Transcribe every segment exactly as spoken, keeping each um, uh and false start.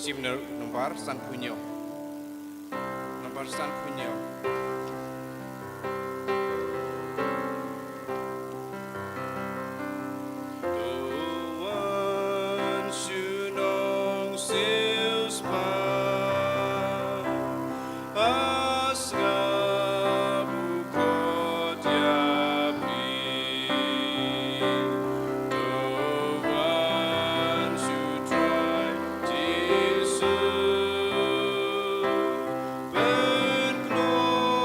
Shim na nombar sanphew hynñiew. Nombar sanphew hynñiew. To wan shu nong siew spah, ha sngap u khot ïa phi. To wan shu Trai Jisu, pynkloi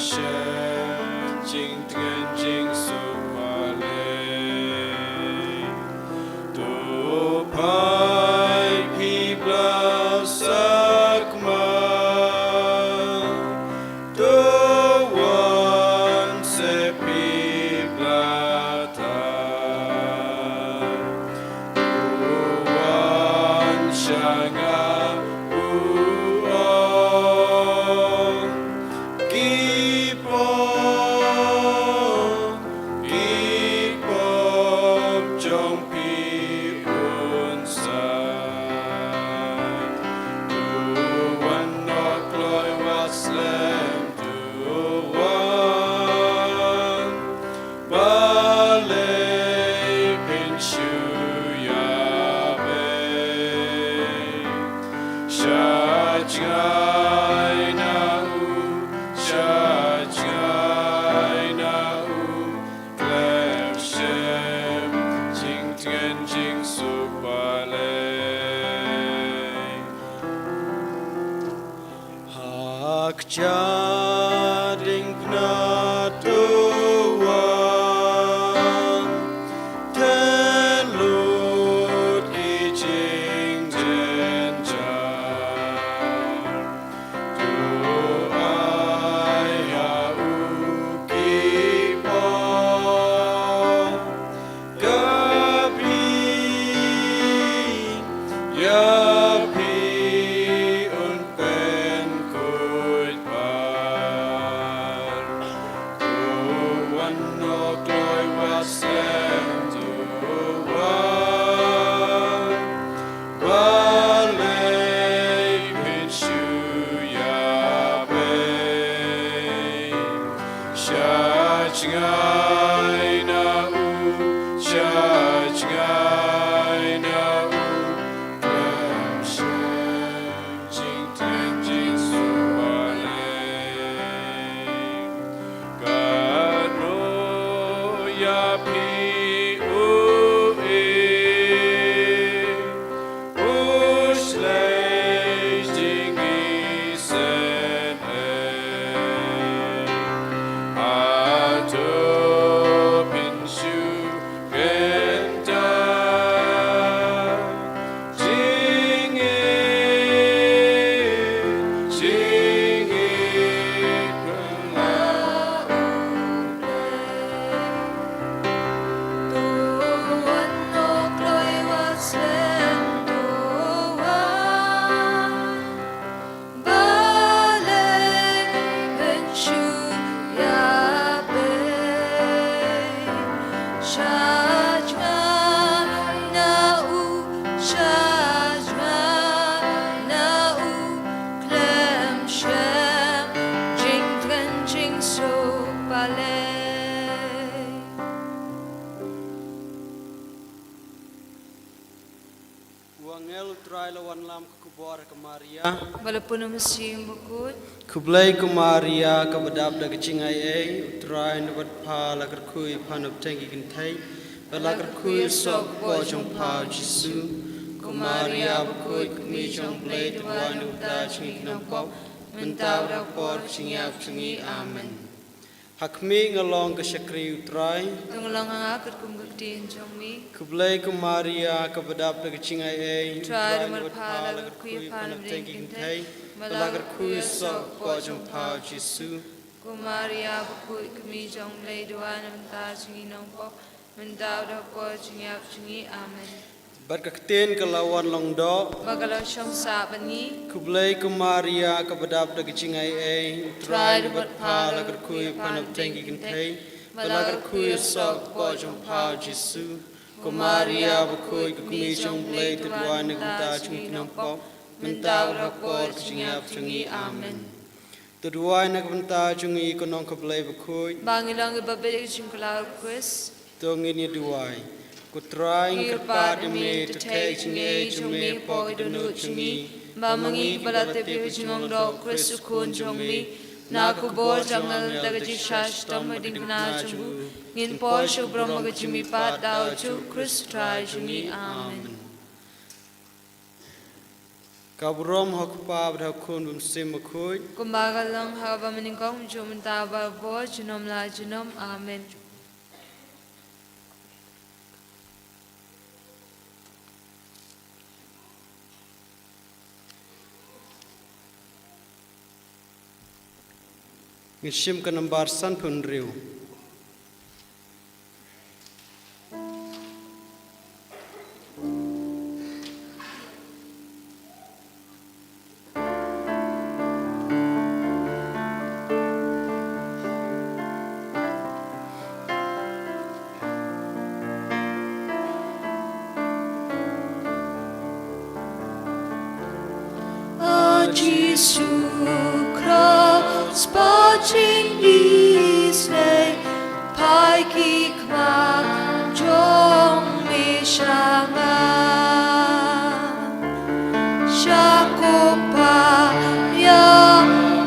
shem jingtngen jingsuk balei. To phai phi bla sakma, to wan se phi bla thait. To wan sha nga, u ong. Ki pop, ki pop jong phi un sait. To wan noh kloi wat slem, to wan. Balei phin shu ïa beh? Sha jngai na u, sha jngai na u, khlem shem jingtngen jingsuk balei. Ha kjat diengphna to wan, theh lut ki jingjynjar. To ai ha u ki pop. Ka phi, ïa phi un pynkhuid pat. To wan noh kloi wat slem, to wan. Balei phin shu ïa beh? Sha jngai na u, sha jngai na u, khlem shem jingtngen jingsuk balei. Katno ïa phi u i, u shlei jingïaseng. Hato phin shu kyntait? Jingïeit, jingïeit pynlah u Blei. To wan noh kloi wat slem, to wan. Balei phin shu ïa beh? Sha jngai na u, sha jngai na u, khlem shem jingtngen jingsuk balei. U angel U Trai la wanlam ka khubor ha ka Maria. Ba la pun ha u Mynsiem Bakhuid. Khublei ko Maria, kaba dap da ka jingaiei, U Trai u na bad pha, la kyrkhu ïa pha na bteng ki kynthei, bad la kyrkhu ïa u soh ka kpoh jong pha U Jisu. Ko Maria bakhuid, ko Kmie jong U Blei, to duwai na ka bynta jong ngi ki nongpop, mynta bad ha ka por ka jingïap jong ngi. Amen. Ha khmih nga long ka shakri U Trai. To long ha nga katkum ka ktien jong me. Khublei ko Maria, kaba dap da ka jingaiei. U Trai u na bad pha, la kyrkhu ïa pha na bteng ki kynthei, bad la kyrkhu ïa u soh ka kpoh jong pha U Jisu. Ko Maria bakhuid, ko Kmie jong U Blei, to duwai na ka bynta jong ngi ki nongpop, mynta bad ha ka por ka jingïap jong ngi. Amen. Bad ka ktien ka la wan long doh. Bad ka la shong sah bad ngi. Khublei ko Maria, kaba dap da ka jingaiei. U Trai u na bad pha, la kyrkhu ïa pha na bteng ki kynthei, bad la kyrkhu ïa u soh ka kpoh jong pha U Jisu. Ko Maria bakhuid, ko Kmie jong U Blei, to duwai na ka bynta jong ngi ki nongpop, mynta bad ha ka por ka jingïap jong ngi. Amen. To duwai na ka bynta jong ngi ko nongkhublei bakhuid, ba ngin long kiba bit ïa ka jingkular U Khrist. To ngin ïa duwai. Ko Trai, ngi kyrpad ïa me, to theh ïa ka jingaiei jong me hapoh ka dohnud jong ngi, ba ma ngi kiba la tip ïa ka jinglong doh U Khrist U Khun jong me, na ka bor jong u angel, da ka jingshah shitom ha ka diengphna jong u, ngin poi sha u burom ha ka jingmihpat da U Jisu Khrist U Trai jong ngi. Amen. Ka burom ha u Kpa bad ha u Khun bad ha u Mynsiem Bakhuid. Kumba ka long ha kaba nyngkong, mynta bad baroh junom la junom. Amen. Ngi shim ka nambar sanphew hynriew. A Jisu Khrist, ba jingïeit, phai ki khmat jong me sha nga. Sha ko Pa ïa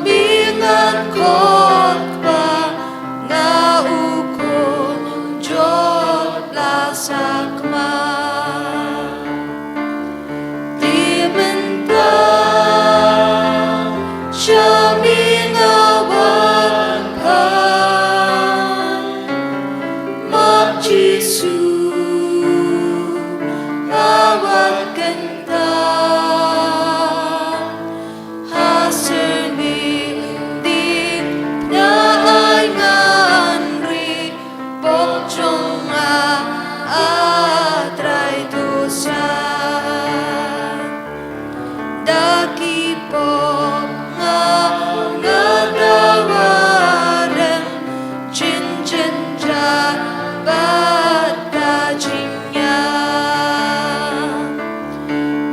me ngan khot ba nga u khun jot la sakma. Te mynta sha me nga wan phai, ma Jisu nga wan kynta. Ha syrngieñ diengphna ai ngan ri, pop jong nga A Trai to sah. Da ki pop nga, nga dawa rem, jin jynjar bad ka jingïap.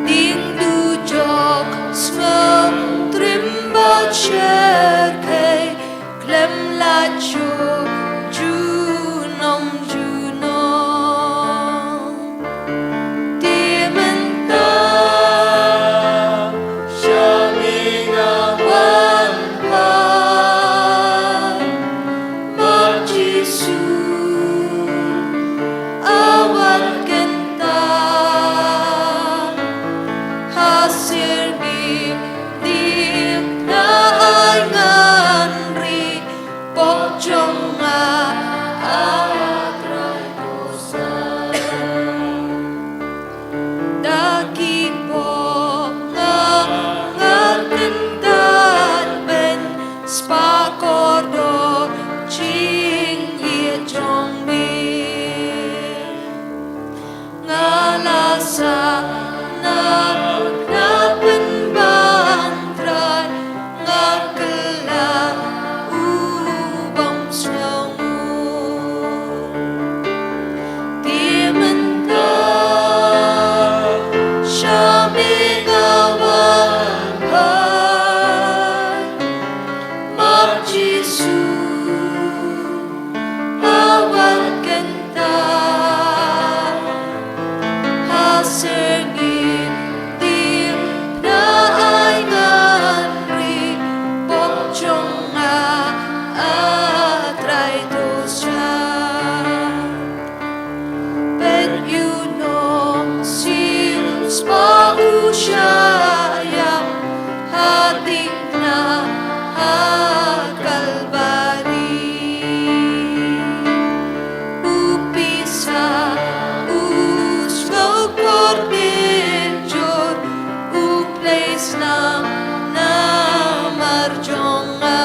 Ding dujok sngewtriem bad shyrkhei, khlem lait shuh junom junom. Te mynta sha me nga wan phai, ma Jisu a wan kynta. Ha syrngieñ diengphna ai ngan ri, pop jong nga A Trai to sah. Da ki pop nga, nga kyntait ban spah kordor jingïeit jong me. Nga la sah na ka pynban Trai, nga kylla u bym sngewnguh. Te mynta sha me nga wan phai, ma Jisu a wan kyntait. Ha syrngieñ diengphna ai ngan ri, pop jong nga A Trai to sah. Peit ïa u Nongsiewspah u shah ïap ha diengphna ha Kalbari. U pisa u sngewkordit jur, u plie snam namar jong nga.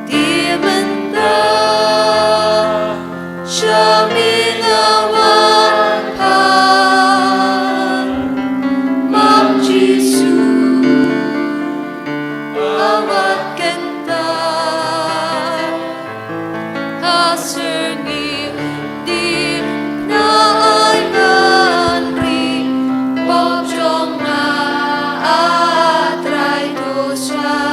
Te mynta sha me nga wan phai, ma Jisu a wan kyntait. Ha syrngieñ diengphna ai ngan ri, pop jong nga A Trai to sah.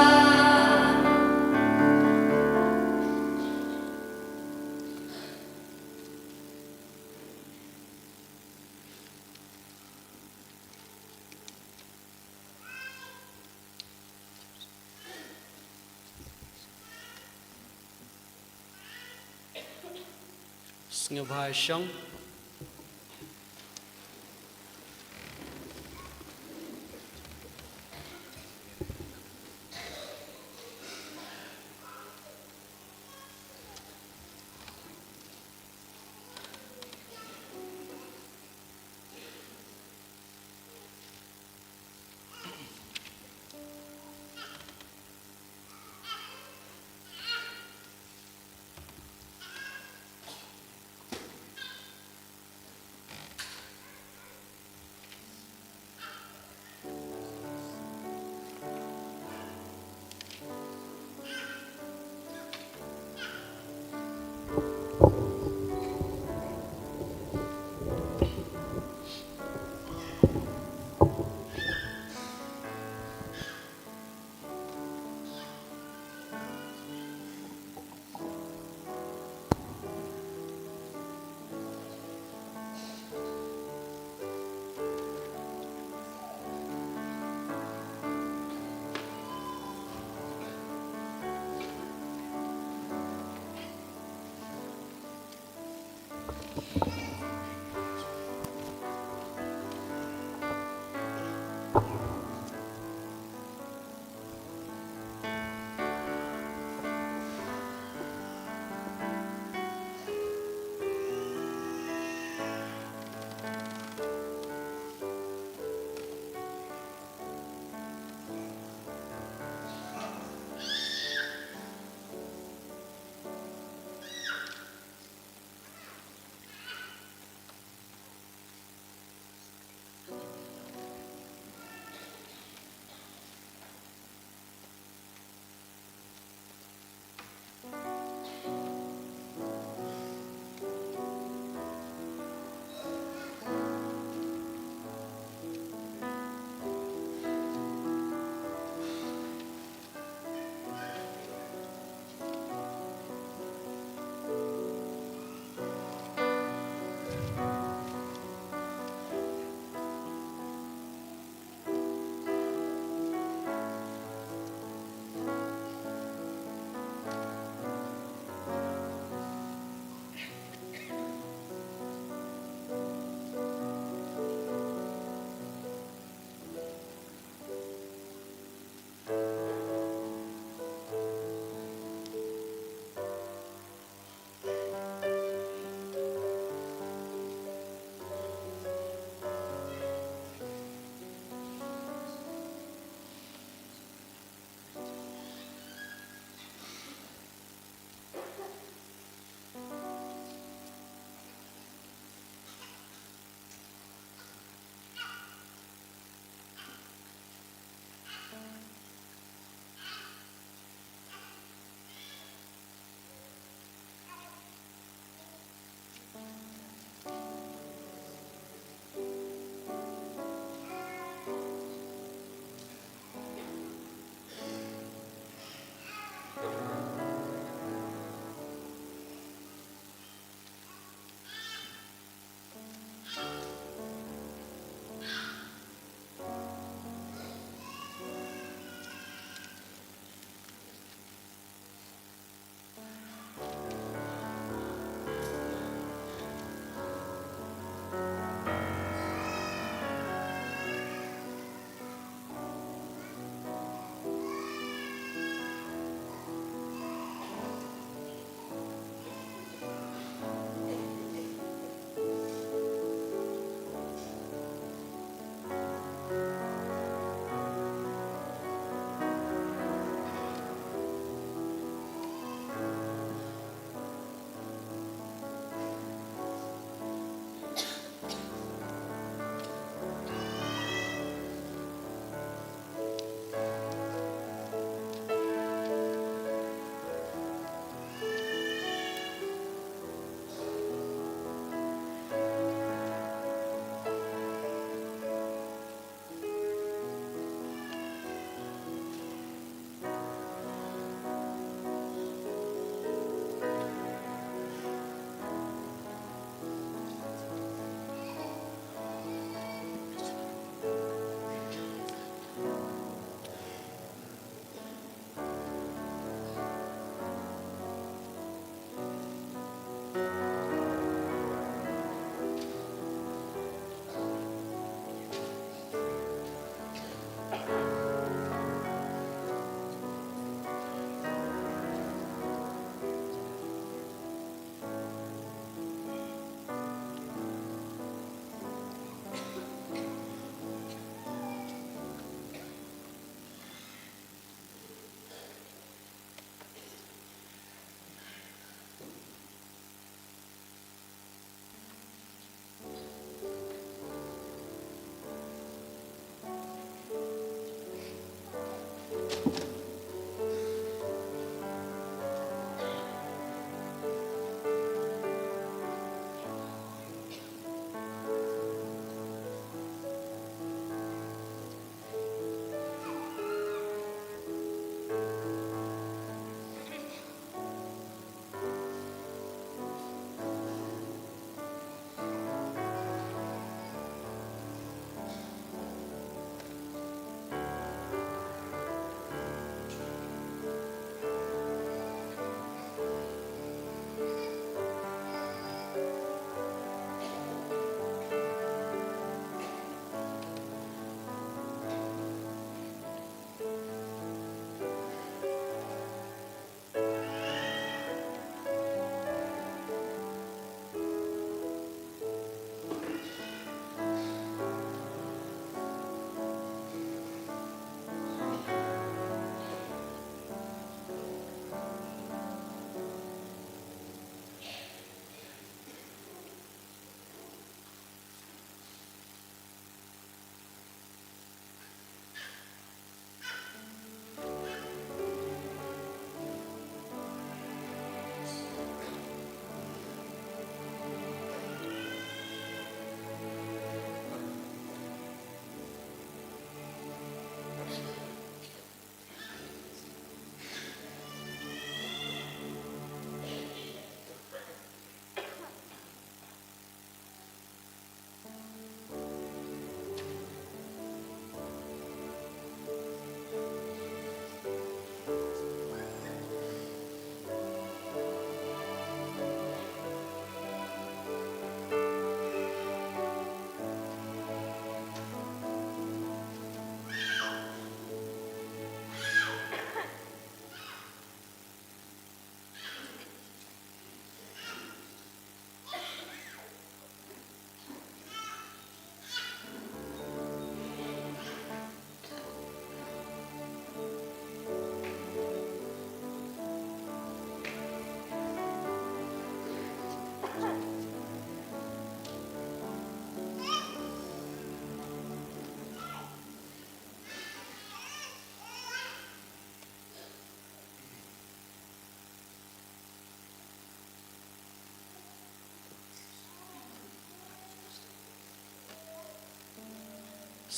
Sngewbha shong.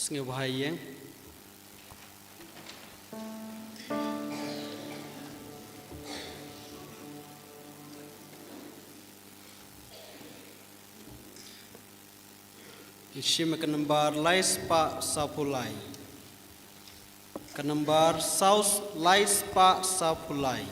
Sngewbha ïeng. Ngi shim ka nambar lai spah sawphew lai. Ka nambar saw lai spah sawphew lai.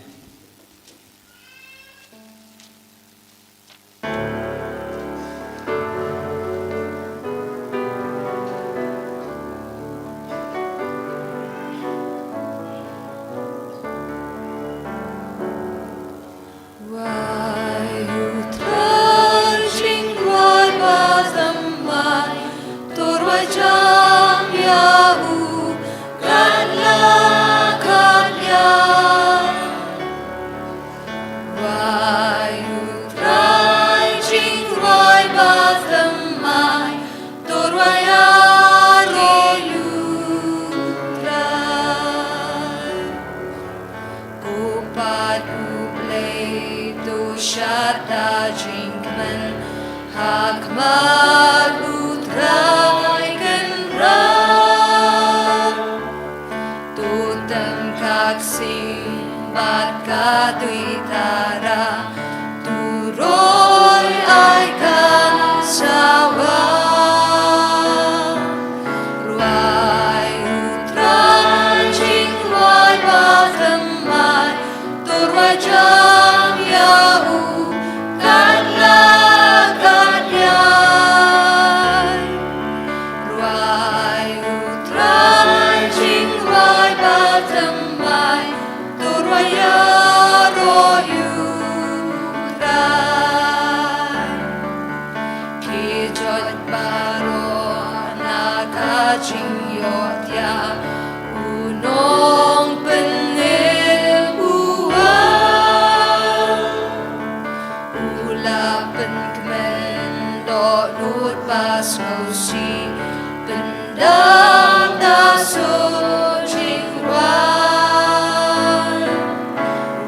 Wai u Trai jingduwai ba thymmai, to rwai jam ïa u katba katba. Wai u Trai jingduwai ba thymmai, to rwai ïaroh ïa u Trai. Ko Kpa U Blei, to shad da jingkmen ha khmat U Trai Kynrad. To tem ka ksing bad ka duitara, to roi ai ka sawa. Rwai u Trai jingduwai ba thymmai, to rwai jam ïa u katba katba. Rwai u Trai jingduwai ba thymmai, to rwai ïaroh ïa u Trai. Ki jot baroh na ka jingïohthiah, u nongpynim u wan. U la pynkmen dohnud ba sngewsih, pyndam da suk jingwan.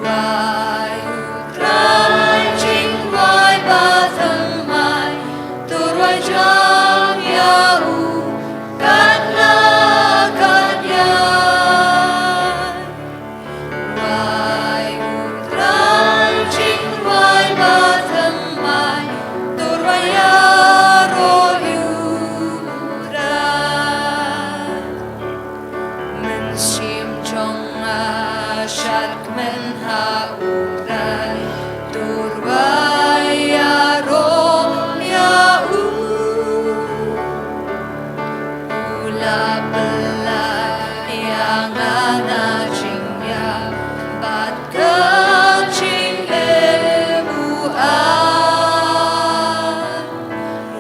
Rwai u Trai jingduwai ba thymmai, to rwai jam ïa u katba katba. Rwai u Trai jingduwai ba thymmai, to rwai ïaroh ïa u Trai. Mynsiem jong nga shadkmen ha u Trai, to rwai ïaroh ïa u. U la pynlait ïa nga na jingïap bad ka jingim u ai.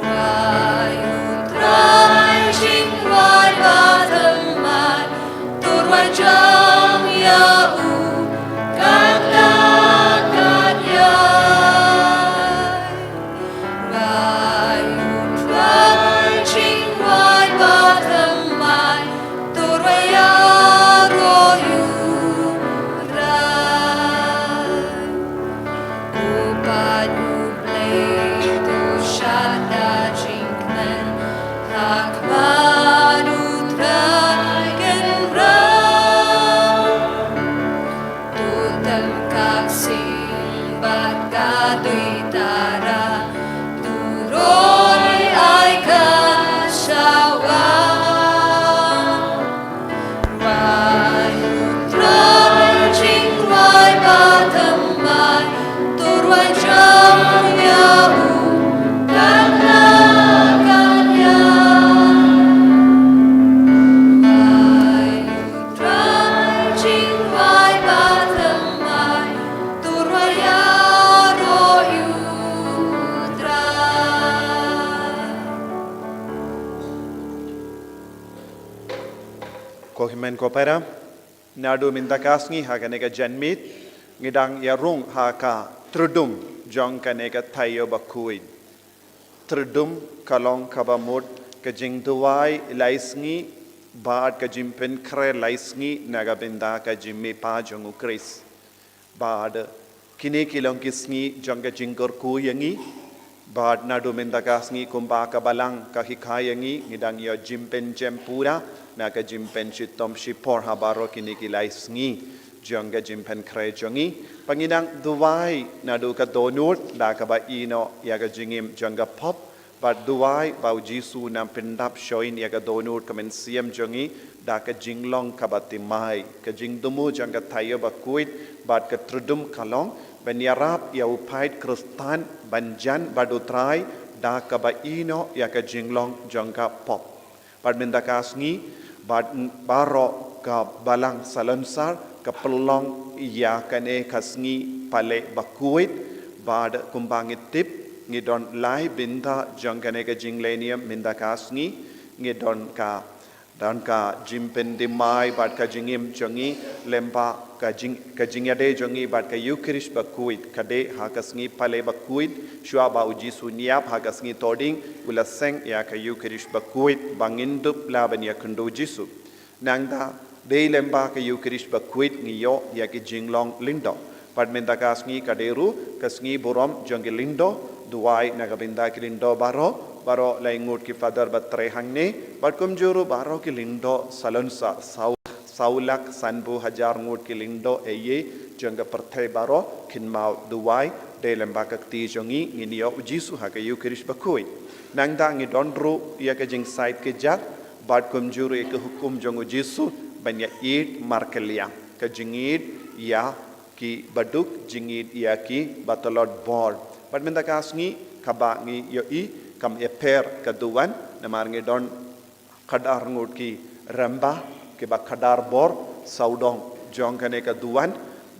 Rwai u Trai jingduwai ba thymmai, to rwai jam ïa u katba katba. Rwai u Trai jingduwai ba thymmai, to rwai ïaroh ïa u Trai. Ko Kpa U Blei, to shad da jingkmen ha khmat U Trai Kynrad. To tem ka ksing bad ka duitara, to roi ai ka sawa. Rwai u Trai jingduwai ba thymmai, to rwai jam ïa u katba katba. Rwai u Trai jingduwai ba thymmai, to rwai ïaroh ïa u Trai. Ko hynmen ko para, naduh mynta ka sngi ha kane ka janmiet, ngi dang ïa rung ha ka Trdum jong kane ka Taïew Bakhuid. Trdum ka long kaba mut ka jingduwai lai sngi bad ka jingpynkhreh lai sngi na ka bynta ka jingmihpat jong U Khrist. Bad kine ki long ki sngi jong ka jingkyrkhu ïa ngi. Bad naduh mynta ka sngi kumba ka Balang ka hikai ïa ngi, ngi dang ïoh jingpynshitom pura na ka jingpynshitom shipor ha baroh kine ki lai sngi jong ka jingpynkhreh jong ngi. Ba ngi nang duwai naduh ka dohnud da kaba ïehnoh ïa ka jingim jong ka pop, bad duwai ba U Jisu un nang pyndap shuh ïa ka dohnud ka mynsiem jong ngi da ka jinglong kaba thymmai, ka jingthmu jong ka thaw bakhuid bad ka tyrwa ka long ban ïarap ïa u paid Khristan ban jan bad U Trai da kaba ïehnoh ïa ka jinglong jong ka pop. Bad mynta ka sngi, bad baroh ka Balang Salonsar ka pynlong ïa kane ka sngi Palei Bakhuid, bad kumba ngi tip, ngi don lai bynta jong kane ka jinglehniam mynta ka sngi, ngi don ka don ka jingpynthymmai bad ka jingim jong ngi lyngba ka jing, ka jingïadei jong ngi bad ka Ïukharist Bakhuid, ka dei ha ka sngi Palei Bakhuid, shuwa ba U Jisu un ïap ha ka sngi Thohdieng, u la seng ïa ka Ïukharist Bakhuid ba ngin dup lah ban ïakynduh U Jisu. Nangta dei lyngba ka Ïukharist Bakhuid ngi ïoh ïa ki jinglong lyngdoh. Bad mynta ka sngi ka dei ruh ka sngi burom jong ki lyngdoh, duwai na ka bynta ki lyngdoh baroh, baroh lai ngut ki father bad trei hangne, bad kumjuh ruh baroh ki lyngdoh Salonsar, saw, saw lak sanphew hajar ngut ki lyngdoh eiei jong ka pyrthei baroh, kynmaw duwai, dei lyngba ka kti jong ngi ngin ïoh U Jisu ha ka Ïukharist Bakhuid. Nangta ngi don ruh ïa ka jingsaid kjat, bad kumjuh ruh ïa ka hukum jong U Jisu ban ïa ïeit markylliang, ka jingïeit ïa ki baduk, jingïeit ïa ki batlot bor. Bad mynta ka sngi kaba ngi ïohi kam ïapher ka duwan, namar ngi don khadar ngut ki rangbah kiba khadar bor sawdong jong kane ka duwan,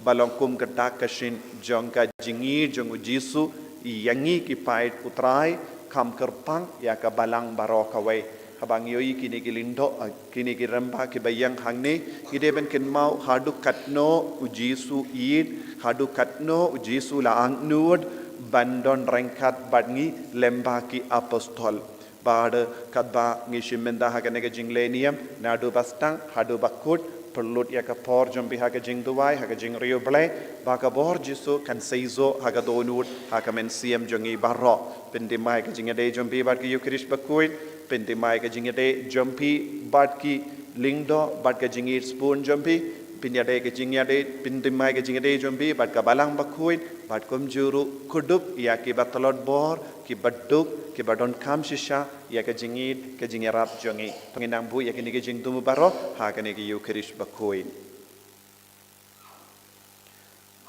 ba long kum ka dak ka shin jong ka jingïeit jong U Jisu ïa ngi ki paid U Trai, kham kyrpang ïa ka Balang baroh kawei. Haba ngi ïohi kine ki lyngdoh, eh, kine ki rangbah kiba ïeng hangne, ngi dei ban kynmaw haduh katno U Jisu ïeit, haduh katno U Jisu la angnud ban don ryngkat bad ngi lyngba ki apostol. Bad katba ngi shim bynta ha kane ka jinglehniam, naduh ba sdang haduh ba kut, pynlut ïa ka por jong phi ha ka jingduwai, ha ka jingriewblei, ba ka bor Jisu kan seisoh ha ka dohnud, ha ka mynsiem jong ngi baroh. Pynthymmai ka jingïadei jong phi bad ka Ïukharist Bakhuid, pynthymmai ka jingïadei jong phi bad ki lyngdoh bad ka jingïeit sbun jong phi, pynïadei ka jingïadei, pynthymmai ka jingïadei jong phi bad ka Balang Bakhuid, bad kumjuh ruh kdup ïa ki batlot bor, ki baduk, kiba donkam shisha ïa ka jingïeit, ka jingïarap jong ngi. To ngin nang buh ïa kine ki jingthmu baroh ha kane ka Ïukharist Bakhuid.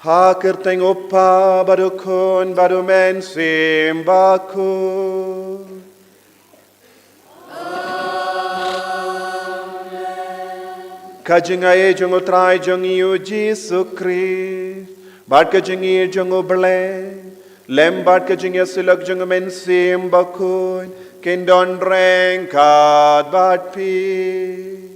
Ha ka kyrteng U Kpa bad U Khun bad U Mynsiem Bakhuid. Ka jingaiei jong U Trai jong ngi U Jisu Khrist, bad ka jingïeit jong U Blei, lem bad ka jingïasyllok jong U Mynsiem Bakhuid, kin don ryngkat bad phi.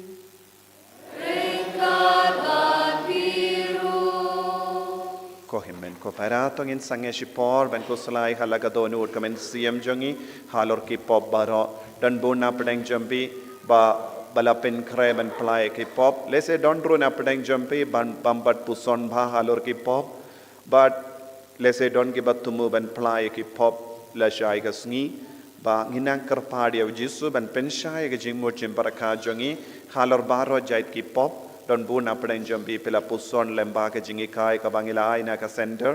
Ko hynmen ko para, to ngin sangeh shipor ban khuslai ha la ka dohnud ka mynsiem jong ngi halor ki pop baroh. Don bun na pdeng jong phi ba, ba la pynkhreh ban pynlait ki pop. Lehse don ruh na pdeng jong phi ban bam bad puson bha halor ki pop. Bad lehse don kiba thmu ban pynlait ki pop lashai ka sngi. Ba ngin nang kyrpad ïa U Jisu ban pynshai ïa ka jingmut jingpyrkhat jong ngi halor baroh jait ki pop. Don bun na pdeng jong phi phi la puson lem bad ka jinghikai kaba ngi la ai na ka center.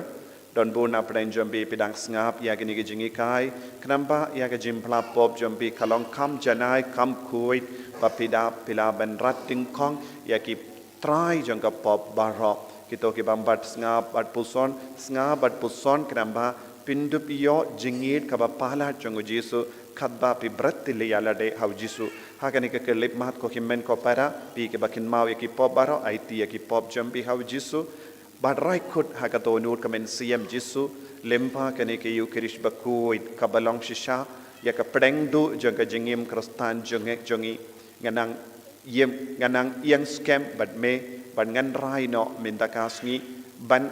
Don bun na pdeng jong phi phi dang sngap ïa kine ki jinghikai. Khnang ba ïa ka jingpynlait pop jong phi ka long kham janai kham khuid, ba phi dap phi lah ban rat dyngkhong ïa ki trai jong ka pop baroh. Kito ki bam bad sngap bad puson, sngap bad puson, khnang ba phin dup ïoh jingïeit kaba palat jong U Jisu, katba phi bret ïalade ha U Jisu. Ha kane ka khyllipmat, ko hynmen ko para, phi kiba kynmaw ïa ki pop baroh, aiti ïa ki pop jong phi ha U Jisu. Bad rai kut ha ka dohnud ka mynsiem Jisu, lem bad kane ka Ïukharist Bakhuid kaba long shisha ïa ka pdeng duh jong ka jingim Khristan jong ngi, jong ngi. Ngan nang ïeng, ngan nang ïeng skhem bad me, bad ngan rai noh mynta ka sngi ban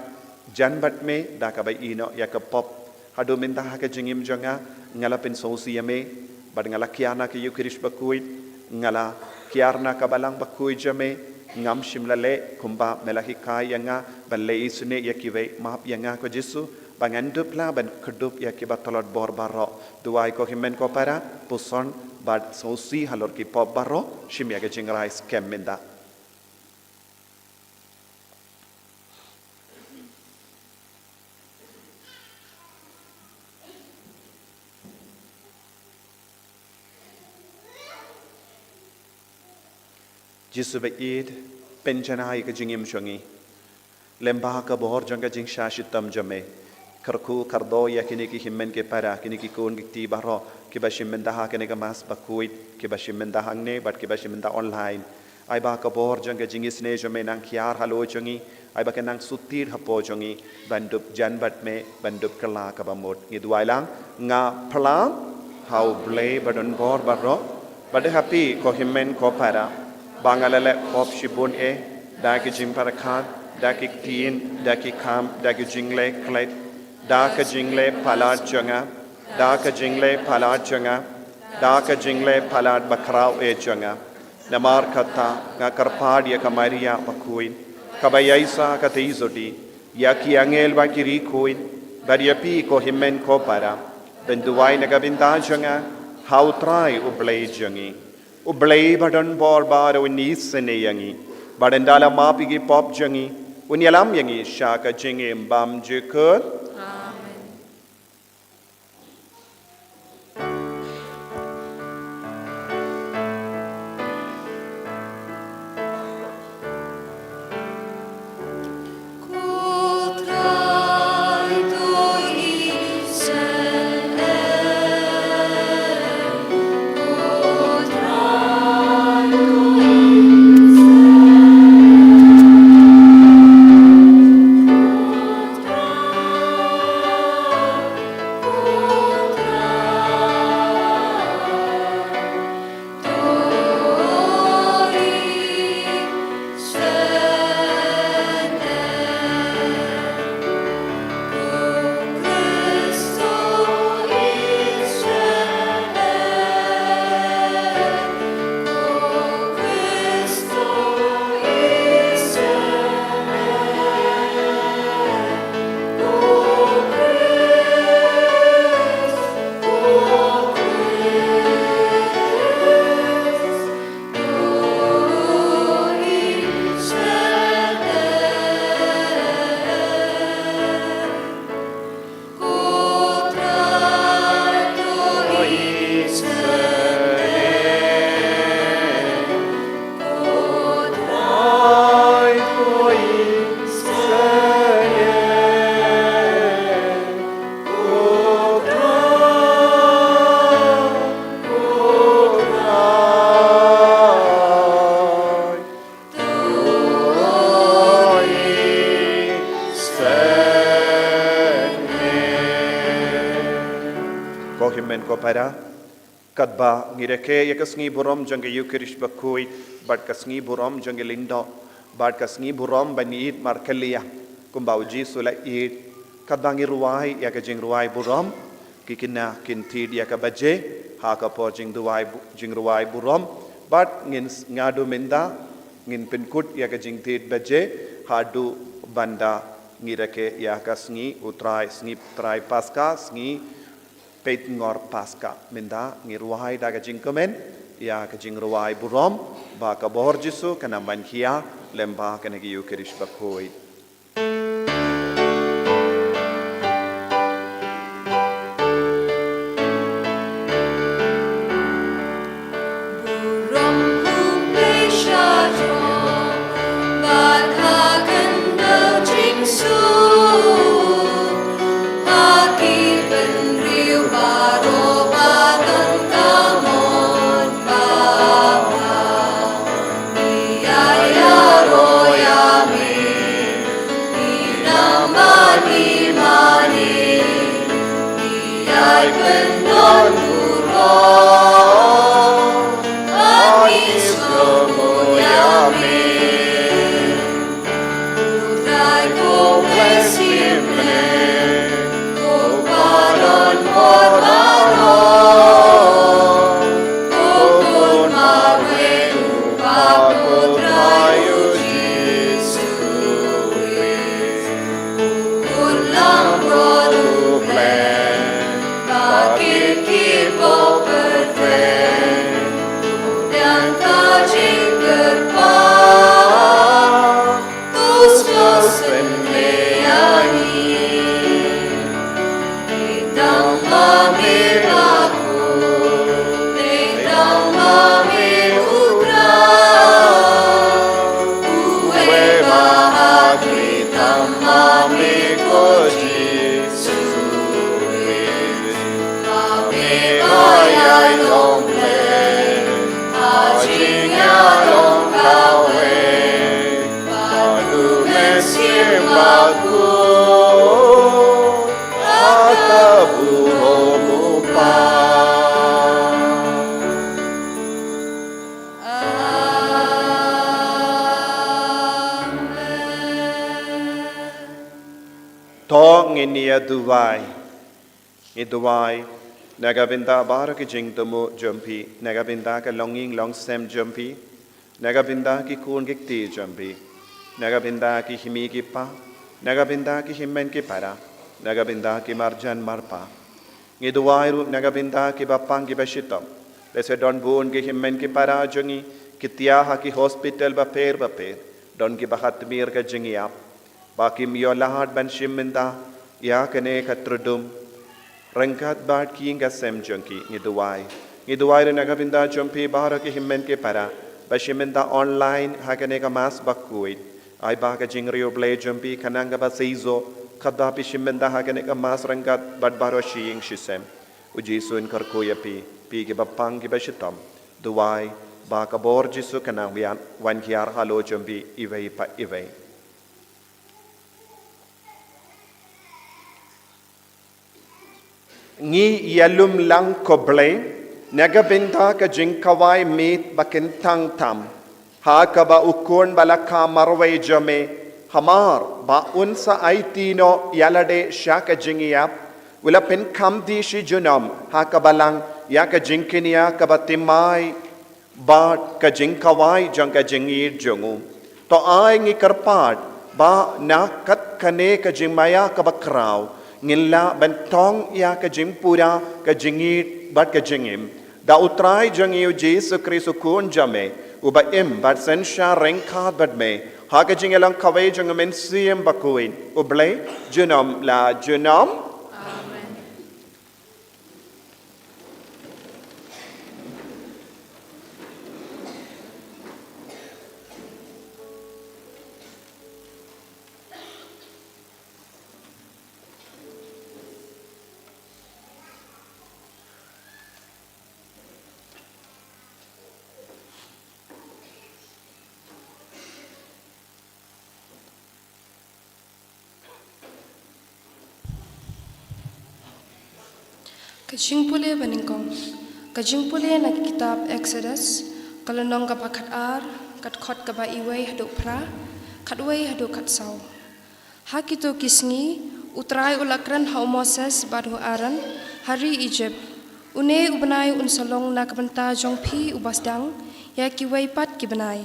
jan bad me da kaba ïehnoh ïa ka pop. Haduh mynta ha ka jingim jong nga, nga la pynsngewsih ïa me, bad nga la kiar na ka Ïukharist Bakhuid, nga la kiar na ka Balang Bakhuid jong me. Ngam shym la leh kumba me la hikai ïa nga ban leh isynei ïa kiwei. Map ïa nga ko Jisu, Ba ngan dup la ban kdup ïa kiba tlot bor baroh. Duwai ko hynmen ko para, puson bad sngewsih halor ki pop baroh, shim ïa ka jingrai skhem mynta. Jisu ba ïeit, pynjanai ka jingim jong ngi. Lyngba ka bor jong ka jingshah shitom jong me. Kyrkhu kyrdoh ïa kine ki hynmen ki para, kine ki khun ki kti baroh, kiba shim bynta ha kane ka mass bakhuid, kiba shim bynta hangne, bad kiba shim bynta online. Ai ba ka bor jong ka jingisynei jong me nang hiar halor jong ngi, ai ba ka nang sutit hapoh jong ngi, ban dup jan bad me, ban dup kylla kaba mut. Ngi duwai lang, nga phla ha U Blei ba don bor baroh, bad ha phi ko hynmen ko para, ba nga la leh pop shibun eh, da ki jingpyrkhat, da ki ktien, da ki kam, da ki jingleh klet, da ka jingleh palat jong nga, da ka jingleh palat jong nga, da ka jingleh palat bakhraw eh jong nga. Namar kata nga kyrpad ïa ka Maria bakhuid, kaba ïaishah katei jong ngi, ïa ki angel bad ki riewkhuid, bad ïa phi ko hynmen ko para, ban duwai na ka bynta jong nga ha U Trai U Blei jong ngi. U Blei ba don bor baroh un isynei ïa ngi, bad ynda la map ïa ki pop jong ngi, un ïalam ïa ngi sha ka jingim bymjukut. Amen. Ko hynmen ko para, katba ngi rakhe ïa ka sngi burom jong ka Ïukharist bakhuid, bad ka sngi burom jong ka Lyngdoh, bad ka sngi burom ban ïeit markylliang, kumba U Jisu u la ïeit, katba ngi rwai ïa ka jingrwai burom, ki khynnah kin thied ïa ka baje ha ka por jingduwai bu-, jingrwai burom, bad ngin s-, nga du mynta, ngin pynkut ïa ka jingthied baje, haduh ban da ngi rakhe ïa ka sngi U Trai, sngi Trai Paska, sngi Peit Ngor Paska. Mynta ngi rwai da ka jingkmen ïa ka jingrwai burom, ba ka bor Jisu kan ym ban khia lyngba kane ka Ïukharist bakhuid. To ngin ïa duwai. Ngi duwai na ka bynta baroh ki jingthmu jong phi, na ka bynta ka longïing longsem jong phi, na ka bynta ki khun ki kti jong phi, na ka bynta ki hynmen ki hynpa, na ka bynta ki hynmen ki para, na ka bynta ki marjan marpa. Ngi duwai ruh na ka bynta kiba pang kiba shitom. Lehse don bun ki hynmen ki para jong ngi ki thiah ha ki hospital bapher bapher. Don kiba khatmir ka jingïap, ba kim ïoh lad ban shim bynta ïa kane ka tyrwa ryngkat bad ki ïing ki sem jong ki. Ngi duwai, ngi duwai ruh na ka bynta jong phi baroh ki hynmen ki para ba shim bynta online ha kane ka Mass bakhuid. Ai ba ka jingriewblei jong phi kan nang kaba shisha katba phi shim bynta ha kane ka Mass ryngkat bad baroh shi ïing shi sem. U Jisu un kyrkhu ïa phi, phi kiba pang kiba shitom. Duwai ba ka bor Jisu kan nang biang wan hiar halor jong phi iwei pa iwei. Ngi ïalum lang ko Blei na ka bynta ka jingkhawai miet ba kyntang tam ha kaba u Khun ba la kha marwei jong me, hamar ba un sa aiti noh ïalade sha ka jingïap, u la pynkham die shi junom ha ka balang ïa ka jingkñia kaba thymmai bad ka jingkhawai jong ka jingïeit jong u. To ai ngi kyrpad ba na kat kane ka jingmaïa kaba khraw ngin lah ban tong ïa ka jingpura ka jingïeit bad ka jingim da U Trai jong ngi U Jisu Khrist U Khun jong me, uba im bad synshar ryngkat bad me ha ka jingïalang kawei jong U Mynsiem Bakhuid, U Blei junom la junom. Ka jingpule banyngkong. Ka jingpule na ka kitab Exodus, ka lynnong kaba khatar, ka dkhot kaba wei haduh phra, khatwei haduh khatsaw. Ha kito ki sngi, U Trai u la kren ha u Moses bad u Aaron ha ri Egypt. Une u bnai un sa long na ka bynta jong phi uba sdang ïa kiwei pat ki bnai.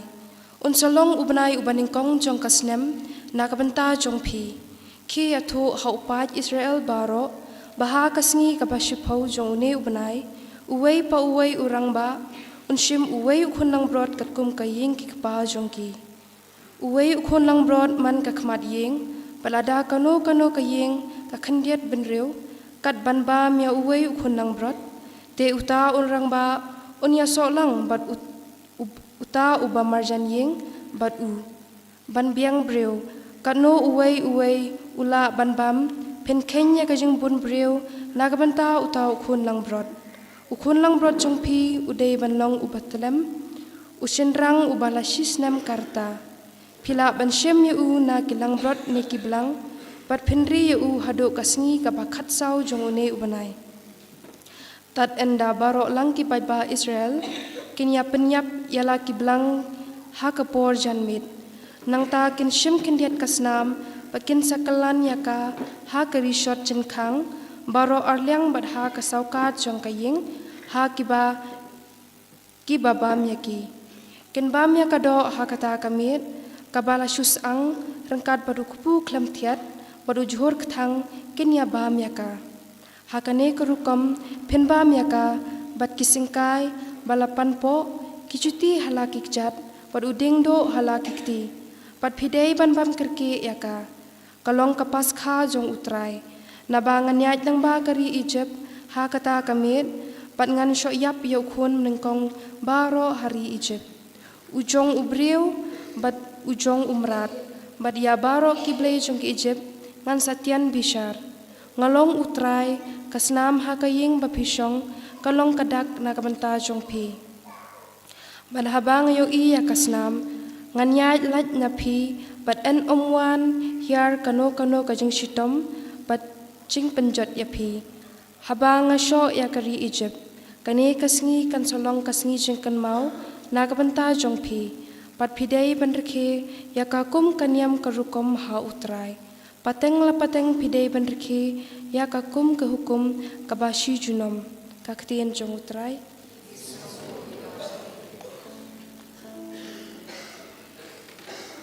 Un sa long u bnai uba nyngkong jong ka snem na ka bynta jong phi. Khie ïathuh ha u paid Israel baroh ba ha ka sngi kaba shiphew jong une u bnai, uwei pa uwei u rangbah un shim uwei u khun langbrot katkum ka ïing ki kpa jong ki. Uwei u khun langbrot man ka khmat ïing, bad lada kano kano ka ïing ka khyndiat bynriew kat ban bam ïa uwei u khun langbrot, te uta u rangbah un ïasoh lang bad u, u, uta uba marjan ïing bad u. Ban biang briew, katno uwei uwei u lah ban bam, phin kheiñ ïa ka jingbun briew na ka bynta uta u khun langbrot. U khun langbrot jong phi u dei ban long uba tlem, u shynrang uba la shi snem ka rta. Phi lah ban shim ïa u na ki langbrot ne ki blang, bad phin ri ïa u haduh ka sngi kaba khatsaw jong une u bnai. Tad ynda baroh lang ki paidbah Israel kin ïa pynïap ïa la ki blang ha ka por janmiet. Nangta kin shim khyndiat ka snam bad kin sa kyllan ïa ka ha ka rishot jingkhang baroh arliang bad ha ka sawkar jong ka ïing ha kiba kiba bam ïa ki. Kin bam ïa ka doh ha kata ka miet kaba la shu syang ryngkat bad u kpu khlem thiat bad u jhur kthang, kin ïa bam ïa ka. Ha kane ka rukom phin bam ïa ka bad ki syngkai ba la panpoh, ki juti ha la ki kjat bad u dieng duh ha la ki kti, bad phi dei ban bam kyrkieh ïa ka. Ka long ka Paskha jong U Trai. Naba ngan ïaid lyngba ka ri Egypt ha kata ka miet, bad ngan shoh ïap ïa u khun banyngkong baroh ha ri Egypt, u jong u briew bad u jong u mrad, bad ïa baroh ki blei jong ki Egypt Ngan sa tian bishar. Nga long U Trai, ka snam ha ka ïing ba phi shong, ka long ka dak na ka bynta jong phi. Bad haba nga ïohi ïa ka snam, ngan ïaid lait na phi, bad yn ym wan hiar kano kano ka jingshitom bad jingpynjot ïa phi. Haba nga shoh ïa ka ri Egypt, kane ka sngi kan sa long ka sngi jingkynmaw na ka bynta jong phi, bad phi dei ban rkhie ïa ka kum ka niam ka rukom ha U Trai. Pateng la pateng phi dei ban rkhie ïa ka kum ka hukum kaba shi junom. Ka ktien jong U Trai.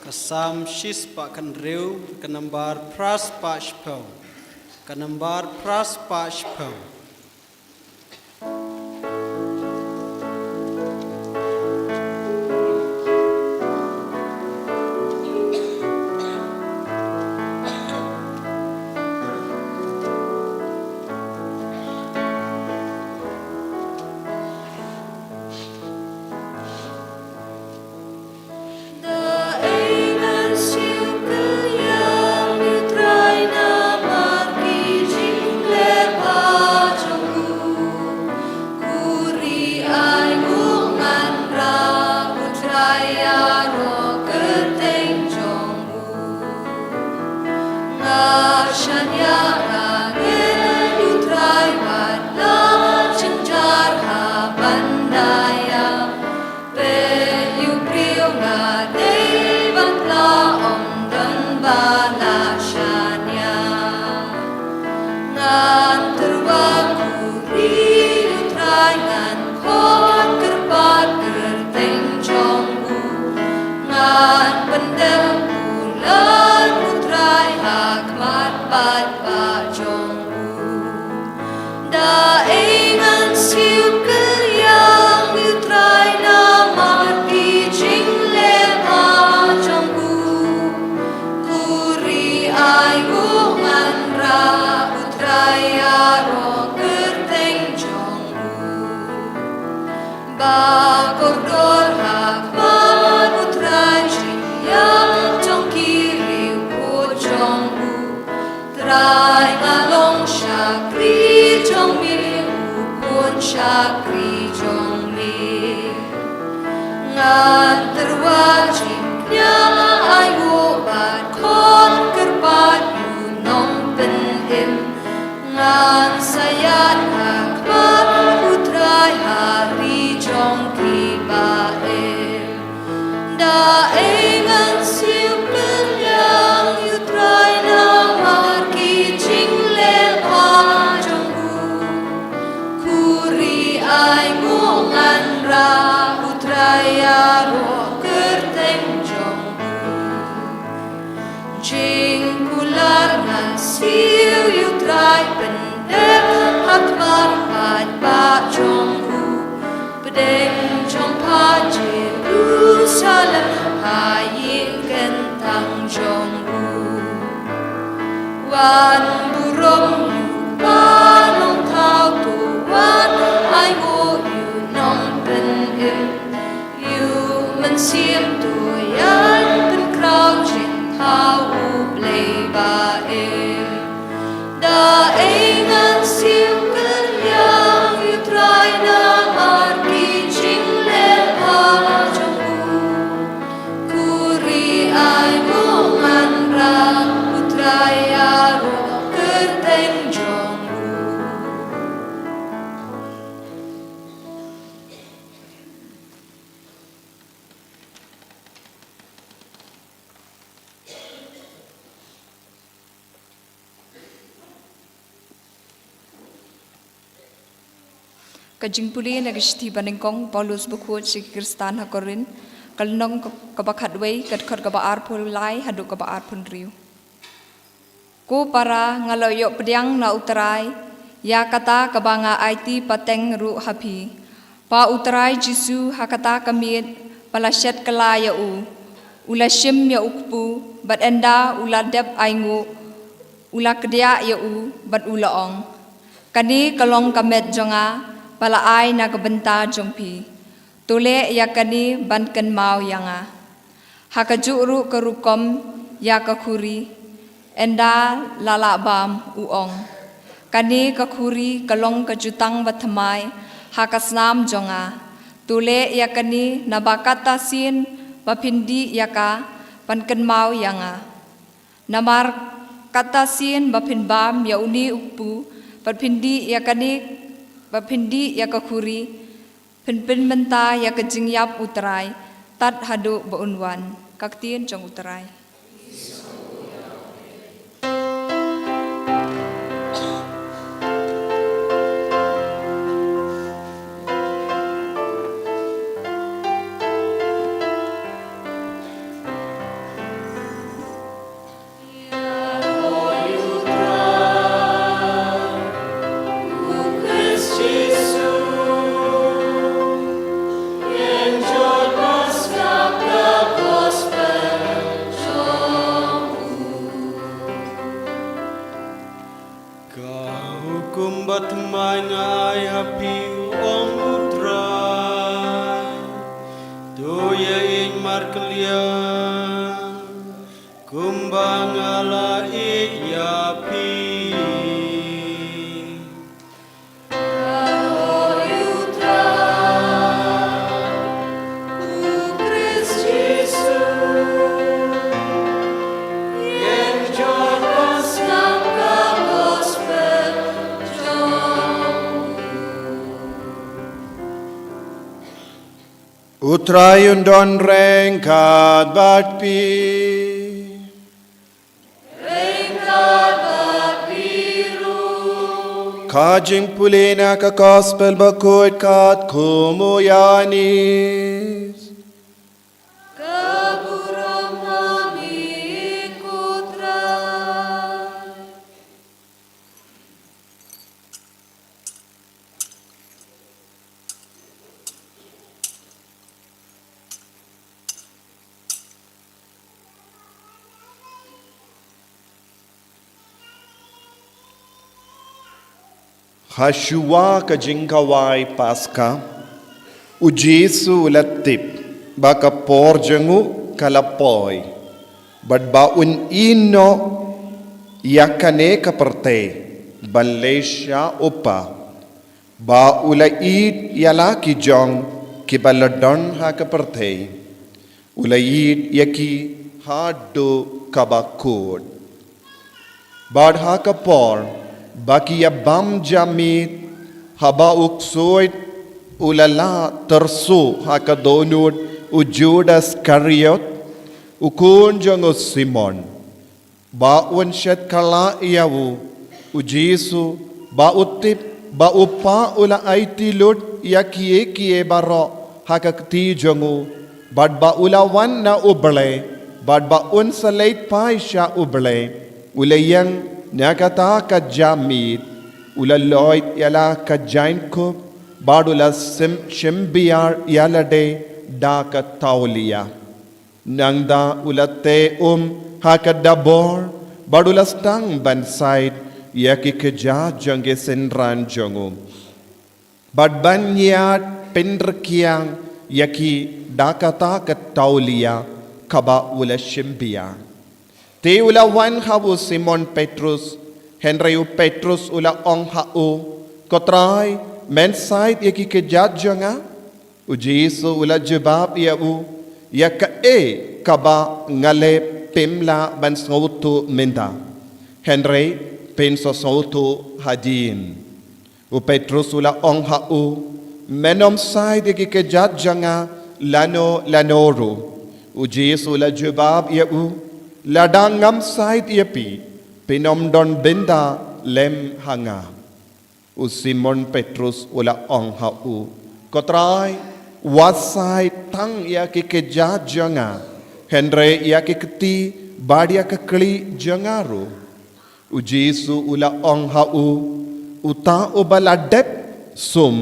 Ka Salm shispah khyndai, ka nambar phraspah shiphew. Ka nambar phraspah shiphew. Nga shaniah ïa ngi, U Trai, bad la jynjar ha ban da ïa peit ïa u briew. Nga dei ban pla, ym don ba la shaniah. Ngan tyrwa khuri, U Trai, ngan khot kyrpad kyrteng jong u. Ngan pyndem u lad U Trai ha khmat paidbah jong u. Da ei ngan siew kylliang, U Trai, namar ki jingleh bha jong u? Khuri, ai nguh, ngan rah, U Trai, ïaroh kyrteng jong u. Ba kordor ha khmat U Trai jingïap jong ki riewkhuid jong u. Trai, nga long shakri jong me, u khun shakri jong me. Ngan tyrwa jingkñia, ai nguh bad khot kyrpad ïa u Nongpynim. Ngan sa ïaid ha khmat U Trai ha ri jong ki ba im. Da ei ngan siew kylliang, U Trai, namar ki jingleh bha jong u? Khuri, ai nguh, ngan rah, U Trai, ïaroh kyrteng jong u. Jingkular ngan siew, U Trai, pyndep ha khmat paidbah jong u. Pdeng jong pha Jerusalem ha ïing kyntang jong u. Wan burom ïa u Kpa Nongthaw, to wan ai nguh ïa u Nongpynim. Ïa u Mynsiem to ïaid pynkhraw jingthaw, U Blei ba im. Da ei ngan siew kylliang, U Trai, namar ki jingleh bha jong u? Khuri, ai nguh, ngan rah, U Trai, ïaroh kyrteng jong u. Ka jingpule na ka shithi ba nyngkong u Paulus bakhuid sha ki Khristan ha Korinth, ka lynnong ka, kaba khatwei, ka dkhot kaba arphew lai haduh kaba arphew hynriew. Ko para, nga la ïoh pdiang na U Trai ïa kata kaba nga aiti pateng ruh ha phi, ba U Trai Jisu ha kata ka miet ba la shet kylla ïa u, u la shim ïa u kpu, bad ynda u la dep ainguh, u la kdiah ïa u, bad u la ong, "Kane ka long ka met jong nga, ba la ai na ka bynta jong phi. To leh ïa kane ban kynmaw ïa nga." Ha kajuh ruh ka rukom ïa ka khuri, Ynda la lah bam, u ong, "Kane ka khuri ka long ka jutang bathymmai ha ka snam jong nga. To leh ïa kane naba kata sien ba phin dih ïa ka, ban kynmaw ïa nga. Namar kata sien ba phin bam ïa une u kpu, bad phin dih ïa kane, ba phin dih ïa ka khuri, phin pynmynta ïa ka jingïap U Trai, tad haduh ba un wan." Ka ktien jong U Trai. Ka hukum bathymmai nga ai ha phi, u ong U Trai, to ïeit markylliang kumba nga la ïeit ïa phi. U Trai un don ryngkat bad phi. Ka jingpule na ka Gospel bakhuid katkum u Ïoannis. Ha shuwa ka jingkhawai Paska, u Jisu u la tip ba ka por jong u ka la poi, bad ba un ïehnoh ïa kane ka pyrthei ban leit sha u Kpa. Ba u la ïeit ïa la ki jong kiba la don ha ka pyrthei, u la ïeit ïa ki haduh kaba kut. Bad ha ka por ba ki ïa bam ja miet, haba u ksuid u la lah tyrsuh ha ka dohnud u Judas Iskariot, u khun jong u Simon, ba un shet kylla ïa u, u Jisu, ba u tip ba u Kpa u la aiti lut ïa kiei kiei baroh ha ka kti jong u, bad ba u la wan na U Blei, bad ba un sa leit phai sha U Blei, u la ïeng na kata ka ja miet, u la loit ïa la ka jaiñkup, bad u la sim, shim biar ïa lade da ka tawlia. Nangta u la teh um ha ka dabor, bad u la sdang ban said ïa ki kjat jong ki synran jong u, bad ban ïaid pynrkiang ïa ki da kata ka tawlia kaba u la shim biar. Te u la wan ha u Simon Petrus, hynrei u Petrus u la ong ha u, "Ko Trai, men said ïa ki kjat jong nga?" U Jisu u la jubab ïa u, "Ïa kaei kaba nga leh phim lah ban sngewthuh mynta, hynrei phin sa sngewthuh hadien." U Petrus u la ong ha u, "Men ym said ïa ki kjat jong nga lano lano ruh." U Jisu u la jubab ïa u, "Lada ngam said ïa phi, phin ym don bynta lem ha nga." U Simon Petrus u la ong ha u, "Ko Trai, wat said tang ïa ki kjat jong nga, hynrei ïa ki kti bad ïa ka khlieh jong nga ruh." U Jisu u la ong ha u, "Uta uba la dep sum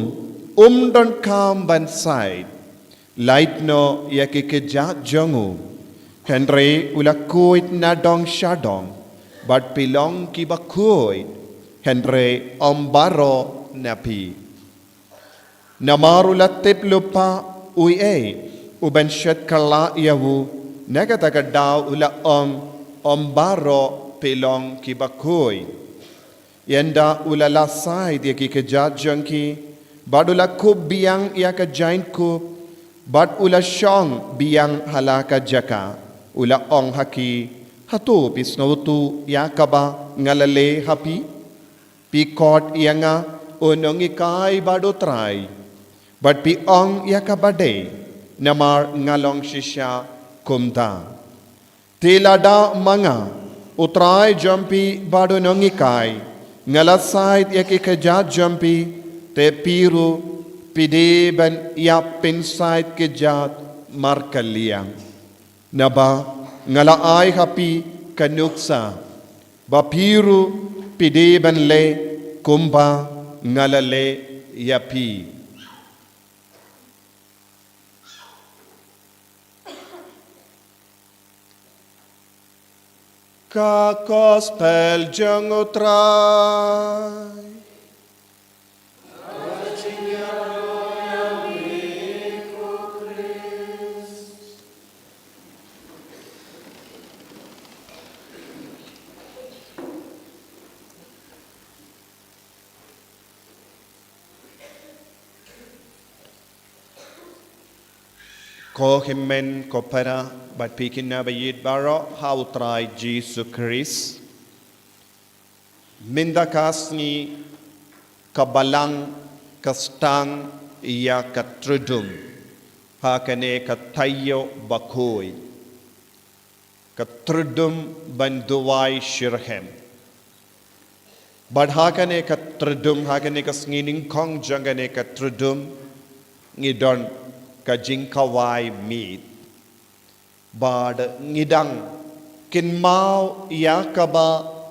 um donkam ban said. Lait noh ïa ki kjat jong u." Hynrei u la khuid na dong sha dong, bad phi long kiba khuid, hynrei ym baroh na phi. Namar u la tip lypa uei uban shet kylla ïa u, na kata ka daw u la ong, "Ym baroh phi long ki bakhuid. Ynda u la lah said ïa ki kjat jong ki, bad u la kup biang ïa ka jaiñkup, bad u la shong biang ha la ka jaka, u la ong ha ki, hato phi sngewthuh ïa kaba nga la leh ha phi? Phi khot ïa nga u nonghikai bad u Trai, bad phi ong ïa kaba dei, namar nga long shisha kumta. Te lada ma nga, u Trai jong phi bad u nonghikai, nga la said ïa ki kjat jong phi, te phi ruh phi dei ban ïa pynsaid kjat markylliang. Naba nga la ai ha phi ka nuksa, ba phi ruh phi dei ban leh kumba nga la leh ïa phi. Ka Gospel jong u Trai. Ko hynmen ko para, bad phi ki naba ïeit baroh ha u Trai Jisu Khrist. Mynta ka sngi ka Balang ka sdang ïa ka Triduum ha kane ka taïew bakhuid. Ka Triduum ban duwai shitrhem. Bad ha kane ka Triduum, ha kane ka sngi nyngkong jong kane ka Triduum, ngi don ka jingkawei miet. Bad ngi dang kynmaw ïa kaba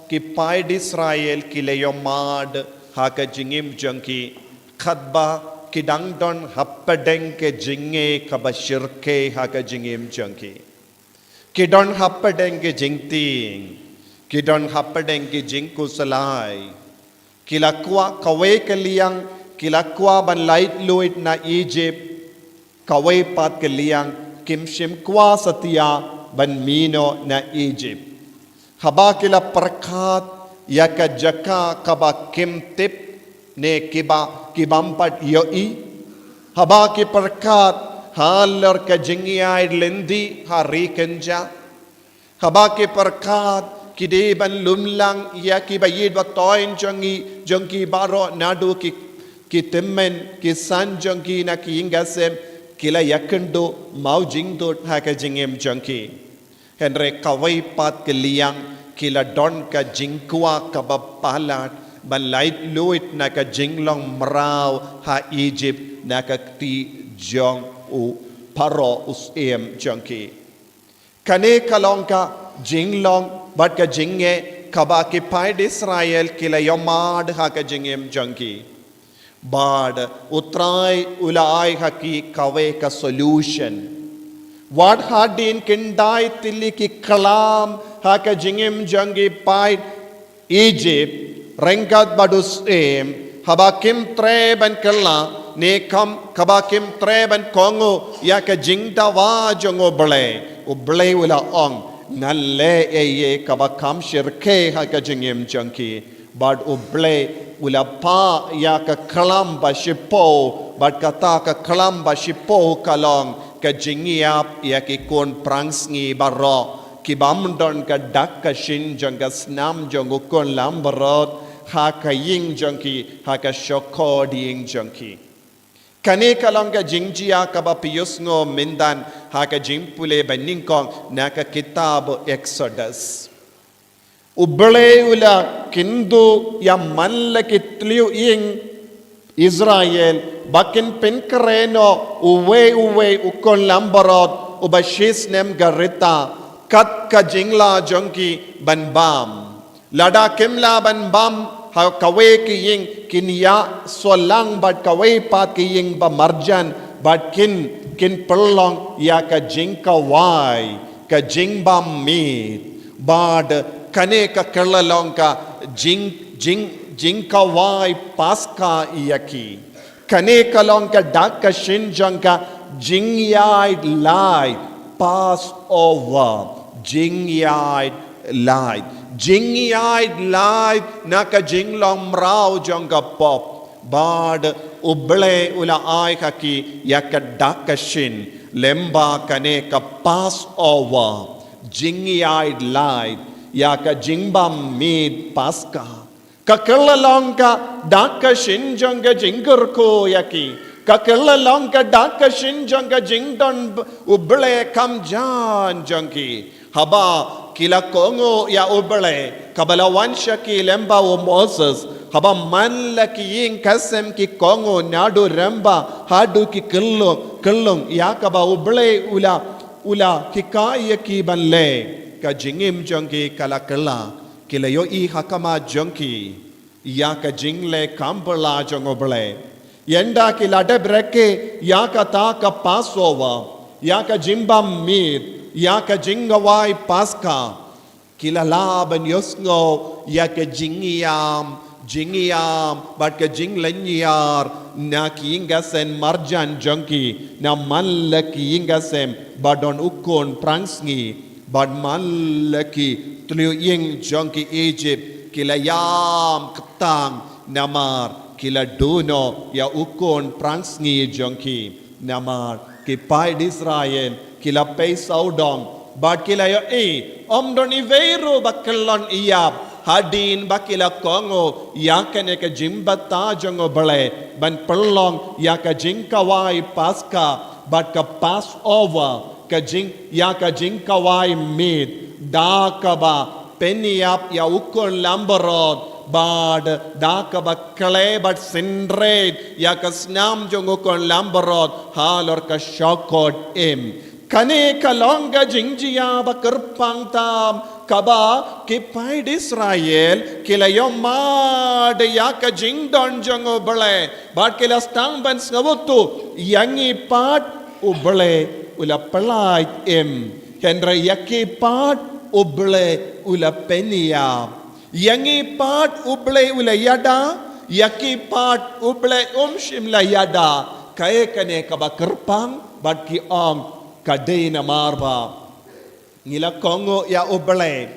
ki paid Israel ki la ïohmad ha ka jingim jong ki, katba ki dang don hapdeng ka jingeh kaba shyrkhei ha ka jingim jong ki. Ki don hapdeng ki jingtieng, ki don hapdeng ki jingkhuslai. Ki la kwah kawei ka liang, ki la kwah ban laitluid na Egypt, kawei pat ka liang kim shym kwah satia ban mih noh na Egypt. Haba ki la pyrkhat ïa ka jaka kaba kim tip ne kiba, kibym pat ïohi. Haba ki pyrkhat halor ka jingïaid lynti ha ri kynja. Haba ki pyrkhat ki dei ban lum lang ïa kiba ïeit ba thoiñ jong ngi, jong ki baroh naduh ki, ki tymmen, ki san jong ki na ki ïing ki sem, ki la ïakynduh mawjingdud ha ka jingim jong ki. Hynrei kawei pat ka liang ki la don ka jingkwah kaba palat ban laitluid na ka jinglong mraw ha Egypt na ka kti jong u Pharaoh u syiem jong ki. Kane ka long ka jinglong bad ka jingeh kaba ki paid Israel ki la ïohmad ha ka jingim jong ki. Bad u Trai u la ai ha ki kawei ka solution. Wat hadien khyndai tylli ki klam ha ka jingim jong ki paid Egypt, ryngkat bad u syiem, haba kim treh ban kylla, ne kam, haba kim treh ban kohnguh ïa ka jingdawa jong U Blei. U Blei u la ong, ngan leh ei ei kaba kham shyrkhei ha ka jingim jong ki. Bad U Blei u la phah ïa ka klam ba shiphew, bad kata ka klam ba shiphew ka long ka jingïap ïa ki khun phrangsngi baroh, kibym don ka dak ka shin jong ka snam jong u khun langbrot ha ka ïing jong ki, ha ka shongkor dieng jong ki. Kane ka long ka jingjia kaba phi ïohsngew mynta ha ka jingpule ba nyngkong na ka kitab Exodus. U Blei u la kynduh ïa man la ki tliw ïing Israel, ba kin pynkhreh noh uwei uwei u khun langbrot uba shi snem ka rta, kat ka jinglah jong ki ban bam. Lada kim lah ban bam ha kawei ka ïing, kin ïasoh lang bad kawei pat ka ïing ba marjan, bad kin, kin pynlong ïa ka jingkawei, ka jingbam miet. Bad kane ka kylla long ka jing, jing, jingkawei Paskha ïa ki. Kane ka long ka dak ka shin jong ka jingïaid lait, Passover, jingïaid lait. Jingïaid laid na ka jinglong mraw jong ka pop. Bad U Blei u la ai ha ki ïa ka dak ka shin. Lyngba kane ka Passover. Jingïaid laid ïa ka jingbym miet Paska. Ka kylla long ka dak ka shin jong ka jingkyrkhu ïa ki. Ka kylla long ka dak ka shin jong ka jingdon U Blei kham jan jong ki. Haba ki la kohnguh ïa U Blei, kaba la wan sha ki lyngba u Moses, haba man la ki ïing ka sem ki kohnguh naduh rymba haduh ki khyllung, khyllung ïa kaba U Blei u la, u la hikai ïa ki ban leh, ka jingim jong ki ka la kylla, ki la ïohi ha khmat jong ki ïa ka jingleh kham phylla jong U Blei. Ynda ki la dep rakhe ïa kata ka Passover, ïa ka jingbym miet, ïa ka jingkhawai Paska, ki la lah ban ïohsngew ïa ka jingïam, jingïam bad ka jinglynñiar na ki ïing ka sem marjan jong ki, na man la ki ïing ka sem ba don u khun phrangsngi. Bad man la ki tnat ïing jong ki Egypt, ki la ïam ktang namar ki la duh noh ïa u khun phrangsngi jong ki. Namar ki paid Israel ki la pei sawdong bad ki la ïohi, ym don iwei ruh ba kyllon ïap hadien ba ki la kohnguh ïa kane ka jingbatai jong U Blei ban pynlong ïa ka jingkhawai Paska bad ka Passover, ka jing, ïa ka jingkhawai miet, da kaba pynïap ïa u khun langbrot, bad da kaba khleh bad synreit ïa ka snam jong u khun langbrot halor ka shongkot im. Kane ka long ka jingjia ba kyrpang tam kaba ki paid Israel ki la ïohmad ïa ka jingdon jong U Blei bad ki la sdang ban sngewthuh, ïa ngi pat U Blei u la pyllait im, hynrei ïa ki pat U Blei u la pynïap. Ïa ngi pat U Blei u la ïada, ïa ki pat U Blei um shym la ïada. Kaei kane kaba kyrpang? Bad ki ong, ka dei namar ba ngi la kohnguh ïa U Blei.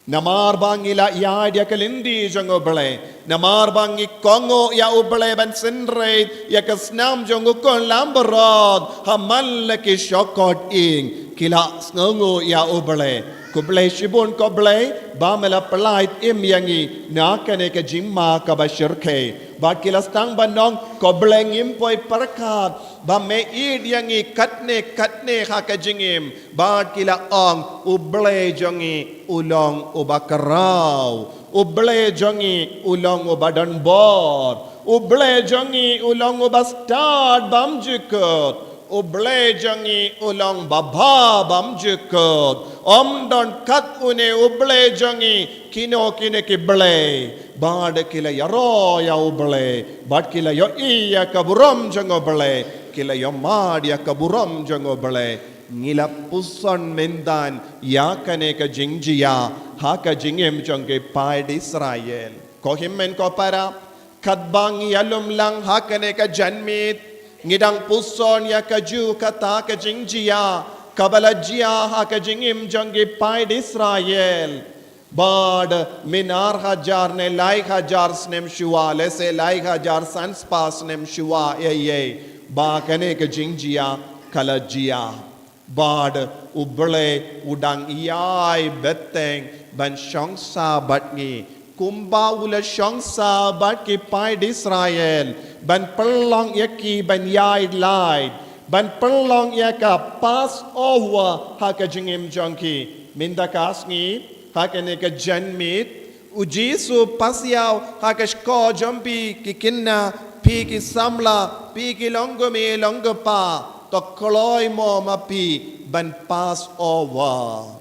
Namar ba ngi la ïaid ïa ka lynti jong U Blei. Namar ba ngi kohnguh ïa U Blei ban synreit ïa ka snam jong u khun langbrot ha man la ki shongkot ïing. Ki la sngewnguh ïa U Blei. Khublei shibun ko Blei ba me la pyllait im ïa ngi na kane ka jingma kaba shyrkhei. Bad ki la sdang ban ong, ko Blei, ngim poi pyrkhat ba me ïeit ïa ngi katne katne ha ka jingim. Bad ki la ong, U Blei jong ngi u long uba khraw. U Blei jong ngi u long uba don bor. U Blei jong ngi u long uba stad bymjukut. U Blei jong ngi u long uba bha bymjukut. Ym don kat une U Blei jong ngi, kino kine ki blei. Bad ki la ïaroh ïa U Blei, bad ki la ïohi ïa ka burom jong U Blei, ki la ïohmad ïa ka burom jong U Blei. Ngi la puson mynta ïa kane ka jingjia ha ka jingim jong ki paid Israel. Ko hynmen ko para, katba ngi ïalum lang ha kane ka janmiet, ngi dang puson ïa kajuh kata ka jingjia kaba la jia ha ka jingim jong ki paid Israel. Bad mynta ar hajar ne lai hajar snem shuwa, lehse lai hajar san spah snem shuwa, ïa, ïa, ba kane ka jingjia ka la jia. Bad U Blei u dang ïai bteng ban shong sah bad ngi, kumba u la shong sah bad ki paid Israel, ban pynlong ïa ki ban ïaid laid, ban pynlong ïa ka Passover ha ka jingim jong ki. Mynta ka sngi, ha kane ka janmiet, U Jisu u pasiaw ha ka shkor jong phi ki khynnah, phi ki samla, phi ki longkmie longkpa, to kloi mo ma phi ban Passover.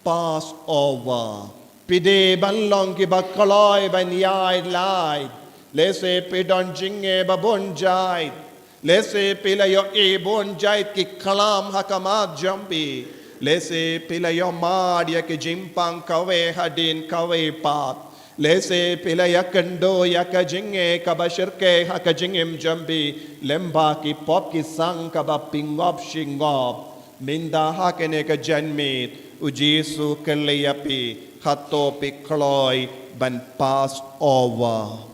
Passover. Phi dei ban long kiba kloi ban ïaid laid. Lehse phi don jingeh ba bun jait. Lehse phi la ïohi bun jait ki khlam ha khmat jong phi. Lehse phi la ïohmad ïa ki jingpang kawei hadien kawei pat. Lehse phi la ïakynduh ïa ka jingeh kaba shyrkhei ha ka jingim jong phi, lyngba ki pop ki sang kaba phi ngop shi ngop. Mynta ha kane ka janmiet, U Jisu u kylli ïa phi, hato phi kloi ban Passover?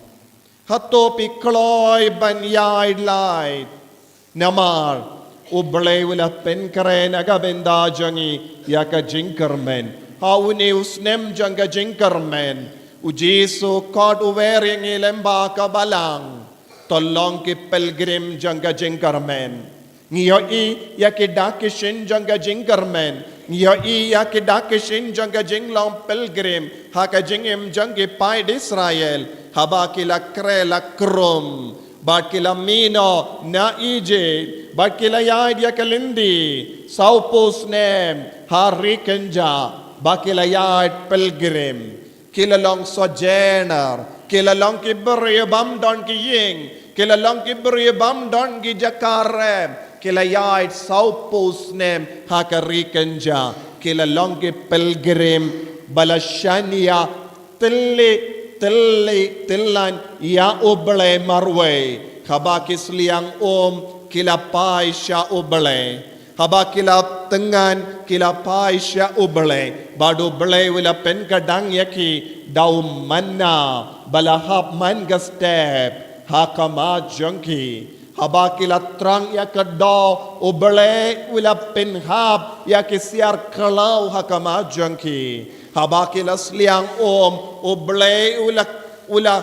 Hato phi kloi ban ïaid lait? Namar U Blei u la pynkhreh na ka bynta jong ngi ïa ka jingkyrmen. Ha une u snem jong ka jingkyrmen, U Jisu u khot uwei ïa ngi lyngba ka Balang. To long ki pilgrim jong ka jingkyrmen. Ngi ïohi ïa ki dak ki shin jong ka jingkyrmen. Ngi ïohi ïa ki dak ki shin jong ka jinglong pilgrim ha ka jingim jong ki paid Israel, haba ki la khreh la khrum, bad ki la mih noh na Egypt, bad ki la ïaid ïa ka lynti sawphew snem ha ri kynja, ba ki la ïaid pilgrim. Ki la long sojourner, ki la long ki briew bym don ki ïing, ki la long ki briew bym don ki jaka rep, ki la ïaid sawphew snem ha ka ri kynja, ki la long ki pilgrim ba la shaniah tylli tylli tyllan ïa U Blei marwei. Haba ki sliang um, ki la phai sha U Blei. Haba ki la tyngan, ki la phai sha U Blei. Bad U Blei u la pynkdang ïa ki da u manna ba la hap man ka step ha khmat jong ki. Haba ki la thrang ïa ka doh, U Blei u la pynhap ïa ki siar khlaw ha khmat jong ki. Haba ki la sliang um, U Blei u la, u la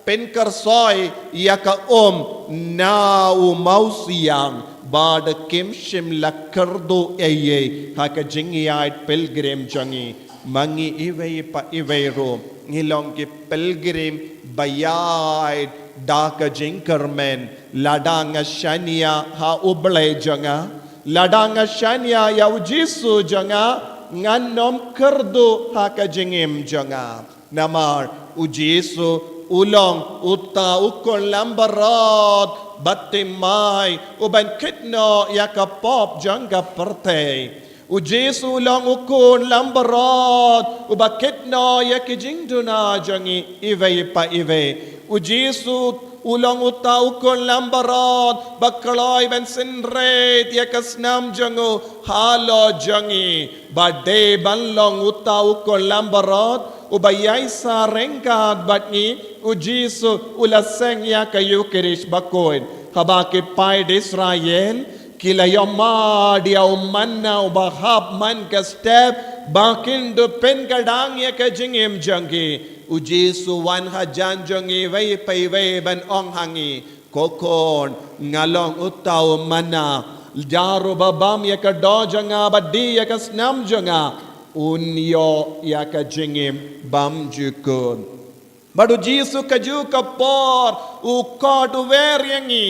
pynkyrsoi ïa ka um na u mawsiang, bad kim shym la kyrduh ei ei ha ka jingïaid pilgrim jong ngi. Ma ngi iwei pa iwei ruh ngi long ki pilgrim ba ïaid da ka jingkyrmen. Lada nga shaniah ha U Blei jong nga, lada nga shaniah ïa U Jisu jong nga, ngan ym kyrduh ha ka jingim jong nga. Namar U Jisu u long uta u khun langbrot ba thymmai, uban kit noh ïa ka pop jong ka pyrthei. U Jisu u long u khun langbrot uba kit noh ïa ki jingduna jong ngi iwei pa iwei. U Jisu u long uta u khun langbrot ba kloi ban synrit ïa ka snam jong u halor jong ngi. Ba dei ban long uta u khun langbrot uba ïaishah ryngkat bad ngi, U Jisu u la seng ïa ka Ïukharist Bakhuid. Haba ki paid Israel ki la ïohmad ïa u manna uba hap man ka step, ba kin dup pynkdang ïa ka jingim jong ki, U Jisu u wan hajan jong ngi iwei pa iwei ban ong ha ngi, ko khun, nga long uta u manna. Jar uba bam ïa ka doh jong nga bad die ïa ka snam jong nga, un ïoh ïa ka jingim bymjukut. Bad U Jisu kajuh ka por u khot uwei ïa ngi,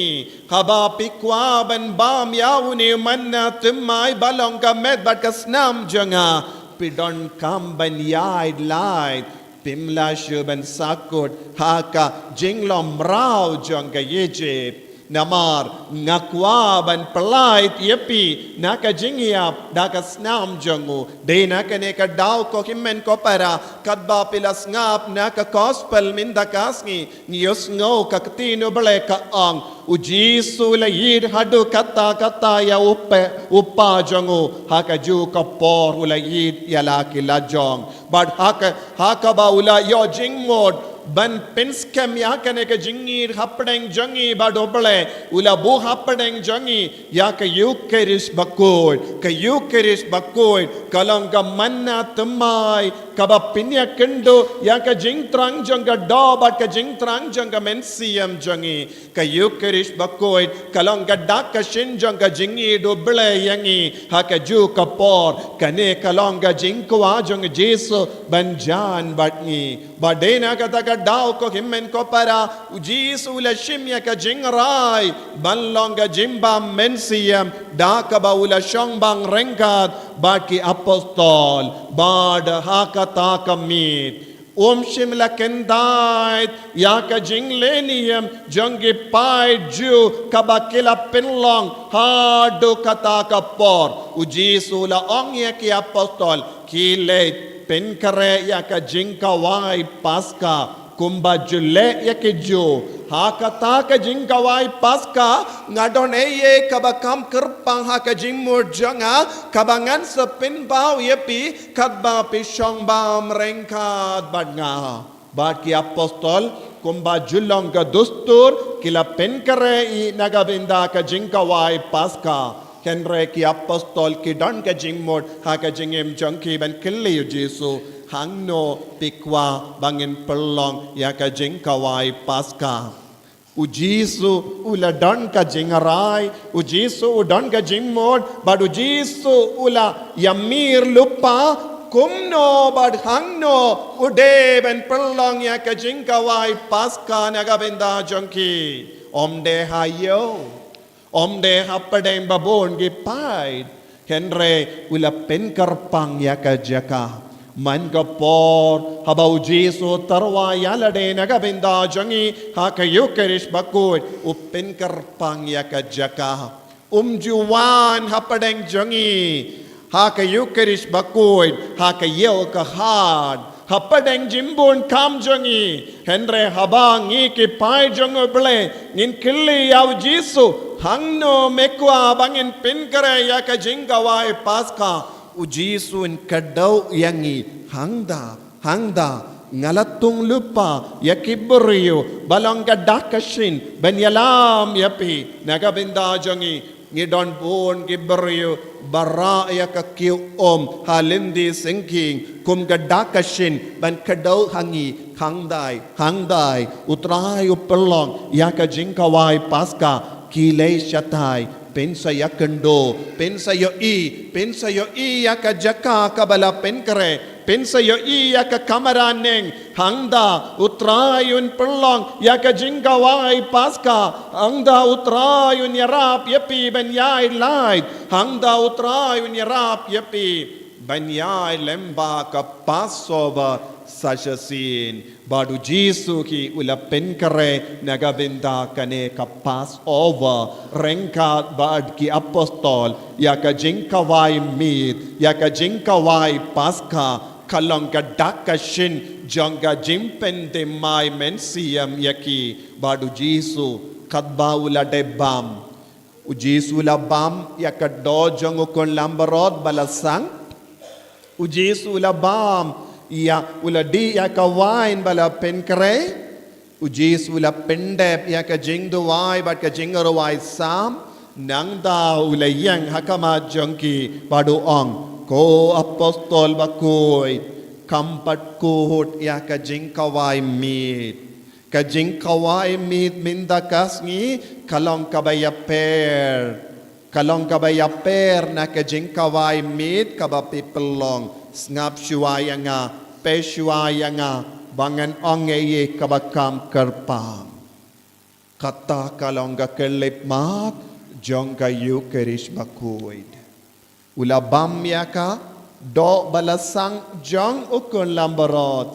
haba phi kwah ban bam ïa une u manna thymmai ba long ka met bad ka snam jong nga, phi donkam ban ïaid lait. Phim lah shuh ban sahkut ha ka jinglong mraw jong ka Egypt. Namar nga kwah ban pyllait ïa phi na ka jingïap da ka snam jong u. Dei na kane ka daw ko hynmen ko para, katba phi la sngap na ka gospel mynta ka sngi, ngi ïohsngew ka ktien U Blei ka ong, U Jisu u la ïeit haduh katta katta ïa u pa, u pa jong u, ha kajuh ka por u la ïeit ïa la ki lajong. Bad ha ka, ha kaba u la ïoh jingmut ban pynskhem ïa kane ka jingïeit hapdeng jong ngi bad U Blei, u la buh hapdeng jong ngi ïa ka Ïukharist Bakhuid. Ka Ïukharist Bakhuid ka long ka manna thymmai kaba pynïakynduh ïa ka jingthrang jong ka doh bad ka jingthrang jong ka mynsiem jong ngi. Ka Ïukharist Bakhuid ka long ka dak ka shin jong ka jingïeit U Blei ïa ngi ha kajuh ka por. Kane ka long ka jingkwah jong U Jisu ban jan bad ngi. Bad dei na kata ka daw ko hynmen ko para, U Jisu u la shim ïa ka jingrai ban long ka jingbam mynsiem, da kaba u la shong bang ryngkat bad ki apostol. Bad ha kata ka miet, um shym la kyntait ïa ka jingleh niam jong ki paid Jiw kaba ki la pynlong haduh kata ka por. U Jisu u la ong ïa ki apostol, khie leit pynkhreh ïa ka jingkhawai Paskha. Kumba ju leh ïa ki Jiw ha kata ka jingkawai Paska, nga don ei ei kaba kham kyrpang ha ka jingmut jong nga, kaba ngan sa pynpaw ïa phi katba phi shong bam ryngkat bad nga. Bad ki apostol, kumba ju long ka dustur, ki la pynkhreh na ka bynta ka jingkawai Paska. Hynrei ki apostol ki don ka jingmut ha ka jingim jong ki ban kylli ïa u Jisu, hangno phi kwah ba ngin pynlong ïa ka jingkawai Paska. U Jisu u la don ka jingrai, u Jisu u don ka jingmut, bad u Jisu u la ïamir lypa kumno bad hangno u dei ban pynlong ïa ka jingkawai Paska na ka bynta jong ki. Ym dei ha ïew, ym dei hapdeng ba bun ki paid, hynrei u la pynkyrpang ïa ka jaka. Man ka por haba u Jisu u tyrwa ïalade na ka bynta jong ngi ha ka Ïukharist Bakhuid, u pynkyrpang ïa ka jaka. Um ju wan hapdeng jong ngi ha ka Ïukharist Bakhuid, ha ka ïew ka hat, hapdeng jingbun kam jong ngi. Hynrei haba ngi ki paid jong U Blei ngin kylli ïa u Jisu, hangno me kwah ba ngin pynkhreh ïa ka jingkawai Paska, u Jisu un kdew ïa ngi, hangda, hangda, nga la tung lypa ïa ki briew ba long ka dak ka shin ban ïalam ïa phi. Na ka bynta jong ngi, ngi don bun ki briew ba rah ïa ka kiew um ha lynti syngkien kum ka dak ka shin ban kdew ha ngi. Hangdai, hangdai u Trai u pynlong ïa ka jingkawai Paska? Ki lei shatai, pynsa ïakynduh, pynsa ïohi, pynsa ïohi ïa ka jaka kaba la pynkhreh, pynsa ïohi ïa ka kamra neng. Hangda u Trai un pynlong ïa ka jingkawai Paska? Hangda u Trai un ïarap ïa phi ban ïaid lait? Hangda u Trai un ïarap ïa phi ban ïaid lem bad ka Passover sa shisien? Bad u Jisu hi u la pynkhreh na ka bynta kane ka Passover ryngkat bad ki apostol. Ïa ka jingkawai miet, ïa ka jingkawai Paska, ka long ka dak ka shin jong ka jingpynthymmai mynsiem ïa ki. Bad u Jisu katba u la dep bam, u Jisu u la bam ïa ka doh jong u khun langbrot ba la sang. U Jisu u la bam ïa, u la dih ïa ka wain ba la pynkhreh. U Jisu u la pyndep ïa ka jingduwai bad ka jingrwai Salm. Nangta u la ïeng ha khmat jong ki bad u ong, ko apostol bakhuid, kham pat kut ïa ka jingkawai miet. Ka jingkawai miet mynta ka sngi ka long kaba ïapher. Ka long kaba ïapher na ka jingkawai miet kaba phi pynlong. Sngap shuwa ïa nga, peit shuwa ïa nga, ba ngan ong ei ei kaba kham kyrpang. Kata ka long ka khyllipmat jong ka Ïukharist bakhuid. U la bam ïa ka doh ba la sang jong u khun langbrot.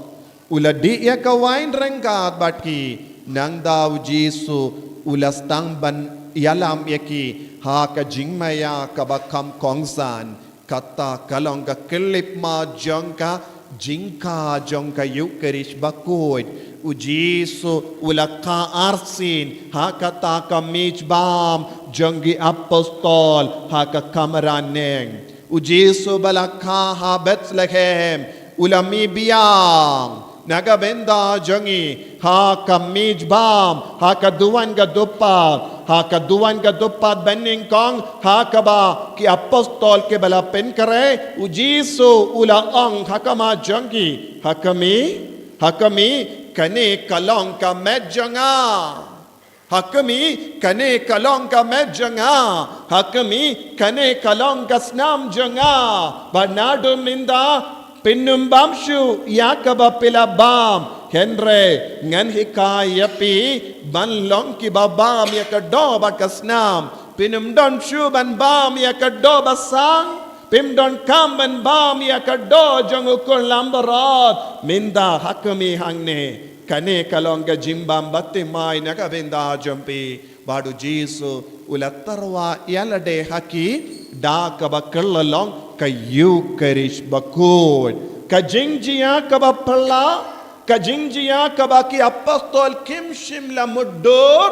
U la dih ïa ka wain ryngkat bad ki. Nangta u Jisu u la sdang ban ïalam ïa ki ha ka jingmaïa kaba kham kongsan. Kata ka long ka khyllipmat jong ka jingkha jong ka Ïukharist bakhuid. U Jisu u la kha arsien ha kata ka miej bam jong ki apostol ha ka kamra neng. U Jisu ba la kha ha Bethlehem, u la mih biang na ka bynta jong ngi ha ka miej bam, ha ka duwan ka dupat, ha ka duwan ka dupat banyngkong, ha kaba ki apostol kiba la pynkhreh, u Jisu u la ong ha khmat jong ki, ha khmih, ha khmih, kane ka long ka met jong nga. Ha khmih, kane ka long ka met jong nga. Ha khmih, kane ka long ka snam jong nga. Bad naduh mynta phin ym bam shuh ïa kaba phi la bam. Hynrei ngan hikai ïa phi ban long kiba bam ïa ka doh bad ka snam. Phin ym don shuh ban bam ïa ka doh ba sang. Phim donkam ban bam ïa ka doh jong u khun langbrot. Mynta ha khmih hangne. Kane ka long ka jingbam bathymmai na ka bynta jong phi. Bad u Jisu u la tyrwa ïalade ha ki da kaba kylla long ka Ïukharist bakhuid. Ka jingjia kaba phylla Ka jingjia kaba ki apostol kim shym la mutdur,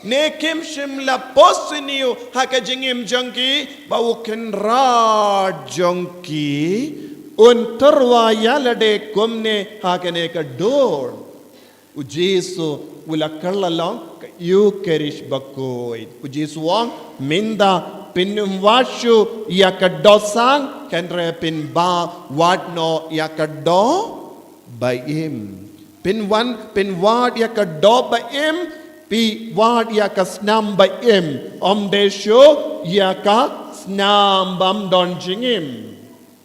ne kim shym la pos sniew ha ka jingim jong ki, ba u Kynrad jong ki un tyrwa ïa lade kumne ha kane ka dur. U Jisu u la kylla long ka Ïukharist bakhuid. U Jisu u ong, mynta phin ym wad shuh ïa ka dohsang, hynrei phin ba wad noh ïa ka doh ba im. Phin wan, phin wad ïa ka doh ba im, phi wad ïa ka snam ba im. Ym dei shuh ïa ka snam bym don jingim.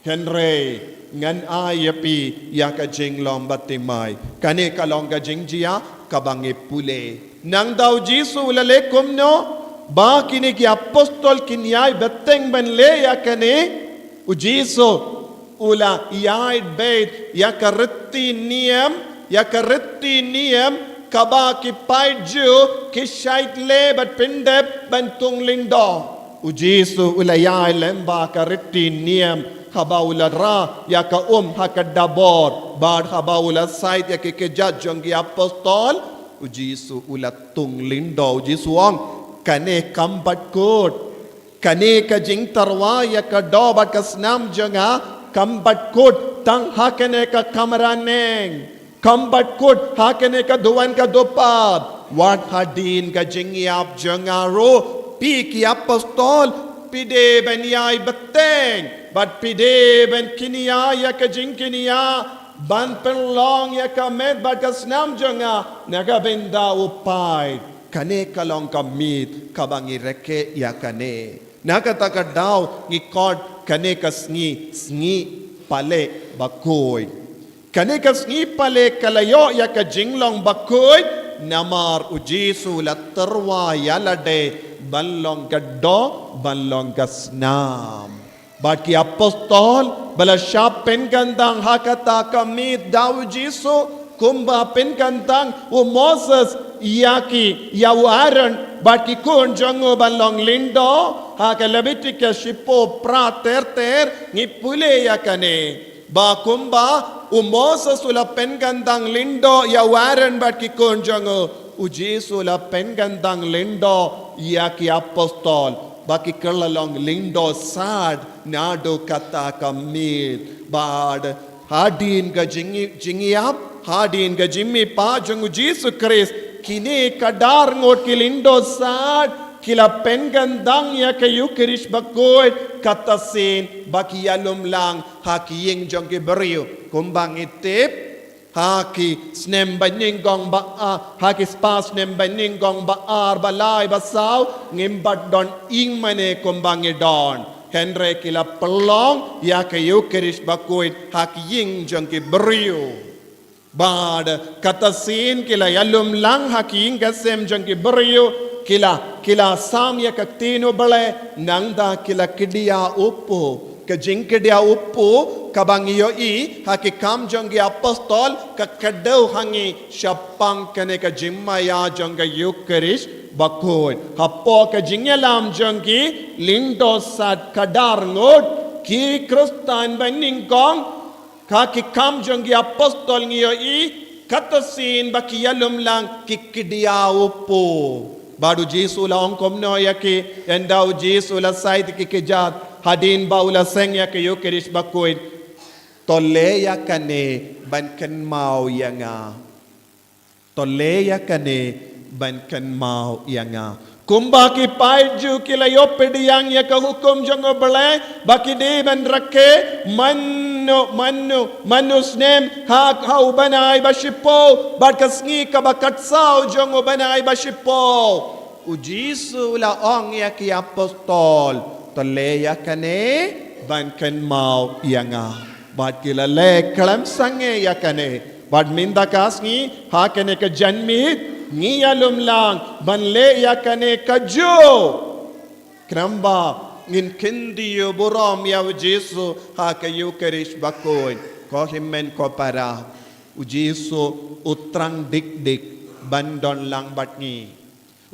Hynrei ngan ai ïa phi ïa ka jinglong bathymmai. Kane ka long ka jingjia kaba ngi pule. Nangta u Jisu u la leh kumno, ba kine ki apostol kin ïai bteng ban leh ïa kane. U Jisu u la ïai beit ïa ka riti niam, ïa ka riti niam kaba ki paid Jiw ki shait leh bad pyndep ban thung lyngdoh. U Jisu u la ïai lem bad ka riti niam, haba u la rah ïa ka um ha ka dabor, bad haba u la shait ïa ki kjat jong ki apostol, u Jisu u la thung lyngdoh. U Jisu u ong, kane kam bat kut. Kane ka jingtyrwa ïa ka doh bad ka snam jong nga kam bat kut tang ha kane ka kamra neng. Kam bat kut ha kane ka duwan ka dupad. Wat hadien ka jingïap jong nga ruh, phi ki apostol, phi dei ban ïai bteng bad phi dei ban kñia ïa ka jingkñia, ban pynlong ïa ka met bad ka snam jong nga na ka bynta u paid. Kane ka long ka miet kaba ngi rakhe ïa kane. Na kata ka daw ngi khot kane ka sngi, sngi Palei Bakhuid. Kane ka sngi Palei ka la ïoh ïa ka jinglong bakhuid, namar u Jisu u la tyrwa ïa lade ban long ka doh, ban long ka snam. Bad ki apostol ba la shah pynkyntang ha kata ka miet da u Jisu, kumba pynkyntang u Moses ïa ki, ïa u Aaron bad ki khun jong u ban long lyngdoh, ha ka Lebitikos shiphew phra ter ter ngi pule ïa kane. Ba kumba u Moses u la pynkyntang lyngdoh ïa u Aaron bad ki khun jong u, u Jisu u la pynkyntang lyngdoh ïa ki apostol, ba ki kylla long lyngdoh sad naduh kata ka miet. Bad hadien ka jing, jingïap, hadien ka jingmihpat jong u Jisu Khrist, kine kadar ngut ki lyngdoh sad ki la pynkyntang ïa ka Ïukharist Bakhuid, kata shisien ba ki ïalum lang ha ki ïing jong ki briew. Kumba ngi tip, ha ki snem ba nyngkong ba ar, ha ki spah snem ba nyngkong ba ar, ba lai, ba saw, ngim pat don ïing mane kumba ngi don. Hynrei ki la pynlong ïa ka Ïukharist Bakhuid ha ki ïing jong ki briew. Bad kata shisien ki la ïalum lang ha ki ïing ki sem jong ki briew, ki la, ki la sam ïa ka ktien U Blei, nangta ki la kdiah u pop. Ka jingkdiah u pop kaba ngi ïohi ha ki Kam jong ki Apostol, ka kdew ha ngi shaphang kane ka jingmaïa jong ka Ïukharist Bakhuid. Hapoh ka jingïalam jong ki lyngdoh sad kadar ngut ki Khristan ba nyngkong, ha ki Kam jong ki Apostol ngi ïohi, kata shisien ba ki ïalum lang ki kdiah u pop. Bad U Jisu u la ong kumno ïa ki, ynda U Jisu u la shait ïa ki kjat, hadien ba u la seng ïa ka Ïukharist Bakhuid? To leh ïa kane ban kynmaw ïa nga. To leh ïa kane ban kynmaw ïa nga. Kumba ki paid Jiw ki la ïoh pdiang ïa ka hukum jong U Blei, ba ki dei ban rakhe man u, man u, man u snem ha, ha u bnai ba shiphew, bad ka sngi kaba khatsaw jong u bnai ba shiphew. U Jisu u la ong ïa ki Apostol, to leh ïa kane ban kynmaw ïa nga. Bad ki la leh khlem sangeh ïa kane. Bad mynta ka sngi, ha kane ka janmiet, ngi ïalum lang ban leh ïa kane kajuh. Khnang ba ngin kyntiew burom ïa U Jisu ha ka Ïukharist Bakhuid. Ko hynmen ko para, U Jisu u thrang dik dik ban don lang bad ngi.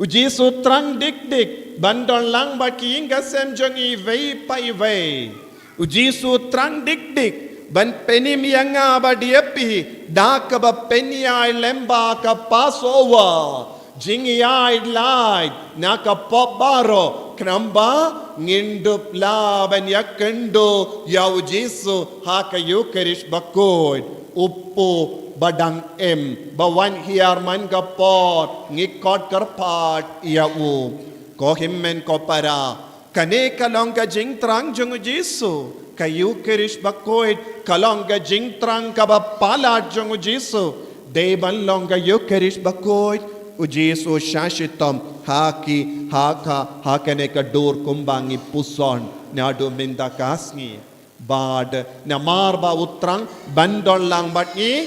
U Jisu u thrang dik dik ban don lang bad ki ïing ki sem jong ngi iwei pa iwei. U Jisu u thrang dik dik ban pynim ïa nga bad ïa Pi da kaba pynïaid lyngba ka Passover, jingïaid lait na ka pop baroh, khnang ba ngin dup lah ban ïakynduh ïa u Jisu ha ka Ïukharist bakhuid, u pop ba dang im, ba wan hiar man ka por, ngi khot kyrpad ïa u. Ko hynmen ko para, kane ka long ka jingthrang jong u Jisu. Ka Ïukharist bakhuid ka long ka jingthrang kaba palat jong u Jisu. Dei ban long ka Ïukharist bakhuid, u Jisu u shah shitom ha ki, ha ka, ha kane ka dur kumba ngi puson naduh mynta ka sngi. Bad namar ba u thrang ban don lang bad ngi,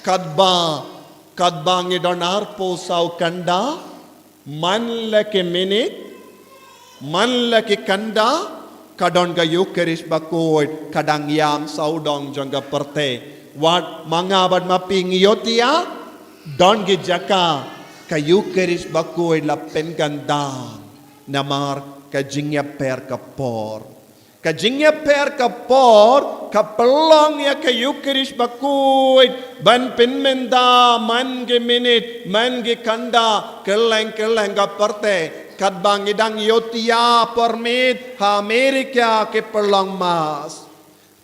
katba, katba ngi don arphew saw kynda, man la ki minit, man la ki kynda, ka don ka Ïukharist bakhuid ka dang ïam sawdong jong ka pyrthei. Wat ma nga bad ma phi ngi ïohi ïa, don ki jaka ka Ïukharist bakhuid la pynkandang namar ka jingïapher ka por. Ka jingïapher ka por ka pynlong ïa ka Ïukharist bakhuid ban pynmynta man ki minit, man ki kynda, kylleng kylleng ka pyrthei. Katba ngi dang ïohi ïa por miet ha Amerika ki pynlong Mass.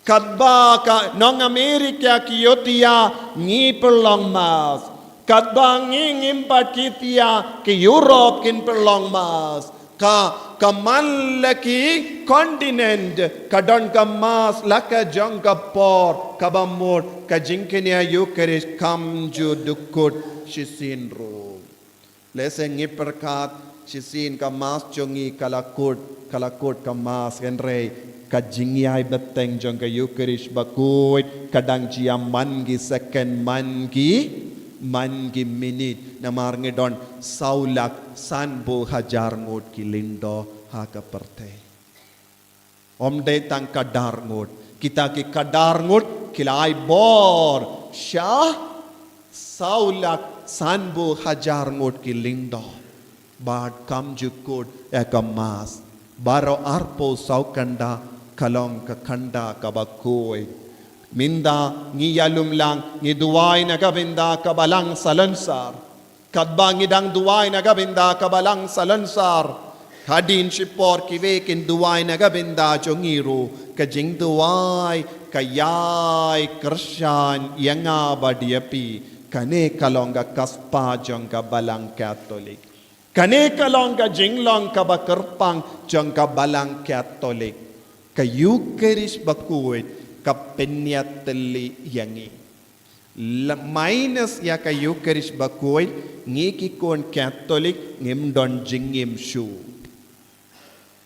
Katba ka nong Amerika ki ïohi ïa, ngi pynlong Mass. Katba ngi ngim pat ïohi ïa, ki Europe kin pynlong Mass. Ka, ka man la ki continent ka don ka Mass la ka jong ka por, kaba mut ka jingkñia Ïukharist kam ju dkut shisien ruh. Lehse ngi pyrkhat shisien ka Mass jong ngi ka la kut, ka la kut ka Mass, hynrei ka jingïai bteng jong ka Ïukharist bakhuid ka dang jia man ki second, man ki, man ki minit. Namar ngi don saw lak sanphew hajar ngut ki lyngdoh ha ka pyrthei. Ym dei tang khadar ngut, kita ki khadar ngut ki la ai bor sha saw lak sanphew hajar ngut ki lyngdoh. Bad kam ju kut ïa ka Mass. Baroh arphew saw kynda ka long ka kynda kaba khuid. Mynta ngi ïalum lang, ngi duwai na ka bynta ka Balang Salonsar. Katba ngi dang duwai na ka bynta ka Balang Salonsar, hadien shipor kiwei kin duwai na ka bynta jong ngi ruh. Ka jingduwai ka ïai kyrshan ïa nga bad ïa phi. Kane ka long ka kaspa jong ka Balang Katholik. Kane ka long ka jinglong kaba kyrpang jong ka Balang Katholik. Ka Ïukharist bakhuid ka pynïatylli ïa ngi. La, minus ïa ka Ïukharist bakhuid, ngi ki khun Katholik ngim don jingim shuh.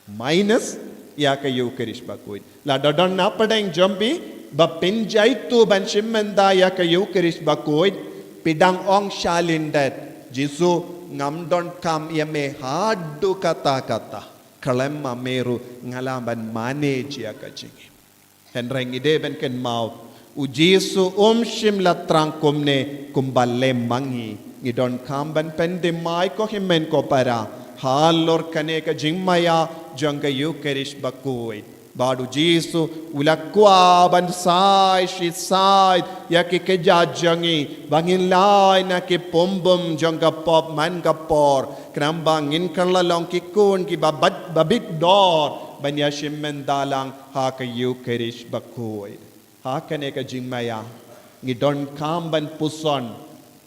Minus ïa ka Ïukharist bakhuid. Lada don na pdeng jong phi ba pynjaitu ban shim bynta ïa ka Ïukharist bakhuid, phi dang ong shalyndet, Jisu, ngam donkam ïa me haduh katta katta. Khlem ma me ruh nga lah ban manage ïa ka jingim. Hynrei ngi dei ban kynmaw, u Jisu um shym la thrang kumne kumba lem ma ngi. Ngi donkam ban pynthymmai, ko hynmen ko para, halor kane ka jingmaïa jong ka Ïukharist bakhuid. Bad u Jisu u la kwah ban sai shi sai ïa ki kjat jong ngi, ba ngin lai na ki pumbum jong ka pop man ka por, khnang ba ngin kylla long ki khun kiba bit, ba bit dor ban ïashim bynta lang ha ka Ïukharist bakhuid. Ha kane ka jingmaïa ngi donkam ban puson,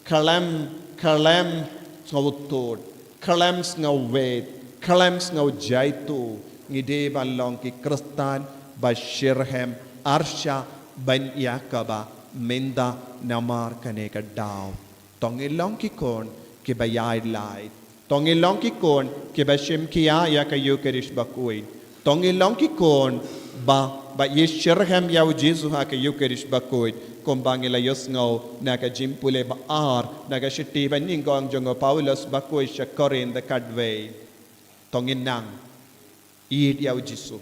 khlem, khlem sngewthuh, khlem sngewwit, khlem sngewjaitu. Ngi dei ban long ki Khristan ba shitrhem arshah ban ïa kaba mynta namar kane ka daw. To ngin long ki khun kiba ïaid lait. To ngin long ki khun kiba shim khia ïa ka Ïukharist bakhuid. To ngin long ki khun ba, ba ïashitrhem ïa u Jisu ha ka Ïukharist bakhuid. Kumba ngi la ïohsngew na ka jingpule ba ar, na ka shithi banyngkong jong u Paulus bakhuid sha Korinth khatwei. To ngin nang ïeit ïa u Jisu.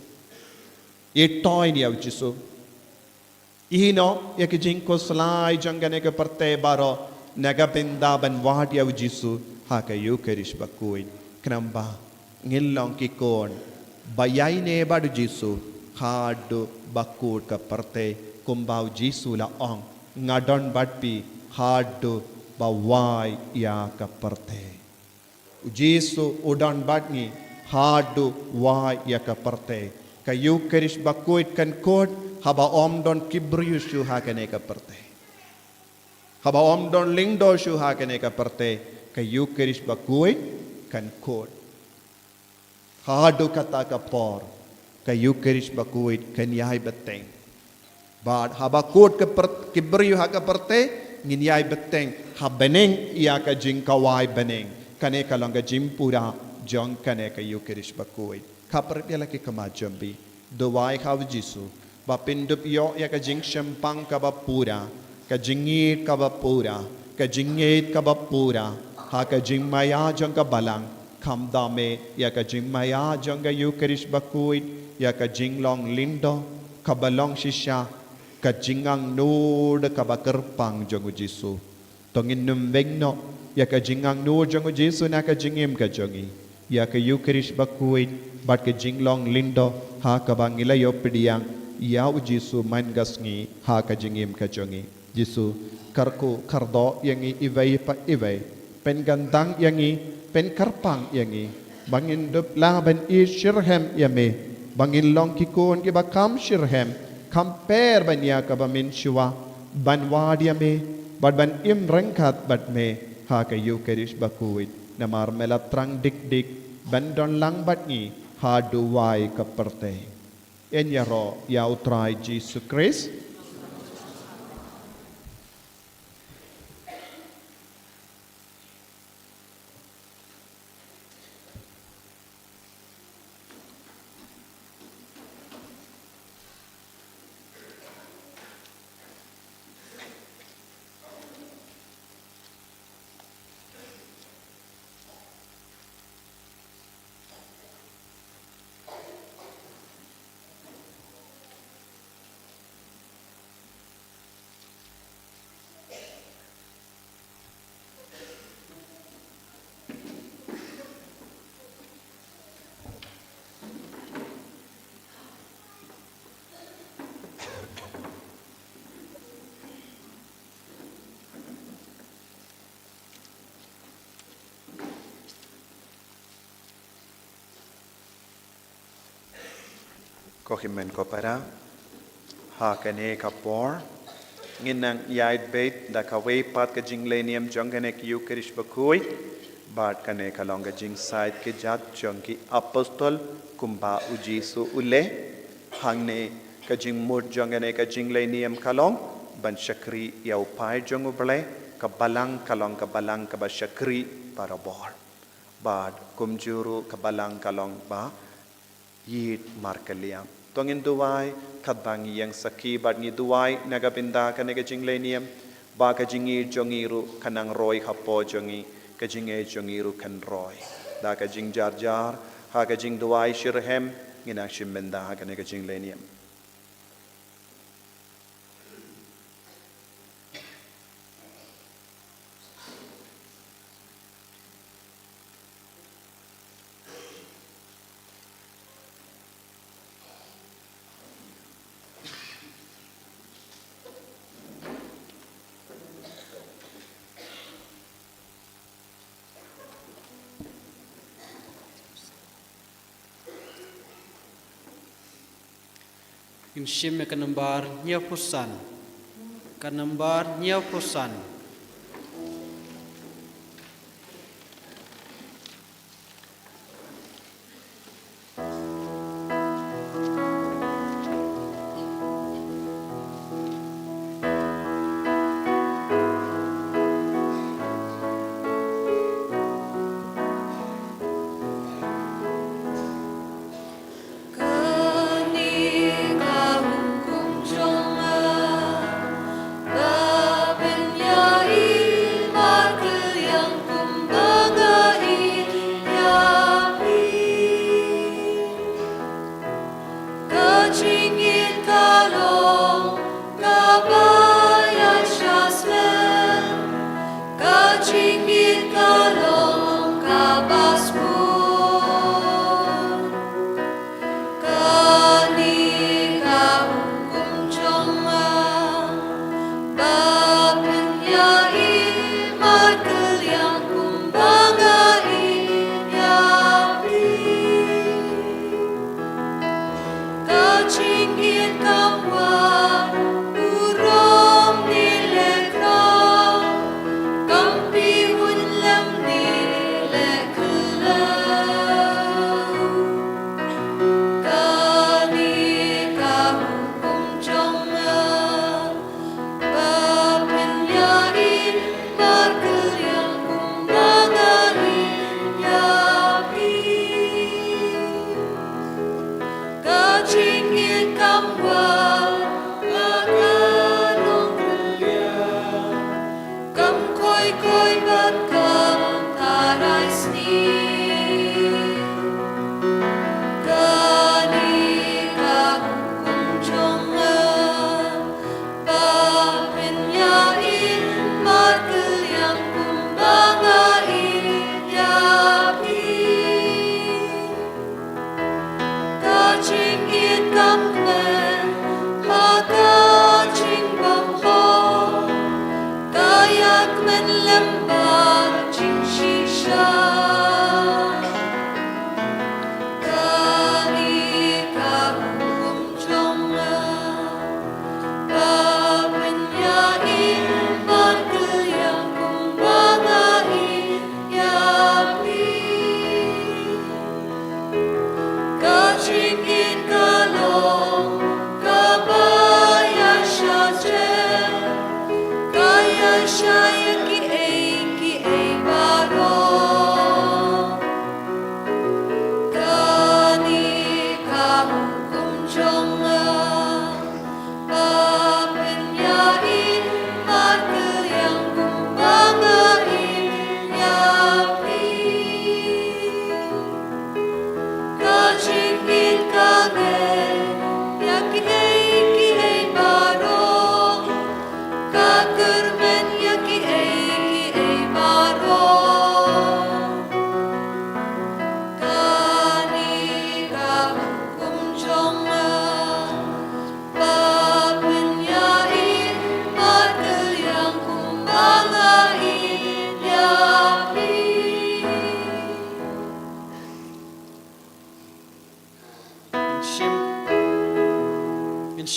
Ïeit toiñ ïa u Jisu. Ïehnoh ïa ki jingkhuslai jong kane ka pyrthei baroh na ka bynta ban wad ïa u Jisu ha ka Ïukharist bakhuid. Khnang ba ngin long ki khun ba ïaineh bad u Jisu haduh ba kut ka pyrthei, kumba u Jisu u la ong, nga don bad phi haduh ba wai ïa ka pyrthei. U Jisu u don bad ngi haduh wai ïa ka pyrthei. Ka Ïukharist Bakhuid kan kut haba ym don ki briew shuh ha kane ka pyrthei. Haba ym don lyngdoh shuh ha kane ka pyrthei, ka Ïukharist Bakhuid kan kut. Haduh kata ka por, ka Ïukharist Bakhuid kan ïai bteng. Bad haba kut ka pyr-, ki briew ha ka pyrthei, ngin ïai bteng ha bneng ïa ka jingkhawai bneng. Kane ka long ka jingpura jong kane ka Ïukharist Bakhuid. Khapkhreh ïa la ki khmat jong phi. Duwai ha u Jisu ba phin dup ïoh ïa ka jingshemphang kaba pura, ka jingïeit kaba pura, ka jingïeit kaba pura ha ka jingmaïa jong ka Balang. Kham dame ïa ka jingmaïa jong ka Ïukharist Bakhuid, ïa ka jinglong lyngdoh kaba long shisha, ka jingangnud kaba kyrpang jong u Jisu. To ngin nym weng noh ïa ka jingangnud jong u Jisu na ka jingim ka jong ngi, ïa ka Ïukharist Bakhuid bad ka jinglong lyngdoh ha kaba ngi la ïoh pdiang ïa u Jisu man ka sngi ha ka jingim ka jong ngi. Jisu, kyrkhu kyrdoh ïa ngi iwei pa iwei, pynkyndang ïa ngi, pynkyrpang ïa ngi, ba ngin dup lah ban ïeit shitrhem ïa me, ba ngin long ki khun kiba kham shitrhem, kham pher ban ïa kaba mynshuwa, ban wad ïa me bad ban im ryngkat bad me ha ka Ïukharist Bakhuid. Namar me la thrang dik dik ban don lang bad ngi ha duwai ka pyrthei. Yn ïaroh ïa u Trai Jisu Khrist. Ko hynmen ko para, ha kane ka por ngin nang ïaid beit da kawei pat ka jinglehniam jong kane ka Ïukharist Bakhuid bad kane ka long ka jingsaid kjat jong ki apostol kumba u Jisu u leh. Hangne ka jingmut jong kane ka jinglehniam ka long ban shakri ïa u paid jong U Blei. Ka Balang ka long ka Balang kaba shakri barabor. Bad kumjuh ruh ka Balang ka long ba ïeit markylliang. To ngin duwai katba ngi ïeng sakhi bad ngi duwai na ka bynta kane ka jinglehniam, ba ka jingïeit jong ngi ruh kan nang roi hapoh jong ngi, ka jingïeit jong ngi ruh kan roi. Da ka jingjarjar ha ka jingduwai shitrhem ngin nang shim bynta ha kane ka jinglehniam. Ngin shim ïa ka nambar hynñiewphew san. Ka nambar hynñiewphew san. Kane ka hukum jong nga, ba phin ïa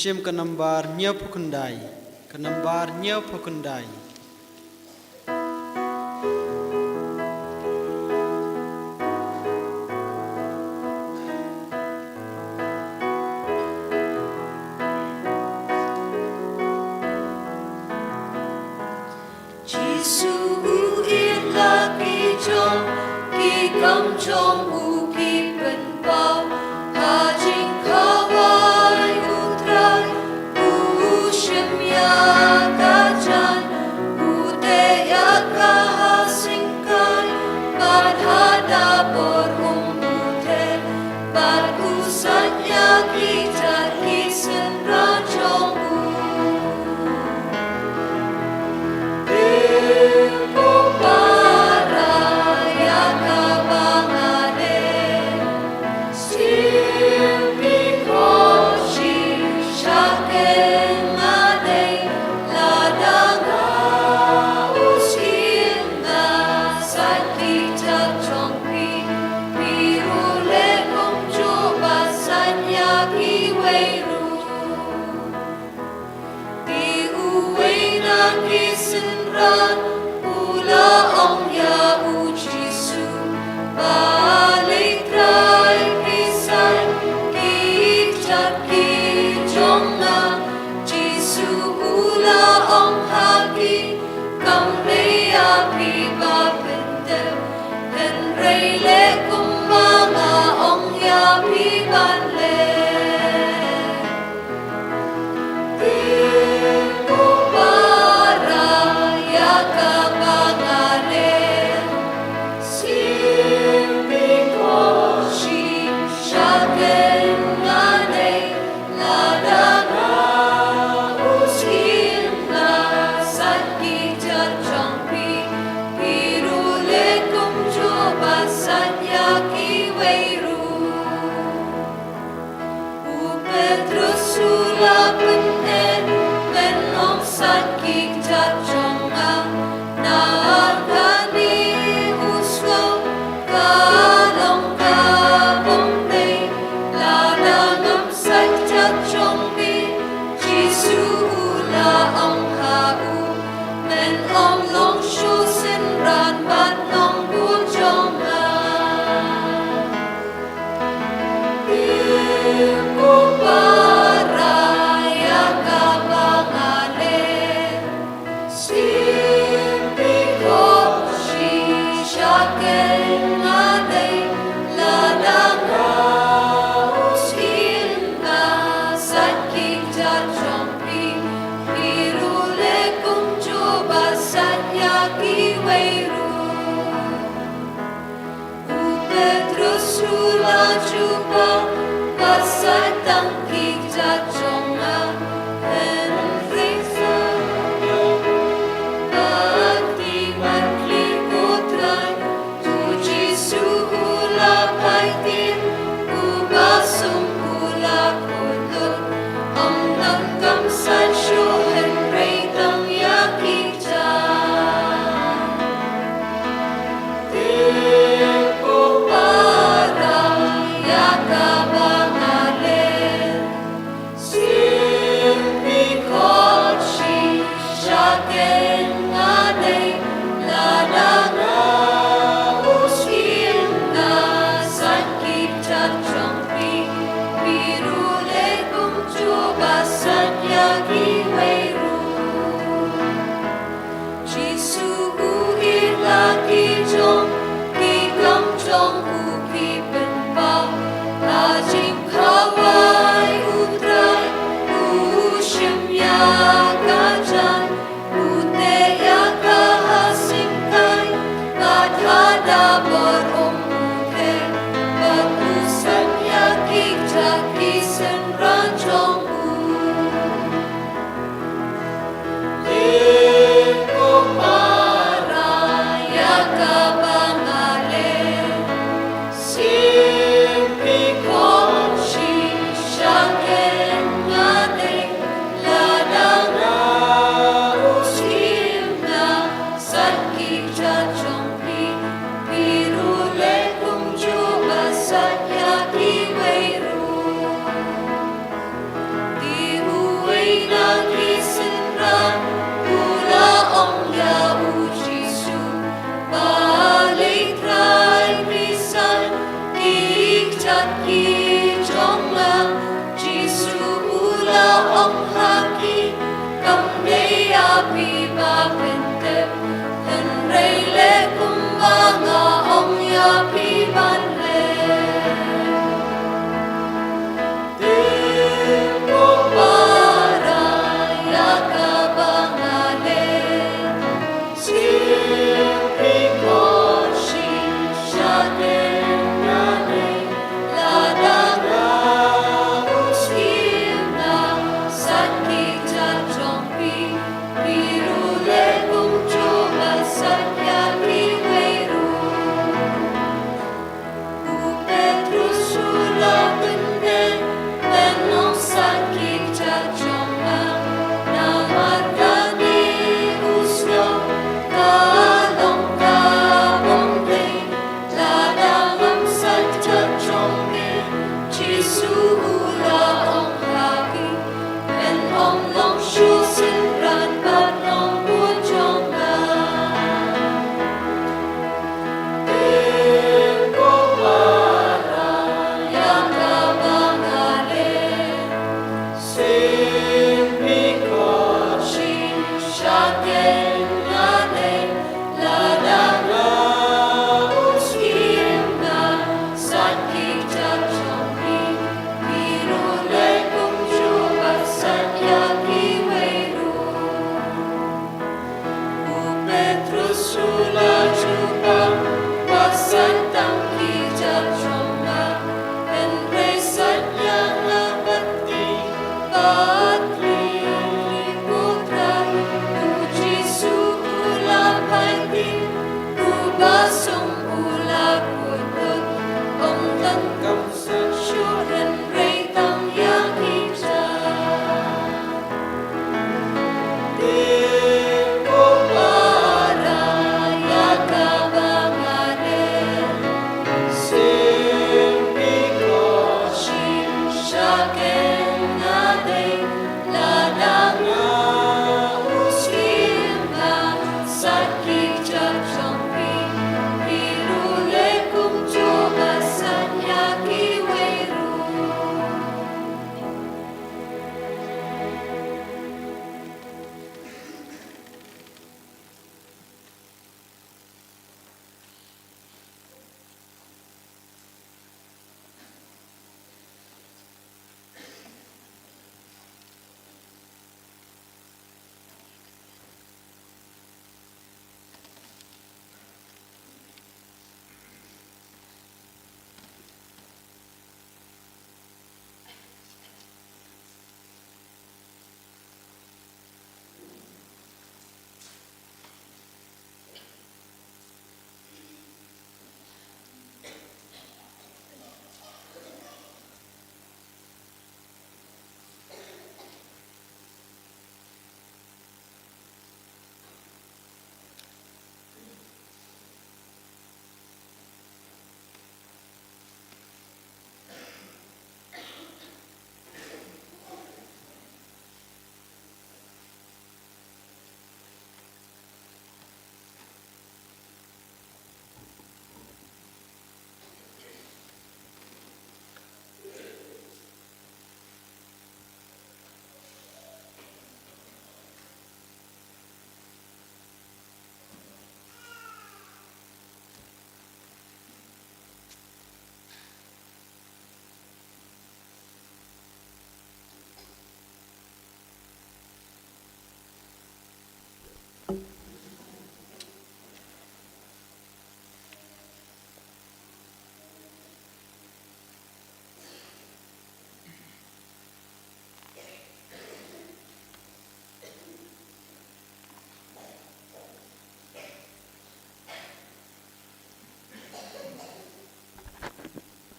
Shim ka nambar hynñiewphew khyndai, ka nambar hynñiewphew khyndai. Jisu u ïeit la ki jong, ki kam jong u ki pynpaw, ha jingkhawai u Trai, u shim ïa ka jaiñ, u teh ïa ka ha syngkai, bad ha ka por um u teh, bad u sait ïa ki jait ki synran jong u. Te ko para ïa kaba nga dei, shim phi ko shisha, ken nga dei, lada nga u shim, nga sait ki jait jong phi, phi ruh leh kumjuh, ba sait ïa kiwei ruh. Te uwei na ki synran u la ong ïa u Jisu, balei Trai, phi sait ki jait ki jong nga? Jisu u la ong ha ki, kam dei ïa phi ba pyntip, hynrei leh kumba nga ong ïa phi ban leh. Te ko para ïa kaba nga dei, shim phi ko shisha, ken nga dei, lada nga u shim, nga sait ki jait jong phi, phi ruh leh kumjuh, ba sait ïa kiwei ruh. U Petrus u la pyni, men ym sait ki jait jong nga, namar kane u sngew ka long ka bym dei, lada ngam sait jait jong me. Jisu u la ong ha u, men ym long shuh synran bad nongbud jong nga. Te ko para ïa kaba nga dei, shim phi ko shisha, ken nga dei, lada nga u shim, nga sait ki jait jong phi, phi ruh leh kumjuh, ba sait ïa kiwei ruh. U Petrus u la jubab, ba sait tang ki jait jong nga, hynrei sa bad ki bad ki, ko Trai. U Jisu u la phai tim, uba sum u la kut lut, ym donkam sait shuh, hynrei tang ïa ki jait. Te ko para ïa kaba nga dei, shim phi ko shisha, ken nga dei, lada nga u shim, nga sait ki jait jong phi, phi ruh leh kumjuh, ba sait ïa kiwei ruh. Jisu u ïeit la ki jong, ki kam jong u ki pynpaw, ha jingkhawai u Trai, u shim ïa ka jaiñ, u teh ïa ka ha syngkai, bad ha ka por um u teh, bad u sait ïa ki jait ki synran jong u. Te ko para ïa kaba nga dei, shim phi ko shisha, ken nga dei, lada nga u shim, nga sait ki jait jong phi, phi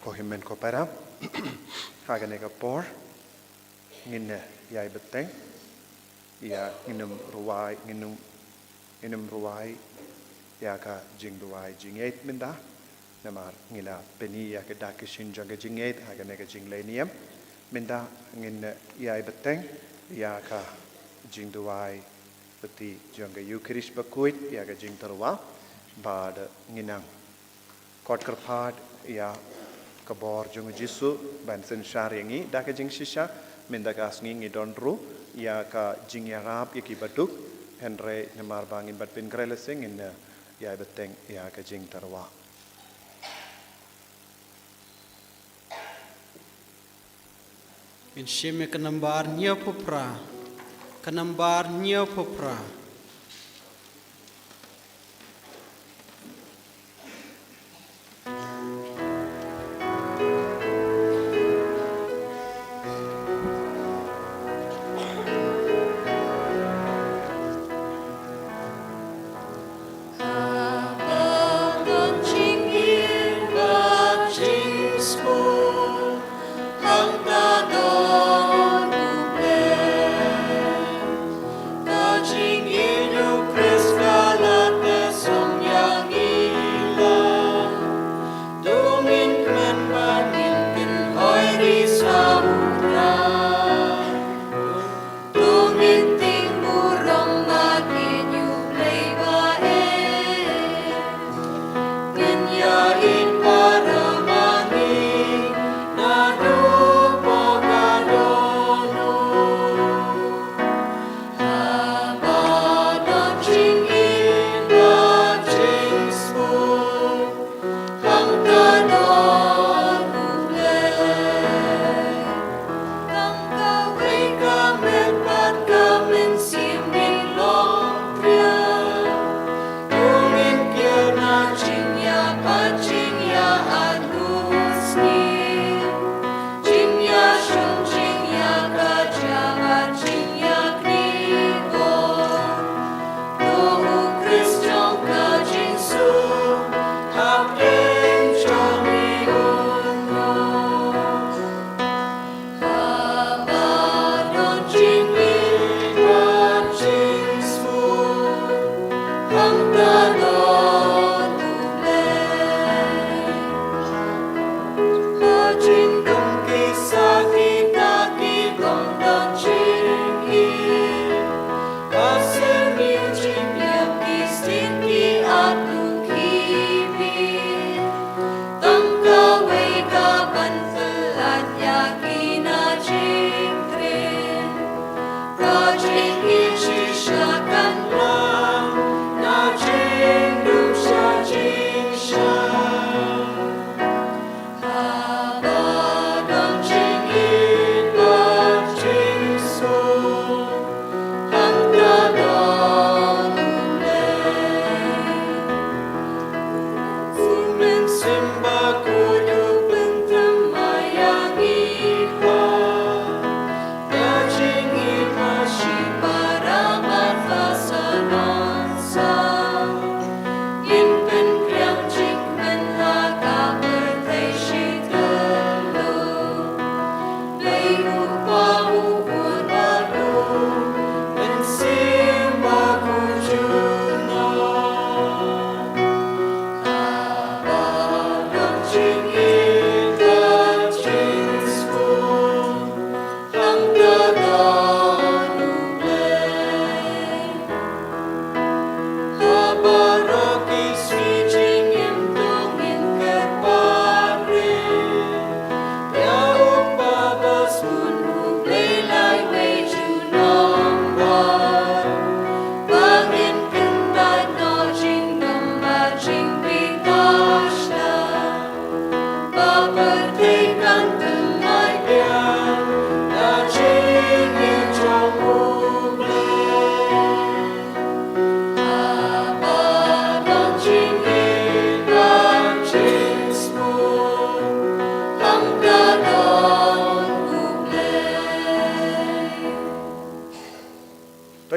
Ko hynmen ko para, ha kane ka por ngin ïai bteng ïa, ngin ym rwai, ngin ym, ngin ym rwai ïa ka jingduwai jingngeit mynta. Namar ngi la pyni ïa ka dak ka shin jong ka jingngeit ha kane ka jingleh niam. Mynta ngin ïai bteng ïa ka jingduwai pyrthei jong ka Eukharist bakhuid ïa ka jingtyrwa, bad ngin nang kot kyrpad ïa ka bor jong u Jisu ban synshar ïa ngi da ka jingshisha. Mynta ka sngi ngi don ruh ïa ka jingïarap ïa ki baduk, hynrei namar ba ngin bad pynkreh lashai ngin ïai bteng ïa ka jingtyrwa. Ngin shim ïa ka nambar hynñiewphew phra. Ka nambar hynñiewphew phra.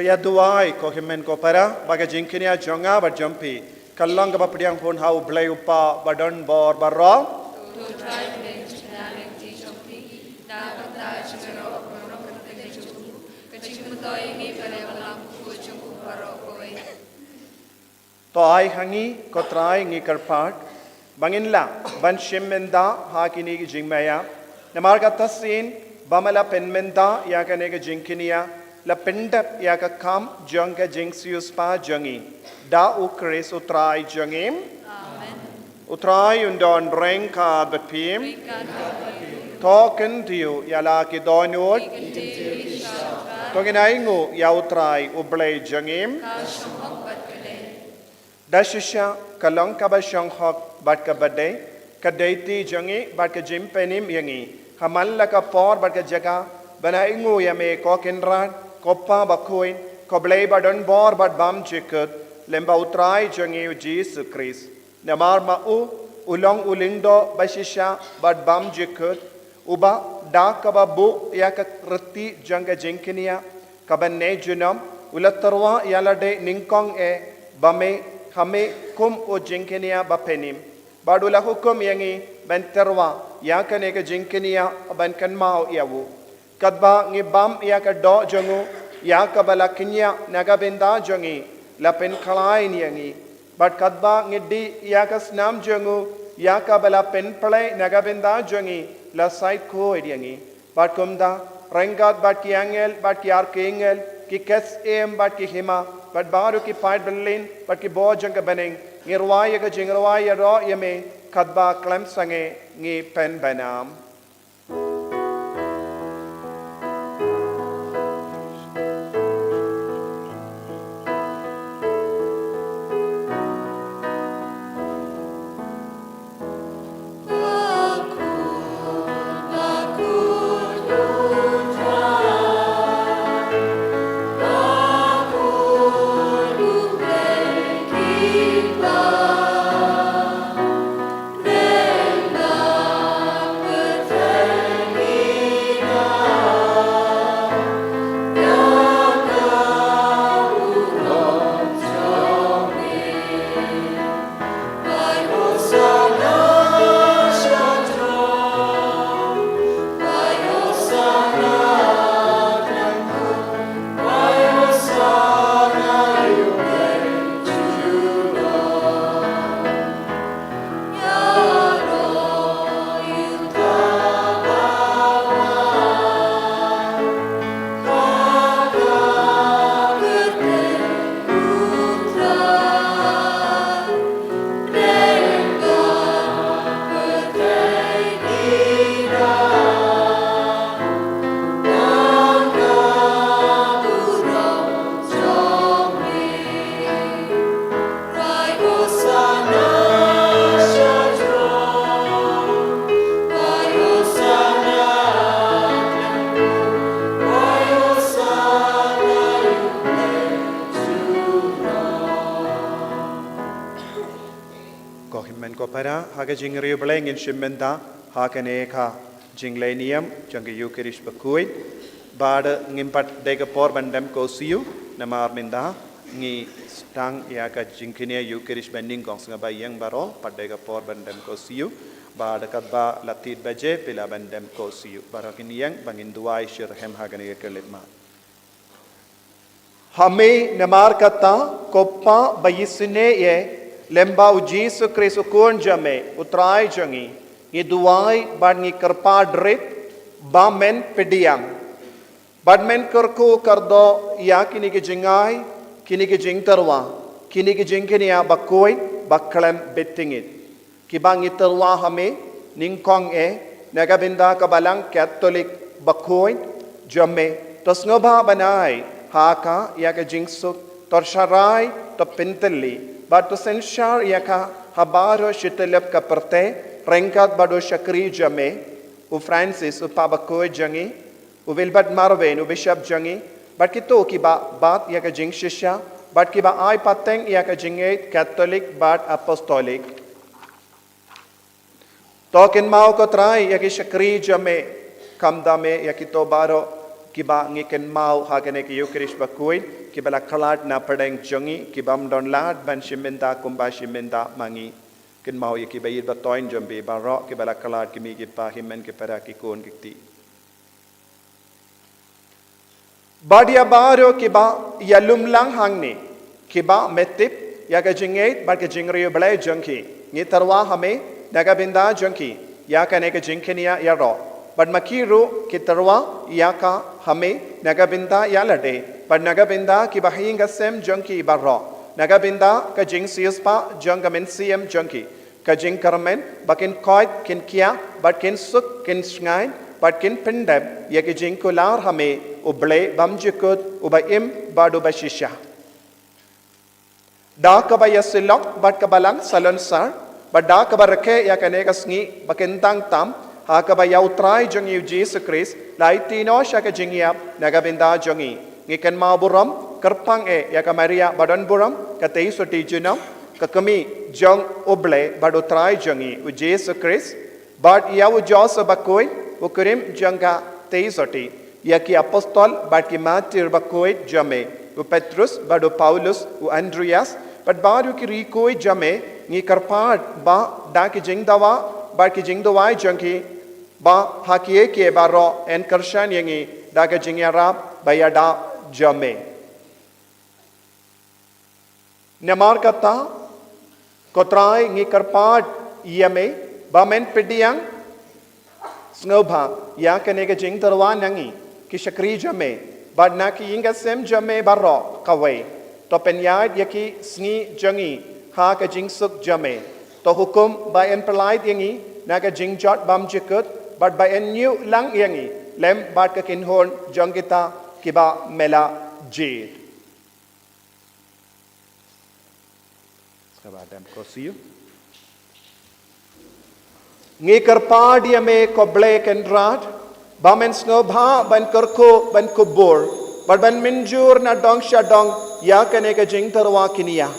Ïa duwai, ko hynmen ko para, ba ka jingkñia jong nga bad jong phi ka long kaba pdiang hun ha U Blei U Kpa badonbor baroh. To ai ha ngi, ko Trai, ngi kyrpad ba ngin lah ban shim bynta ha kine ki jingmaïa. Namar kata sien ba me la pynbynta ïa kane ka jingkñia, la pyndep ïa ka kam jong ka jingsiewspah jong ngi da U Khrist U Trai jong ngi. Amen. U Trai un don ryngkat bad phi. To kyntiew ïa la ki dohnud. To ngin ainguh ïa U Trai U Blei jong ngi. Da shisha ka long kaba shong hok bad kaba dei ka dei ti jong ngi bad ka jingpynim ïa ngi ha man la ka por bad ka jaka, ban ainguh ïa me, ko Kynrad, ko Kpa bakhuid, ko Blei badonbor bad bymjukut, lem bad U Trai jong ngi U Jisu Khrist. Namar ma u, u long u lyngdoh bashisha bad bymjukut, uba da kaba buh ïa ka riti jong ka jingkñia kaba ne junom, u la tyrwa ïa lade nyngkong eh, ba me, ha me kum u jingkñia bapynim. Bad u la hukum ïa ngi ban tyrwa ïa kane ka jingkñia, ban kynmaw ïa u. Katba ngi bam ïa ka doh jong u, ïa kaba la kñia na ka bynta jong ngi, la pynkhlaiñ ïa ngi. Bad katba ngi dih ïa ka snam jong u, ïa kaba la pynphlei na ka bynta jong ngi, la sait khuid ïa ngi. Bad kumta, ryngkat bad ki angel, bad ki arkangel, ki ksiem, bad ki hima, bad baroh ki paid byllien, bad ki bor jong ka bneng, ngi rwai ïa ka jingrwai ïaroh ïa me, katba khlem sangeh ngi pynbna. Ko hynmen ko para, ha ka jingriewblei ngin shim bynta ha kane ka jingleit niam jong ka Eucharist bakhuid. Bad ngim pat dei ka por ban dem ko siew, namar mynta ngi sdang ïa ka jingkñia Eucharist banyngkong. Sngewbha ïeng baroh, pat dei ka por ban dem ko siew. Bad katba la thied baje phi lah ban dem ko siew. Baroh kin ïeng ba ngin duwai shitrhem ha kane ka khyllipmat. Ha me namar kata, ko Kpa ba isynei, lem bad U Jisu Khrist U Khun jong me, U Trai jong ngi, ngi duwai bad ngi kyrpad rit ba men pdiang bad men kyrkhu kyrdoh ïa kine ki jingai, kine ki jingtyrwa, kine ki jingkñia bakhuid bakhlem btngit, kiba ngi tyrwa ha me nyngkong eh, na ka bynta ka Balang Katholik bakhuid jong me. To sngewbha ban ai ha ka ïa ka jingsuk, to sharai, to pyntylli bad to synshar ïa ka ha baroh shi tylli ka pyrthei, ryngkat bad u shakri jong me, u Francis, u Kpa bakhuid jong ngi, u Wilbert Marwein, u Bishop jong ngi, bad kito kiba bat ïa ka jingshisha bad kiba ai pateng ïa ka jingngeit Katholik bad Apostolik. To kynmaw, ko Trai, ïa ki shakri jong me, khamtam eh ïa kito baroh kiba ngi kynmaw ha kane ka Eucharist bakhuid, kiba la khlad na pdeng jong ngi, kibym don lad ban shim bynta kumba shim bynta ma ngi. Kynmaw ïa kiba ïeit ba toiñ jong phi baroh, kiba la khlad, ki mei ki pa, ki hynmen ki para, ki khun ki kti. Bad ïa baroh kiba ïalum lang hangne, kiba me tip ïa ka jingngeit bad ka jingriewblei jong ki, ngi tyrwa ha me na ka bynta jong ki ïa kane ka jingkñia ïaroh. Bad ma ki ruh ki tyrwa ïa ka ha me na ka bynta ïa lade, bad na ka bynta kiba ha ïing ha sem jong ki baroh, na ka bynta ka jingsiewspah jong ka mynsiem jong ki, ka jingkyrmen, ba kin koit, kin khiah, bad kin suk, kin shngaiñ, bad kin pyndep ïa ki jingkular ha me, U Blei bymjukut, uba im bad uba shisha. Da kaba ïasyllok bad ka Balang Salonsar, bad da kaba rakhe ïa kane ka sngi ba kyntang tam, ha kaba ïa U Trai jong ngi U Jisu Khrist la aiti noh sha ka jingïap na ka bynta jong ngi, ngi kynmaw burom kyrpang eh ïa ka Maria ba don burom, ka tei sotti junom, ka kmie jong U Blei bad U Trai jong ngi U Jisu Khrist, bad ïa u Joseph bakhuid, u kurim jong ka tei sotti, ïa ki apostol bad ki martir bakhuid jong me, u Petrus bad u Paulus, u Andreas, bad baroh ki riew khuid jong me, ngi kyrpad ba da ki jingdawa bad ki jingduwai jong ki, ba ha kiei kiei baroh yn kyrshan ïa ngi da ka jingïarap ba ïada jong me. Namar kata, ko Trai, ngi kyrpad ïa me ba men pdiang sngewbha ïa kane ka jingtyrwa na ngi, ki shakri jong me, bad na ki ïing ki sem jong me baroh kawei. To pynïaid ïa ki sngi jong ngi ha ka jingsuk jong me. To hukum ba yn pyllait ïa ngi na ka jingjot bymjukut, bad ba yn ñiewlang ïa ngi lem bad ka kynhun jong kita kiba me la jied. Sngewbha dam ko siu. Ngi kyrpad ïa me, ko Blei Kynrad, ba men sngewbha ban kyrkhu, ban kubur, bad ban mynjur na dong sha dong ïa kane ka jingtyrwa kñia.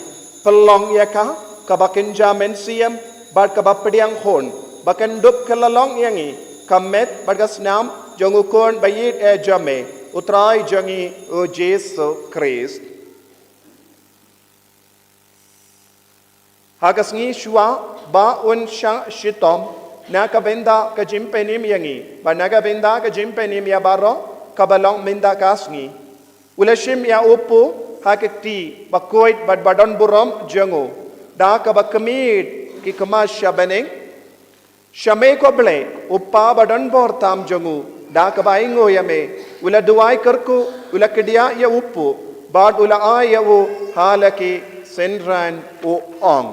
Pynlong ïa ka kaba kynja mynsiem bad kaba pdiang hun, ba kan dup kylla long ïa ngi ka met bad ka snam jong u Khun ba ïeit eh jong me, U Trai jong ngi U Jisu Khrist. Ha ka sngi shuwa ba un shah shitom, na ka bynta ka jingpynim ïa ngi bad na ka bynta ka jingpynim ïa baroh kaba long mynta ka sngi, u la shim ïa u kpu ha ka kti bakhuid bad badonburom jong u, da kaba khmih ki khmat sha bneng. Sha me, ko Blei, U Kpa badonbor tam jong u, da kaba ainguh ïa me, u la duwai kyrkhu, u la kdiah ïa u kpu, bad u la ai ïa u ha la ki synran, u ong: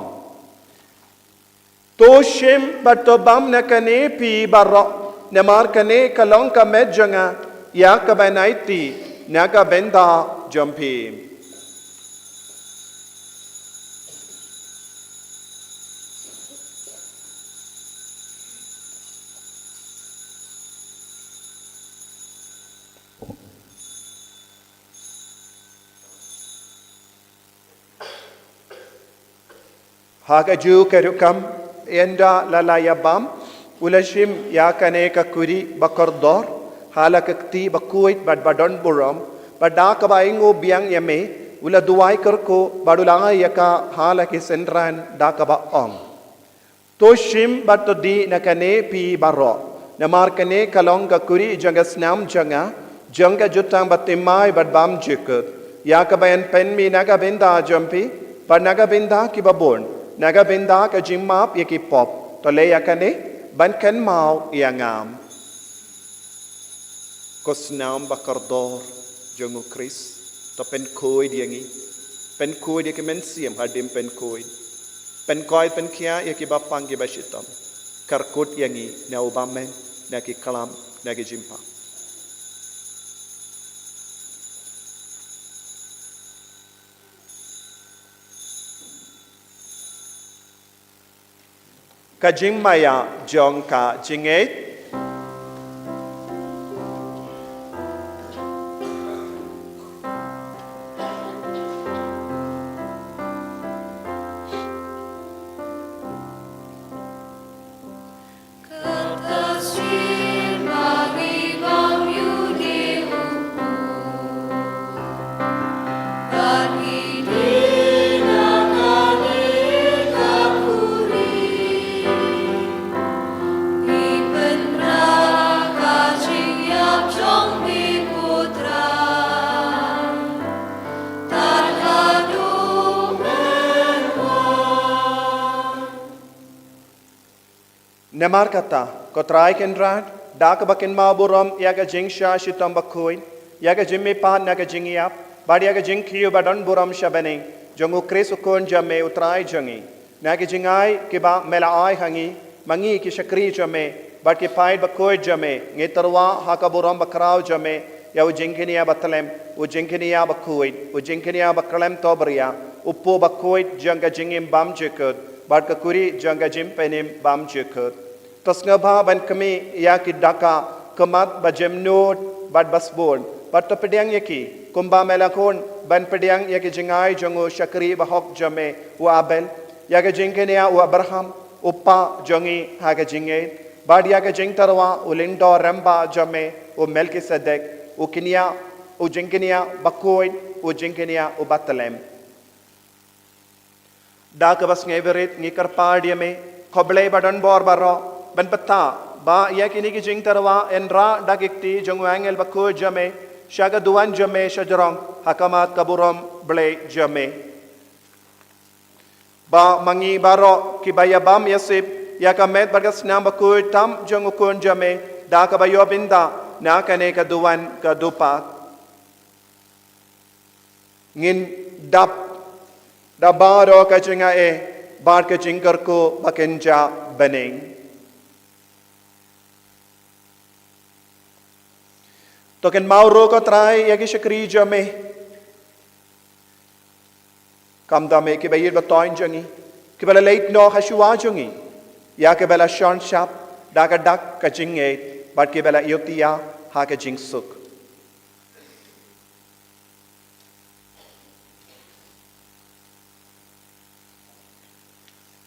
To shim bad to bam na kane phi baroh, namar kane ka long ka met jong nga, ïa kaba ngan aiti na ka bynta jong phi. Ha kajuh ka rukom, ynda la la ïa bam, u la shim ïa kane ka kuri bakordor ha la ka kti bakhuid bad badonburom, bad da kaba ainguh biang ïa me, u la duwai kyrkhu bad u la ai ïa ka ha la ki synran, da kaba ong: To shim bad to dih na kane phi baroh, namar kane ka long ka kuri jong ka snam jong nga, jong ka jutang bathymmai bad bymjukut, ïa kaba yn pynmih na ka bynta jong phi bad na ka bynta ki babun, na ka bynta ka jingmap ïa ki pop. To leh ïa kane ban kynmaw ïa nga. Ko snam bakordor jong U Khrist, to pynkhuid ïa ngi, pynkhuid ïa ki mynsiem hadien pynkhuid, pynkoit pynkhiah ïa kiba pang kiba shitom, kyrkut ïa ngi na u bymman, na ki klam, na ki jingpang. Ka jingmaïa jong ka jingngeit. Namar kata, ko Trai Kynrad, da kaba kynmaw burom ïa ka jingshah shitom bakhuid, ïa ka jingmihpat na ka jingïap, bad ïa ka jingkiew ba don burom sha bneng jong u Khrist u Khun jong me u Trai jong ngi, na ki jingai kiba me la ai ha ngi, ma ngi ki shakri jong me bad ki paid bakhuid jong me, ngi tyrwa ha ka burom bakhraw jong me ïa u jingkñia batlem, u jingkñia bakhuid, u jingkñia bakhlem tobria, u pop bakhuid jong ka jingim bymjukut bad ka khuri jong ka jingpynim bymjukut. To sngewbha ban khmih ïa ki daka khmat ba jemnud bad ba sbun, bad to pdiang ïa ki kumba me la khun ban pdiang ïa ki jingai jong u shakri bahok jong me u Abel, ïa ka jingkñia u Abraham, u kpa jong ngi ha ka jingngeit, bad ïa ka jingtyrwa u lyngdoh rangbah jong me u Melkisedek, u kñia, u jingkñia bakhuid, u jingkñia u batlem. Da kaba sngewbha rit ngi kyrpad ïa me, ko Blei ba don bor baroh, ban pynthikna ba ïa kine ki jingtyrwa yn rah da ki kti jong u angel bakhuid jong me sha ka duwan jong me shajrong ha khmat ka burom Blei jong me. Ba ma ngi baroh kiba ïabam ïasip ïa ka met bad ka snam bakhuid tam jong u Khun jong me, da kaba ïoh bynta na kane ka duwan ka dupat, ngin dap da baroh ka jingai bad ka jingkyrkhu ba kynjah bneng. To kynmaw ruh ko Trai ïa ki shakri jong me, kam da me kiba ïeit ba thoiñ jong ngi, kiba la leit noh ha shuwa jong ngi, ïa kiba la shon shap da ka dak ka jingngeit, bad kiba la ïohthiah ha ka jingsuk.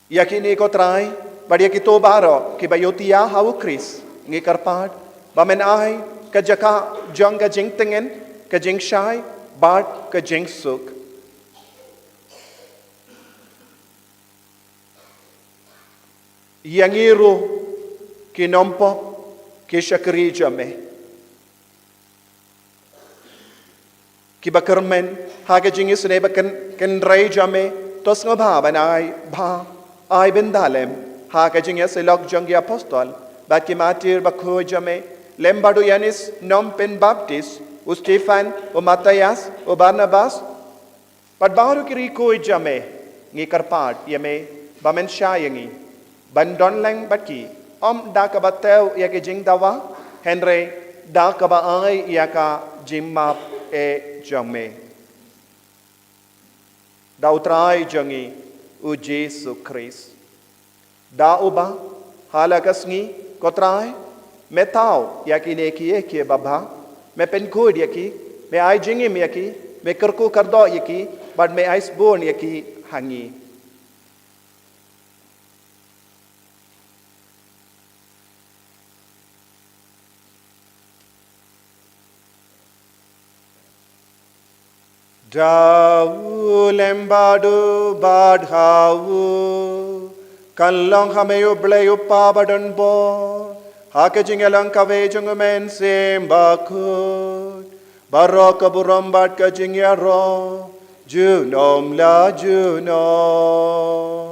Ïa kine ko Trai, bad ïa kito baroh kiba ïohthiah ha u Khrist, ngi kyrpad ba men ai ka jaka jong ka jingtngen, ka jingshai bad ka jingsuk. Ïa ngi ruh ki nongpop, ki shakri jong me, kiba kyrmen ha ka jingisynei ba kyn, kynrei jong me, to sngewbha ban ai bha, ai bynta lem ha ka jingïasyllok jong ki apostol bad ki martir bakhuid jong me, lem bad u Ïanis nongpynbaptis, u Stephan, u Matthias, u Barnabas, bad baroh ki ri khuid jong me. Ngi kyrpad ïa me ba men shah ïa ngi ban don lang bad ki, ym da kaba thew ïa ki jingdawa, hynrei da kaba ai ïa ka jingmap eh jong me. Da u Trai jong ngi u Jisu Khrist. Da uba, ha la ka sngi, ko Trai, me thaw ïa kine kiei kiei babha, me pynkhuid ïa ki, me ai jingim ïa ki, me kyrkhu kyrdoh ïa ki, bad me ai sbun ïa ki ha ngi. Da u lem bad u bad ha u, kan long ha me u Blei u Kpa badonbor, ha ka jingïalang kawei jong u Mynsiem Bakhuid, baroh ka burom bad ka jingïaroh junom la junom.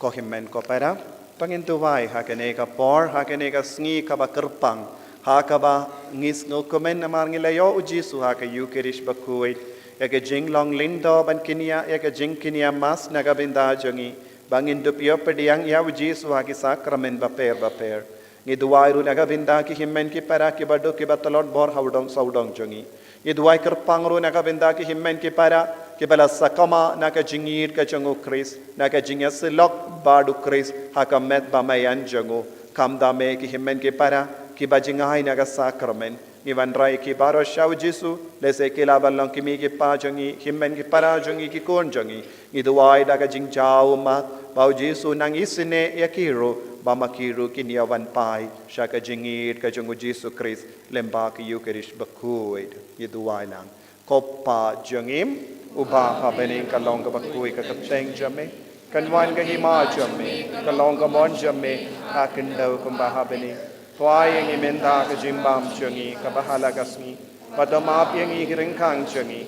Ko hynmen ko para, to ngin duwai ha kane ka por, ha kane ka sngi kaba kyrpang, ha kaba ngi sngewkmen namar ngi la ïoh u Jisu ha ka Ïukharist bakhuid, ïa ka jinglong lyngdoh ban kñia, ïa ka jingkñia mass na ka bynta jong ngi, ba ngin dup ïoh pdiang ïa u Jisu ha ki sakramen bapher bapher. Ngi duwai ruh na ka bynta ki hynmen ki para kiba duk kiba tlot bor ha u dong sawdong jong ngi. Ngi duwai kyrpang ruh na ka bynta ki hynmen ki para kiba la sakma na ka jingïeit ka jong u Khrist, na ka jingïasyllok bad u Khrist ha ka met ba maïan jong u. Kam da me ki hynmen ki para kiba jngai na ka sakramen. Ngi wanrah ïa ki baroh sha u Jisu, lehse ki lah ban long ki mei ki pa jong ngi, hynmen ki para jong ngi, ki khun jong ngi. Ngi duwai da ka jingjaw ummat ba u Jisu un nang isynei ïa ki ruh, ba ma ki ruh kin ïa wan phai sha ka jingïeit ka jong u Jisu Khrist lyngba ka Ïukharist bakhuid. Ngi duwai lang. Ko Pa jong ngi uba ha bneng, ka long kaba khuid ka kyrteng jong me. Kan wan ka hima jong me, ka long ka mon jong me, ha khyndew kumba ha bneng. Pynwai ïa ngi mynta ka jingbam jong ngi kaba ha la ka sngi, bad to map ïa ngi ki ryngkang jong ngi,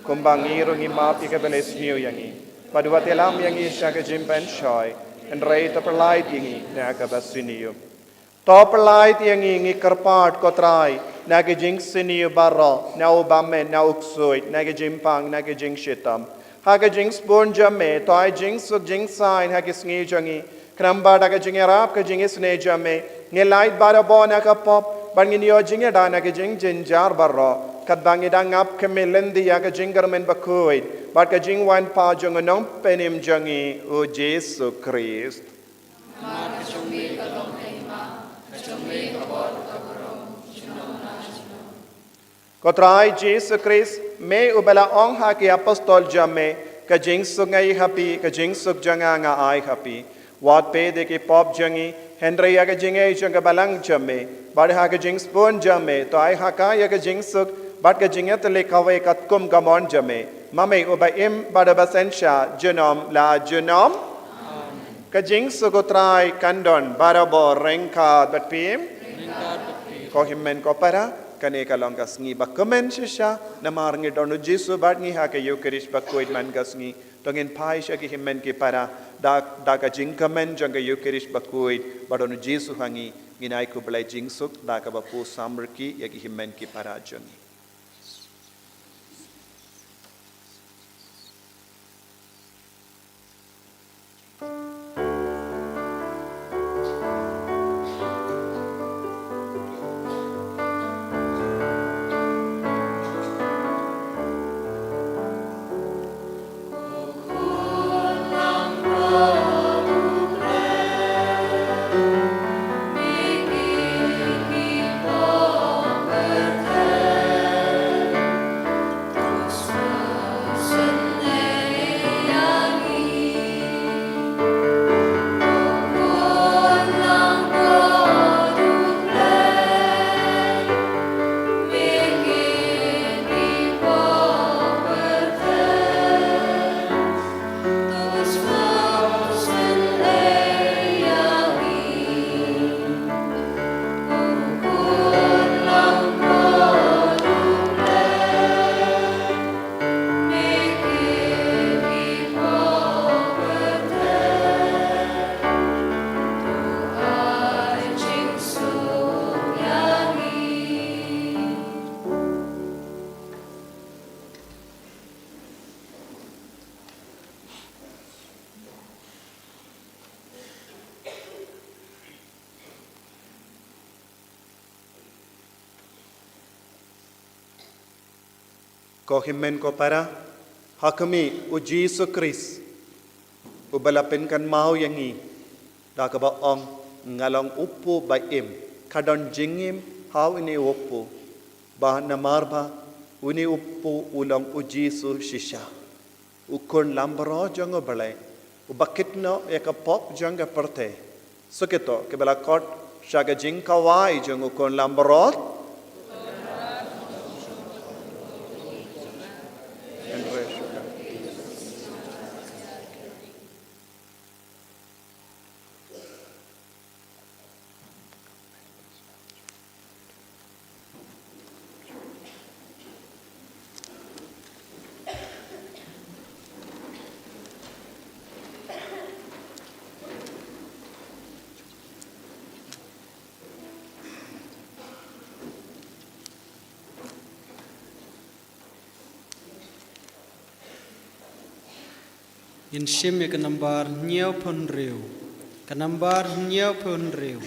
kumba ngi ruh ngi map ïa kiba la isniew ïa ngi. Bad wat ïalam ïa ngi sha ka jingpynshoi, hynrei to pyllait ïa ngi na kaba sniew. To pyllait ïa ngi, ngi kyrpad ko Trai, na ka jingsniew baroh, na u bymmen, na u ksuid, na ka jingpang, na ka jingshitom. Ha ka jingsbun jong me, to ai jingsuk jingsaiñ ha ki sngi jong ngi. Khnang ba da ka jingïarap ka jingisynei jong me, ngin lait barabor na ka pop, bad ngin ïoh jingïada na ka jingjynjar baroh. Katba ngi dang ap khmih lynti ïa ka jingkyrmen bakhuid bad ka jingwan pat jong u Nongpynim jong ngi, u Jisu Khrist. Namar ka jong me ka long ka hima, ka jong me ka bor ka burom, junom la junom. Ko Trai Jisu Khrist, me uba la ong ha ki apostol jong me, ka jingsuk nga ai ha phi, ka jingsuk jong nga nga ai ha phi. Wat peit ïa ki pop jong ngi, hynrei ïa ka jingaiei jong ka balang jong me, bad ha ka jingsbun jong me, to ai ha ka ïa ka jingsuk bad ka jingïatylli kawei katkum ka mon jong me. Ma me uba im bad uba synshar junom la junom. Ka jingsuk u Trai kan don barabor ryngkat bad phi. Ko hynmen ko para, kane ka long ka sngi bakmen shisha, namar ngi don u Jisu bad ngi ha ka Eukharist bakhuid man ka sngi. To ngin phai sha ki hynmen ki para, da, da ka jingkmen jong ka Eukharist bakhuid, ba don u Jisu ha ngi, ngin ai khublei jingsuk da kaba pynsamrkhie ïa ki hynmen ki para jong ngi. Ko hynmen ko para, ha khmih u Jisu Khrist, uba la pynkynmaw ïa ngi da kaba ong, nga long u kpu ba im, ka don jingim ha une u kpu, ba namar ba une u kpu u long u Jisu shisha, u khun langbrot jong u Blei, uba kit noh ïa ka pop jong ka pyrthei. Sukito kiba la khot sha ka jingkawei jong u khun langbrot. Ngin shim ïa ka nambar hynñiewphew hynriew. Ka nambar hynñiewphew hynriew.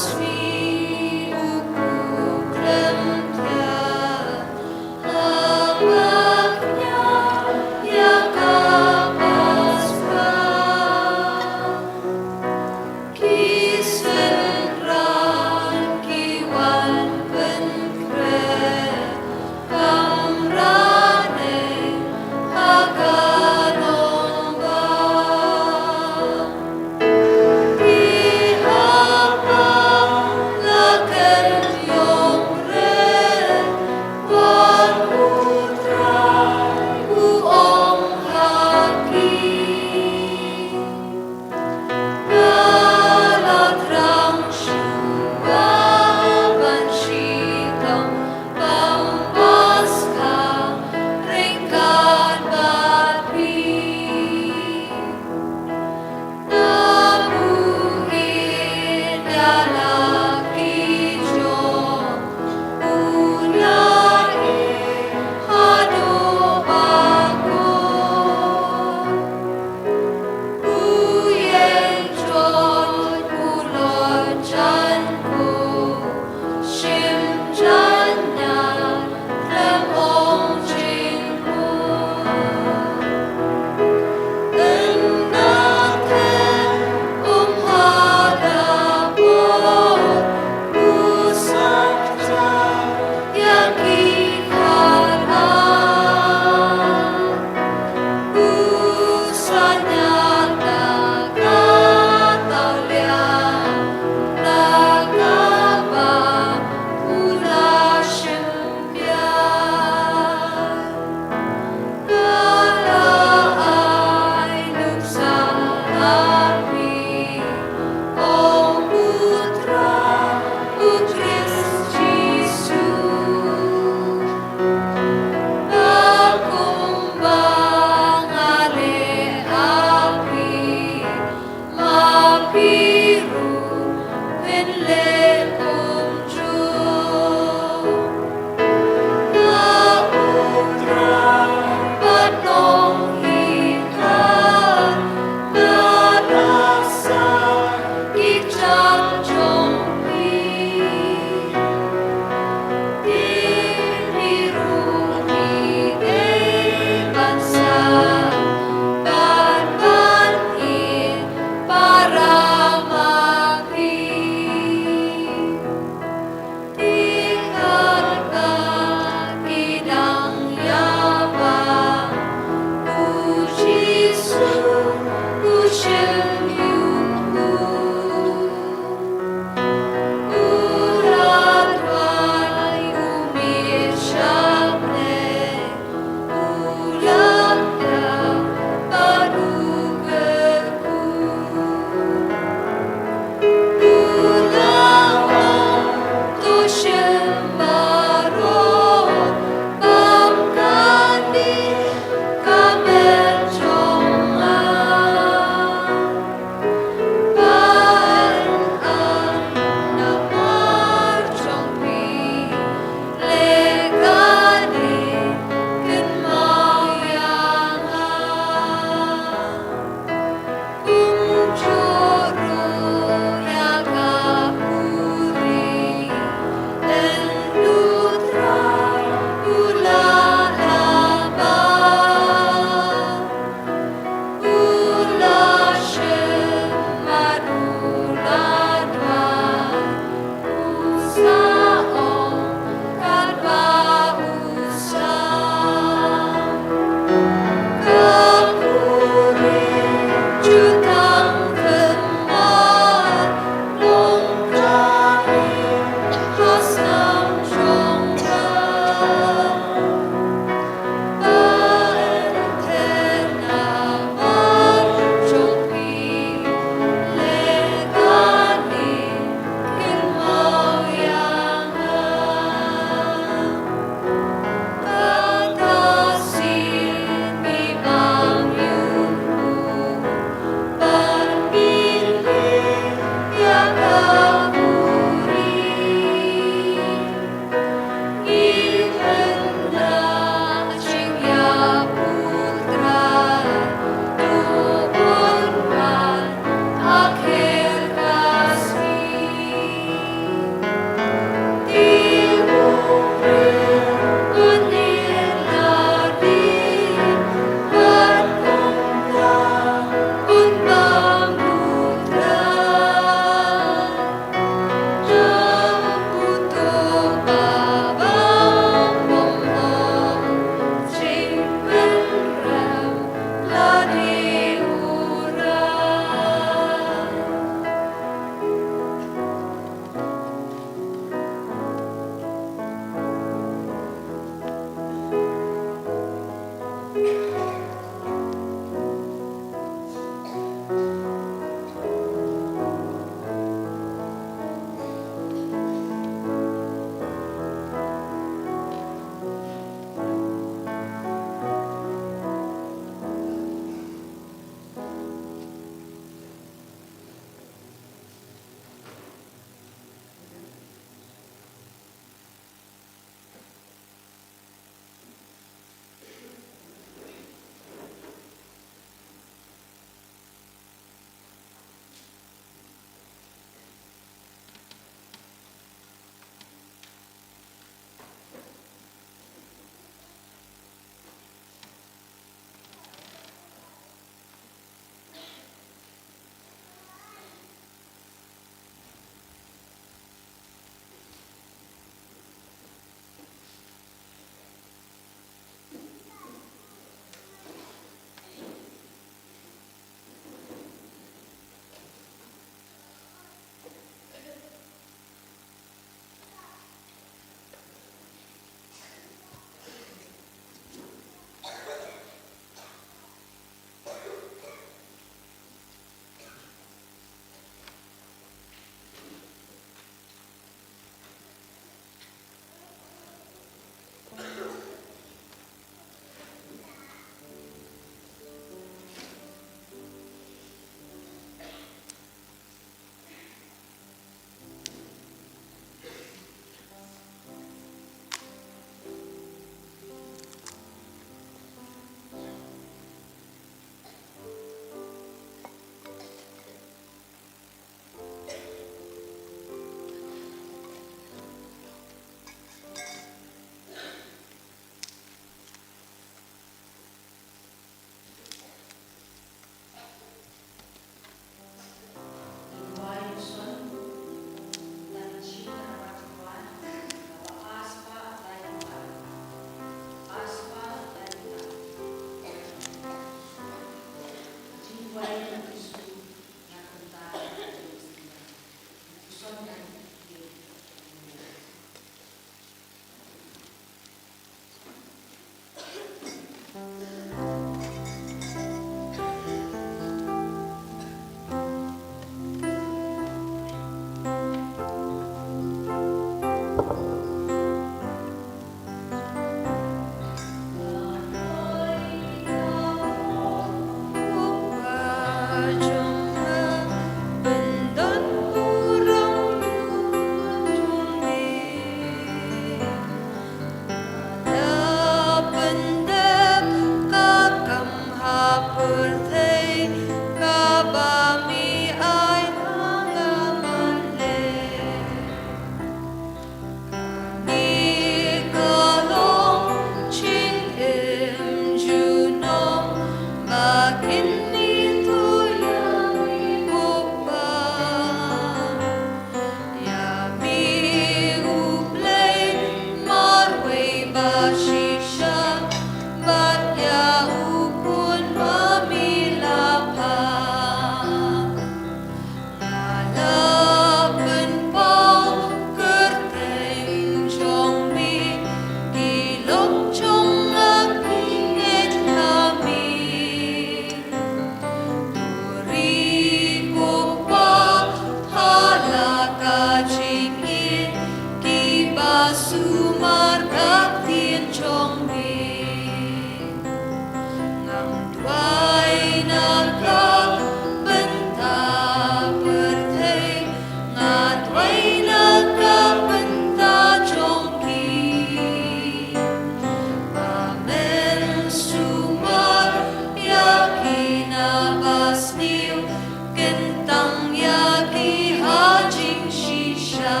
Kyntang ïa ki ha jingshisha.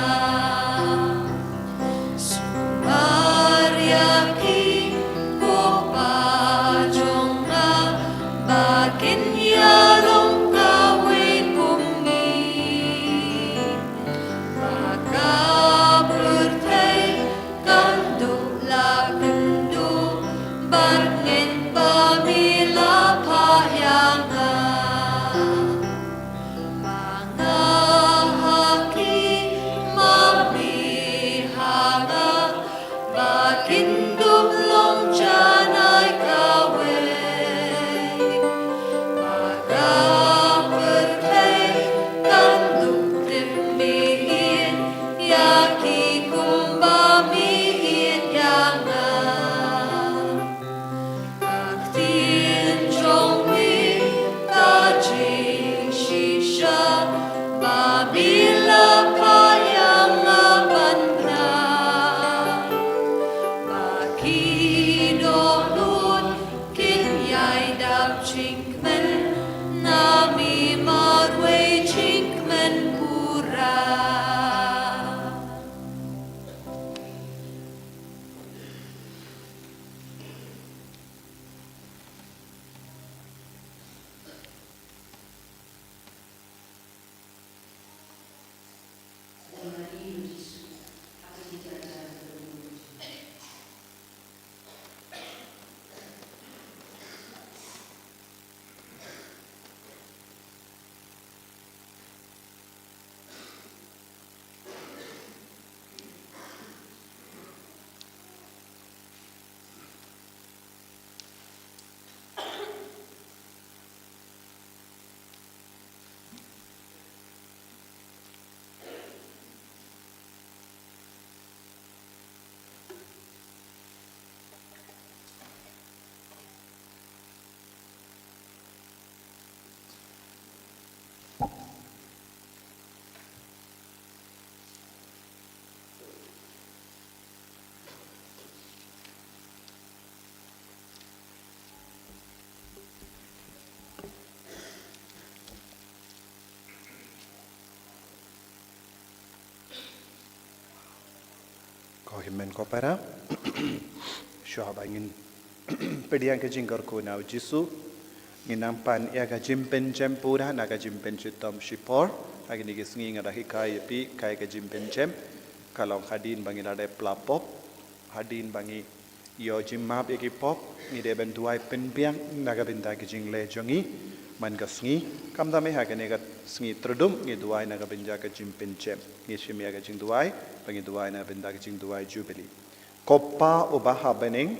Sumar ïa ki ko Pa jong nga, ba kin ïalong kawei kum ngi. Ba ka pyrthei kan duh la kynduh, bad ngeit ba me la phah ïa nga. Ma nga ha ki, ma me ha nga, ba kin dup long janai kawei. Ba ka pyrthei kan dup tip me ïeit, ïa ki kumba me ïeit ïa nga. Ka ktien jong me ka jingshisha, ba me la phah ïa nga ban bna. Ba ki dohnud kin ïai dap jingkmen, na me marwei jingkmen pura. Ko hynmen ko para, shuwa ba ngin pdiang ka jingkyrkhu na u Jisu, ngin nang pan ïa ka jingpynjem pura na ka jingpynshitom shipor. Ha kine ki sngi nga da hikai ïa phi kai ka jingpynjem, ka long hadien ba ngi la dep pla pop, hadien ba ngi ïoh jingmap ïa ki pop, ngi dei ban duwai pynbiang na ka bynta ki jingleh jong ngi man ka sngi. Kumta me ha kane ka sngi Trdum ngi duwai na ka bynta ka jingpynjem. Ngi shim ïa ka jingduwai, ba ngi duwai na ka bynta ka jingduwai Jubili. Ko Pa uba ha bneng,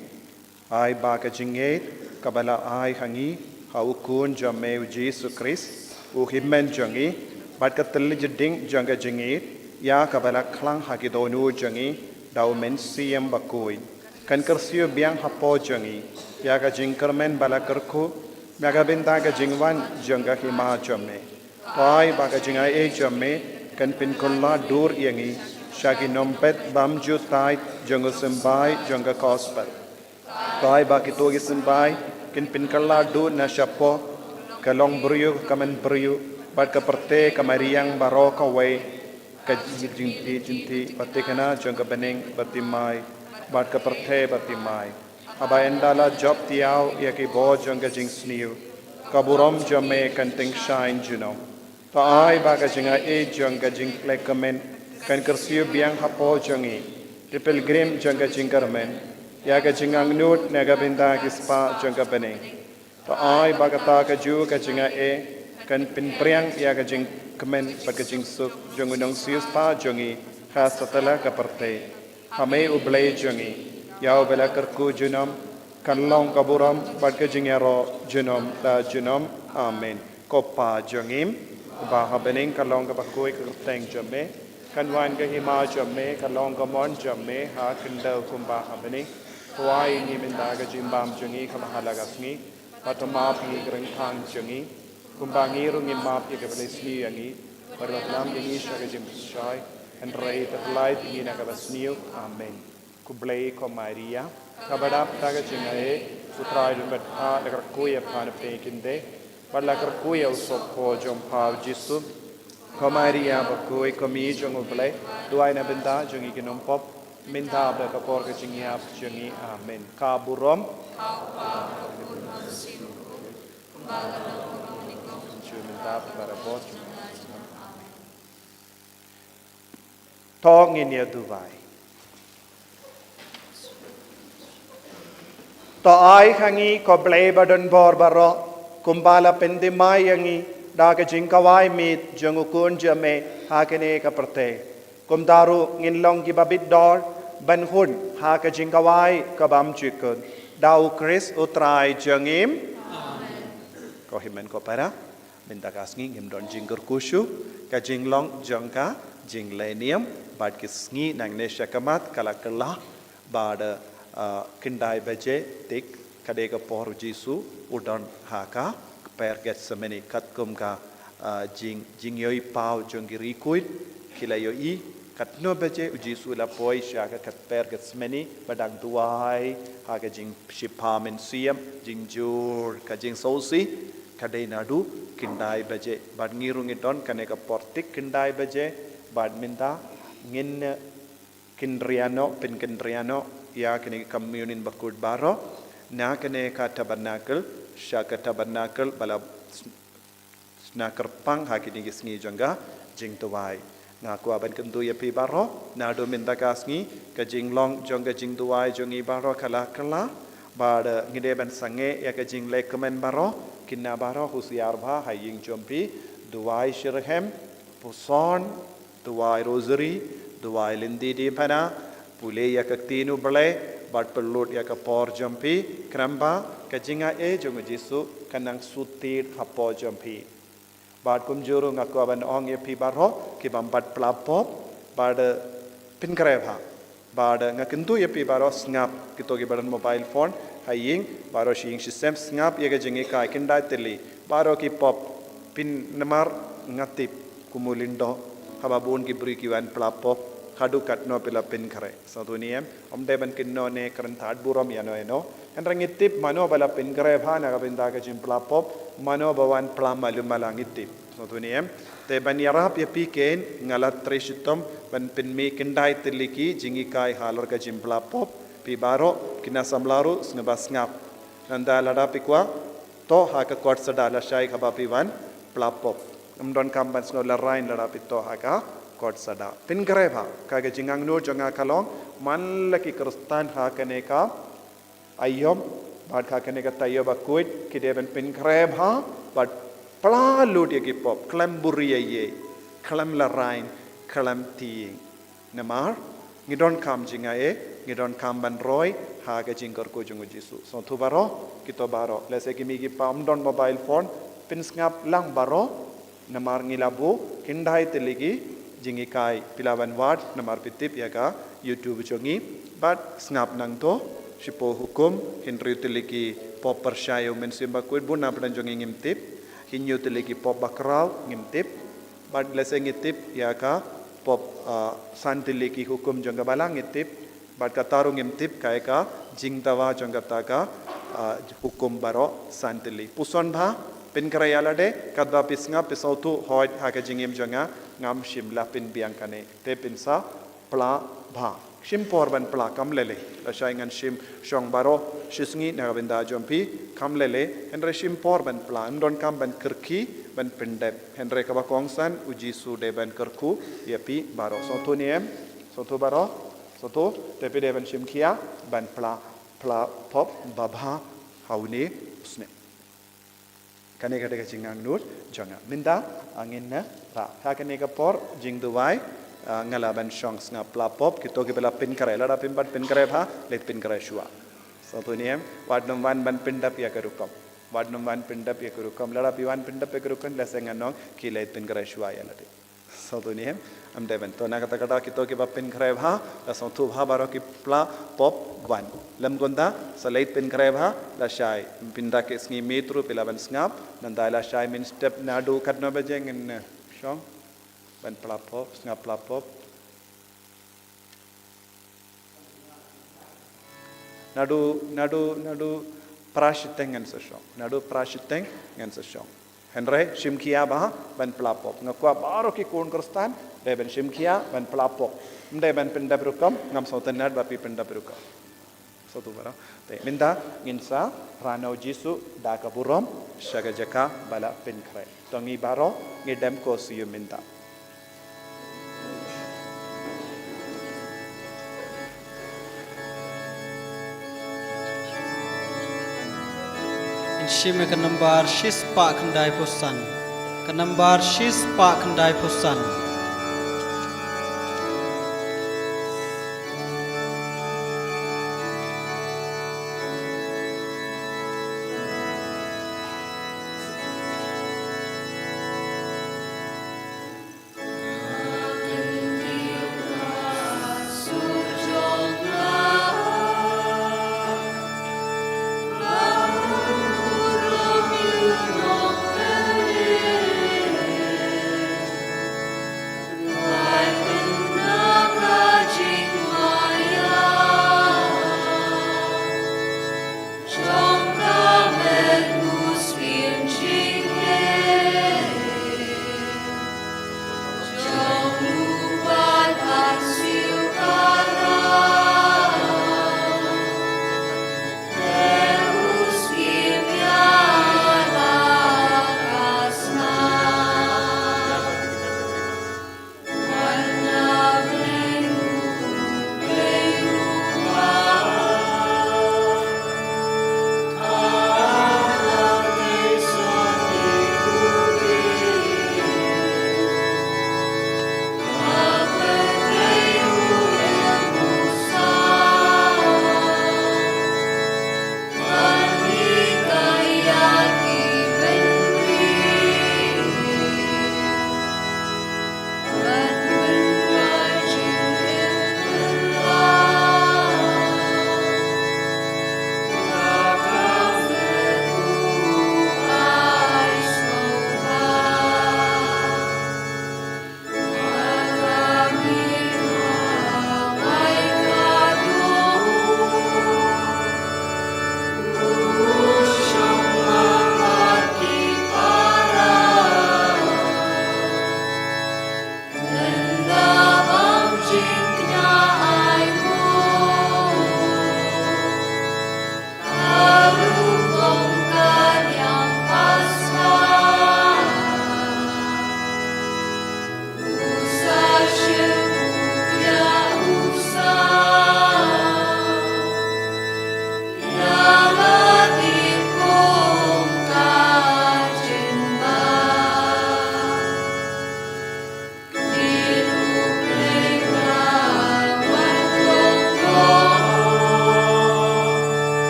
ai ba ka jingngeit kaba la ai ha ngi ha u Khun jong me u Jisu Khrist, u Hynmen jong ngi, bad ka thylliej ding jong ka jingngeit, ïa kaba la khlang ha ki dohnud jong ngi da u Mynsiem Bakhuid, kan kyrsiew biang hapoh jong ngi ïa ka jingkyrmen ba la kyrkhu na ka bynta ka jingwan jong ka Hima jong me. To ai ba ka jingai ei jong me kan pynkylla dur ïa ngi sha ki nongpeit bymjukut jong u symbai jong ka Gospel. To ai ba kito ki symbai kin pynkylla dur na shapoh ka longbriew ka kmen briew, bad ka pyrthei ka mariang baroh kawei, ka jingtih jingtih ba thikna jong ka bneng bathymmai bad ka pyrthei bathymmai. Haba ynda la jop thiaw ïa ki bor jong ka jingsniew, ka burom jong me kan tyngshaiñ junom. To ai ba ka jingai ei jong ka jingkyrkhu kmen kan kyrsiew biang hapoh jong ngi, ki pilgrim jong ka jingkyrmen, ïa ka jingangnud na ka bynta ki spah jong ka bneng. To ai ba kata kajuh ka jingai ei kan pynpriang ïa ka jingkmen bad ka jingsuk jong u nongsiew spah jong ngi ha satlak ka pyrthei. Ha me u Blei jong ngi, ïa uba la kyrkhu junom, kan long ka burom bad ka jingïaroh junom la junom. Amen. Ko Pa jong ngi uba ha bneng, kan long kaba khuid ka kyrteng jong me, kan wan ka hima jong me, kan long ka mon jong me ha khyndew kumba ha bneng. To ai ïa ngi mynta ka jingbam jong ngi kaba ha la ka sngi, bad to map ïa ngi ki ryngkang jong ngi, kumba ngi ruh ngi map ïa kiba la sniew ïa ngi, bad wat lam ïa ngi sha ka jingpynshai, hynrei to pyllait ïa ngi na kaba sniew. Amen. Khublei ko Maria, kaba dap da ka jingai ei, u Trai u don bad pha, la kyrkhu ïa pha na pdeng ki khyndai, Bad la kyrkhu ïa u sohphoh jong pha u Jisu. Ko Maria bakhuid, ko mei jong u Blei, duwai na bynta jong ngi ki nongpop, mynta bad ha ka por ka jingïap jong ngi. Amen. Ka burom. Ju mynta bad ha ka por jong ngi. To ngin ïa duwai. To ai ha ngi ko Blei ba don bor baroh, kumba la pynthymmai ïa ngi da ka jingkhawai miet jong u Khun jong me ha kane ka pyrthei. Kumta ruh ngin long kiba bit dor ban hun ha ka jingkhawai ka bym jukut, da u Khrist u Trai jong ngi. Amen. Ko hynmen ko para, mynta ka sngi ngim don jingkyrkhu shuh, ka jinglong jong ka jingleh niam bad ki sngi nangne shakhmat ka la kylla bad, ah, khyndai baje tik, ka dei ka por u Jisu u don ha ka kper Gethsemane, katkum ka, ah, jing, jingïohi paw jong ki riewkhuid, ki la ïohi katno baje u Jisu u la poi sha ka kper Gethsemane ba dang duwai ha ka jingshipha mynsiem, jingjur, ka jingsngewsih, ka dei naduh khyndai baje. Bad ngi ruh ngi don kane ka por tik khyndai baje, bad mynta ngin, eh, kynriah noh, pynkynriah noh ïa kine ki communion bakhuid baroh na kane ka tabernacle sha ka tabernacle ba la sna kyrpang ha kine ki sngi jong ka jingduwai. Nga kwah ban kyntu ïa phi baroh, naduh mynta ka sngi ka jinglong jong ka jingduwai jong ngi baroh ka la kylla, bad, eh, ngi dei ban sangeh ïa ka jinglehkmen baroh, kynmaw baroh, husiar bha ha ïing jong phi, duwai shitrhem, puson, duwai rosary, duwai lynti diengphna, pule ïa ka ktien u Blei, bad pynlut ïa ka por jong phi, khnang ba ka jingaiei jong u Jisu kan nang shu tied hapoh jong phi. Bad kumjuh ruh nga kwah ban ong ïa phi baroh ki bym pat pla pop, bad, eh, pynkhreh bha. Bad, eh, nga kyntu ïa phi baroh, sngap kito kiba don mobile phone ha ïing, baroh shi ïing shi sem sngap ïa ka jinghikai khyndai tylli. Baroh ki pop, phin, namar nga tip kum u lyngdoh, haba bun ki briew ki wan pla pop, haduh katno phi la pynkhreh. Sngewthuh ne em, ym dei ban kynnoh ne kren thad burom ïano ïano. Hynrei ngi tip mano ba la pynkhreh bha na ka bynta ka jingpla pop, mano ba wan pla malu mala, ngi tip. Sngewthuh ne em. Te ban ïarap ïa phi ken, nga la trei shitom ban pynmih khyndai tylli ki jinghikai halor ka jingpla pop. Phi baroh, kine samla ruh, sngewbha sngap. Nangta lada phi kwah, thoh ha ka kot sada lashai kaba phi wan pla pop. Ym donkam ban sngew lehrain lada phi thoh ha ka kot sada. Pynkhreh bha, ka, ka jingangnud jong nga ka long, man la ki Khristan ha kane ka aïom bad ha kane ka taïew bakhuid, ki dei ban pynkhreh bha bad pla lut ïa ki pop, khlem buhrieh, khlem lehrain, khlem tieng. Namar ngi donkam jingaiei, ngi donkam ban roi ha ka jingkyrkhu jong u Jisu. Sngewthuh baroh, kito baroh, lehse ki mei ki pa ym don mobile phone, pynsngap lang baroh. Namar ngi la buh khyndai tylli ki jinghikai, phi lah ban wad namar phi tip ïa ka YouTube jong ngi. Bad sngap nangto, shiphew hukum, hynriew tylli ki pop pyrshah ïa u Mynsiem Bakhuid, bun na pdeng jong ngi ngim tip. Hynñiew tylli ki pop bakhraw ngim tip. Bad lehse ngi tip ïa ka pop, ah, san tylli ki hukum jong ka Balang ngi tip. Bad kata ruh ngim tip kaei ka jingdawa jong kata ka, ah, hukum baroh san tylli. Puson bha, pynkhreh ïa lade, katba phi sngap phi sngewthuh, hooid ha ka jingim jong nga ngam shym la pynbiang kane. Te phin sa pla bha. Shim por ban pla, kam lei lei. Lashai ngan shim shong baroh shi sngi na ka bynta jong phi, kam lei lei. Hynrei shim por ban pla, ym donkam ban kyrkhu, ban pyndep. Hynrei kaba kongsan, u Jisu dei ban kyrkhu ïa phi baroh. Sngewthuh ne em? Sngewthuh baroh? Sngewthuh, te phi dei ban shim khia ban pla, pla pop babha ha une u snem. Kane ka dei ka jingangnud jong nga. Mynta, ah, ngin, eh, rah. Ha kane ka por jingduwai, ah, nga lah ban shong sngap pla pop, kito kiba la pynkhreh, lada phim pat pynkhreh bha, leit pynkhreh shuwa. Sngewthuh ne em, wat nym wan ban pyndap ïa ka rukom. Wat nym wan pyndap ïa ka rukom. Lada phi wan pyndap ïa ka rukom, lehse ngan ong ki leit pynkhreh shuwa ïa lade. Sngewthuh ne em, ym dei ban. To na kata kata kito kiba pynkhreh bha, la sngewthuh bha baroh ki pla pop wan. Lym kumta, sa leit pynkhreh bha, lashai. Pynda ki sngi miet ruh phi lah ban sngap, nangta lashai mynstep naduh katno baje ngin, eh, shong ban pla pop, sngap pla pop. Naduh, naduh, naduh phra shiteng ngan sa shong. Naduh phra shiteng ngan sa shong. Hynrei shim khia bha ban pla pop. Nga kwah baroh ki khun Khristan dei ban shim khia ban pla pop. Ym dei ban pyndep rukom, ngam sngewtynnad ba phi pyndep rukom. Sngewthuh baroh. Te mynta ngin sa rah noh Jisu da ka burom sha ka jaka ba la pynkhreh. To ngi baroh ngi dem ko sha mynta. Ngin shim ïa ka nambar shispah khyndaiphew san. Ka nambar shispah khyndaiphew san.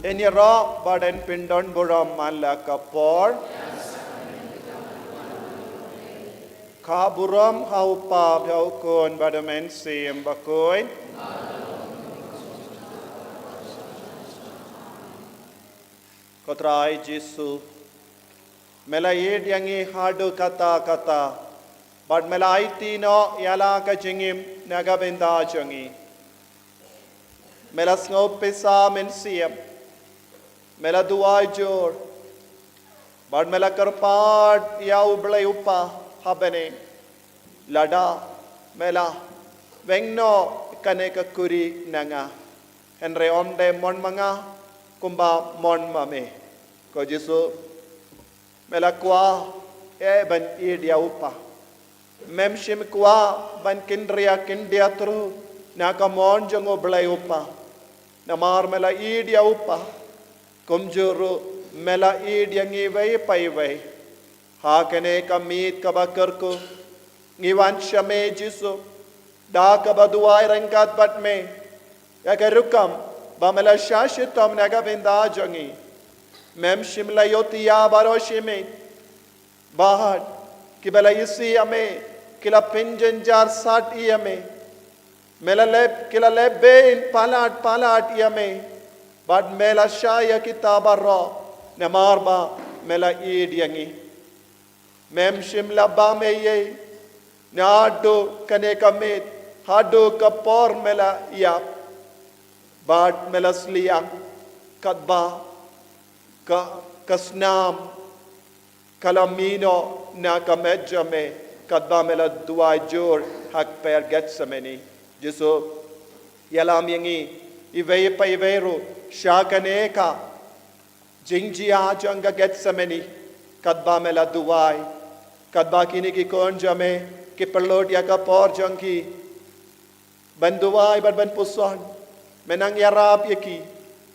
Yn ïaroh bad yn pyndonburom man la ka por. Ka burom ha u Kpa bad ha u Khun bad u Mynsiem Bakhuid. Ko Trai Jisu, me la ïeit ïa ngi haduh katta katta, bad me la aiti noh ïa la ka jingim na ka bynta jong ngi. Me la sngewbha mynsiem, me la duwai jur, bad me la kyrpad ïa u Blei u Kpa ha bneng. Lada me la weng noh kane ka khuri na nga, hynrei ym dei mon ma nga, kumba mon ma me. Ko Jisu, me la kwah eh ban ïeit ïa u Kpa. Mem shym kwah ban kynriah kyndiah thru na ka mon jong u Blei u Kpa. Namar me la ïeit ïa u Kpa, kumjuh ruh me la ïeit ïa ngi iwei pa iwei. Ha kane ka miet kaba kyrkhu, ngi wan sha me Jisu, da kaba duwai ryngkat bad me, ïa ka rukom ba me la shah shitom na ka bynta jong ngi. Mem shym la ïohthiah baroh shi miet, bad kiba la isih ïa me ki la pynjynjar sat ïa me. Me la leh, ki la leh beiñ palat palat ïa me, bad me la shah ïa kita baroh, namar ba me la ïeit ïa ngi. Mem shym la bam ei ei, naduh kane ka miet haduh ka por me la ïap, bad me la sliang, katba ka, ka snam ka la mih noh na ka met jong me, katba me la duwai jur ha ka kper Gethsemane. Jisu, ïalam ïa ngi iwei pa iwei ruh sha kane ka jingjia jong ka Gethsemane, katba me la duwai, katba kine ki khun jong me ki pynlut ïa ka por jong ki ban duwai bad ban puson. Me nang ïarap ïa ki,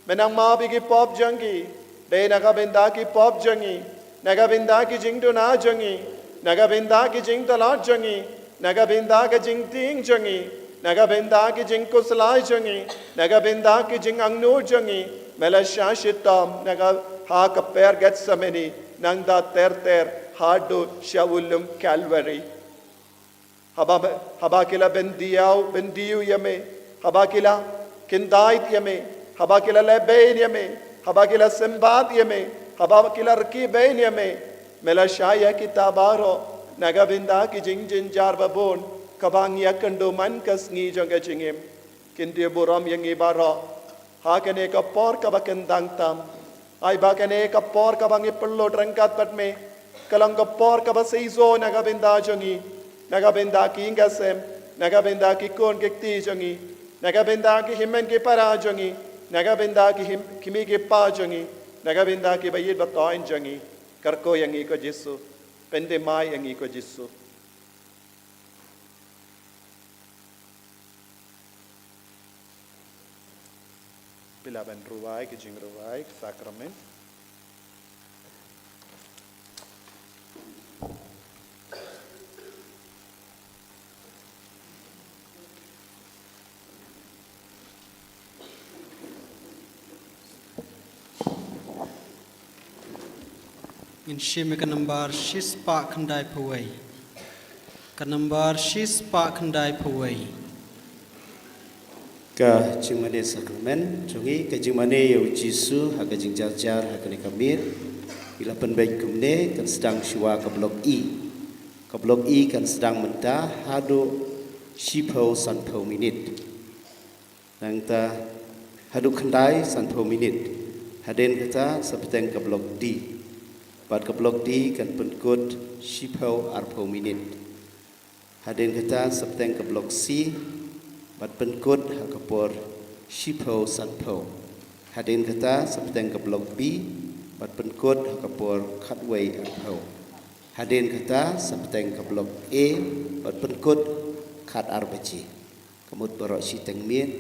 me nang map ïa ki pop jong ki. Dei na ka bynta ki pop jong ngi, na ka bynta ki jingduna jong ngi, na ka bynta ki jingtlot jong ngi, na ka bynta ki jingtieng jong ngi, na ka bynta ki jingkhuslai jong ngi, na ka bynta ki jingangnud jong ngi, me la shah shitom na ka, ha ka kper Gethsemane, nangta ter ter haduh sha u lum Kalbari. Haba, haba ki la byndiaw, byndiaw ïa me, haba ki la khyndait ïa me, haba ki la leh beiñ ïa me, haba ki la symbat ïa me, haba ki la rkhie beiñ ïa me, me la shah ïa kita baroh na ka bynta ki jingjynjar babun kaba ngi ïakynduh man ka sngi jong ka jingim. Kyntiew burom ïa ngi baroh ha kane ka por kaba kyndang tam. Ai ba kane ka por kaba ngi pynlut ryngkat bad me ka long ka por kaba seisoh na ka bynta jong ngi, na ka bynta ki ïing ki sem, na ka bynta ki khun ki kti jong ngi, na ka bynta ki hynmen ki para jong ngi, na ka bynta ki hym, ki kmie ki kpa jong ngi, na ka bynta ki ba ïeit ba thoiñ jong ngi. Kyrkhu ïa ngi ko Jisu, pynthymmai ïa ngi ko Jisu. Phi lah ban rwai ka jingrwai ka sakramen. Ngin shim ïa ka nambar shispah khyndaiphew wei. Ka nambar shispah khyndaiphew wei. Ka jingmane sakramen jong ngi, ka jingmane ïa u Jisu ha ka jingjarjar ha kane ka miet. Ngi la pynbeit kumne, kan sdang shuwa ka block E. Ka block E kan sdang mynta haduh shiphew sanphew minit. Nangta haduh khyndai sanphew minit. Hadien kata sa bteng ka block D. Bad ka block D kan pynkut shiphew arphew minit. Hadien kata sa bteng ka block C bad pynkut ha ka por shiphew sanphew. Hadien kata sa bteng ka block B bad pynkut ha ka por khatwei arphew. Hadien kata sa bteng ka block A bad pynkut khat ar baje. Ka mut baroh shiteng miet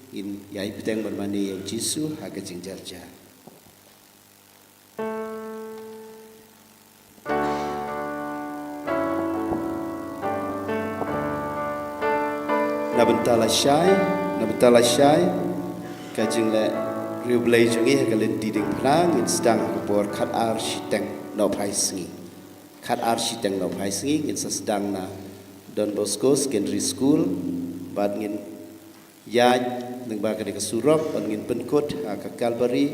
ngin ïai bteng ban mane ïa u Jisu ha ka jingjarjar. Na bynta lashai, na bynta lashai, ka jingleh Riewblei jong ngi ha ka lynti diengphna ngin sdang ha ka por khatar shiteng nohphai sngi. Khatar shiteng nohphai sngi ngin sa sdang na Don Bosco Secondary School bad ngin ïaid lyngba ka dei ka surok bad ngin pynkut ha ka Calvary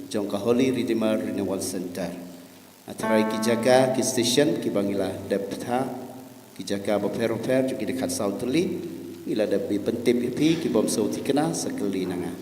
jong ka Holy Redeemer Renewal Center. Ha tharai ki jaka ki station kiba ngi la dep bthah, ki jaka bapher bapher jong ki dei khatsaw tylli. Ngi la dep bi pyntip ïa phi, ki bym sngewthikna sa kylli na nga.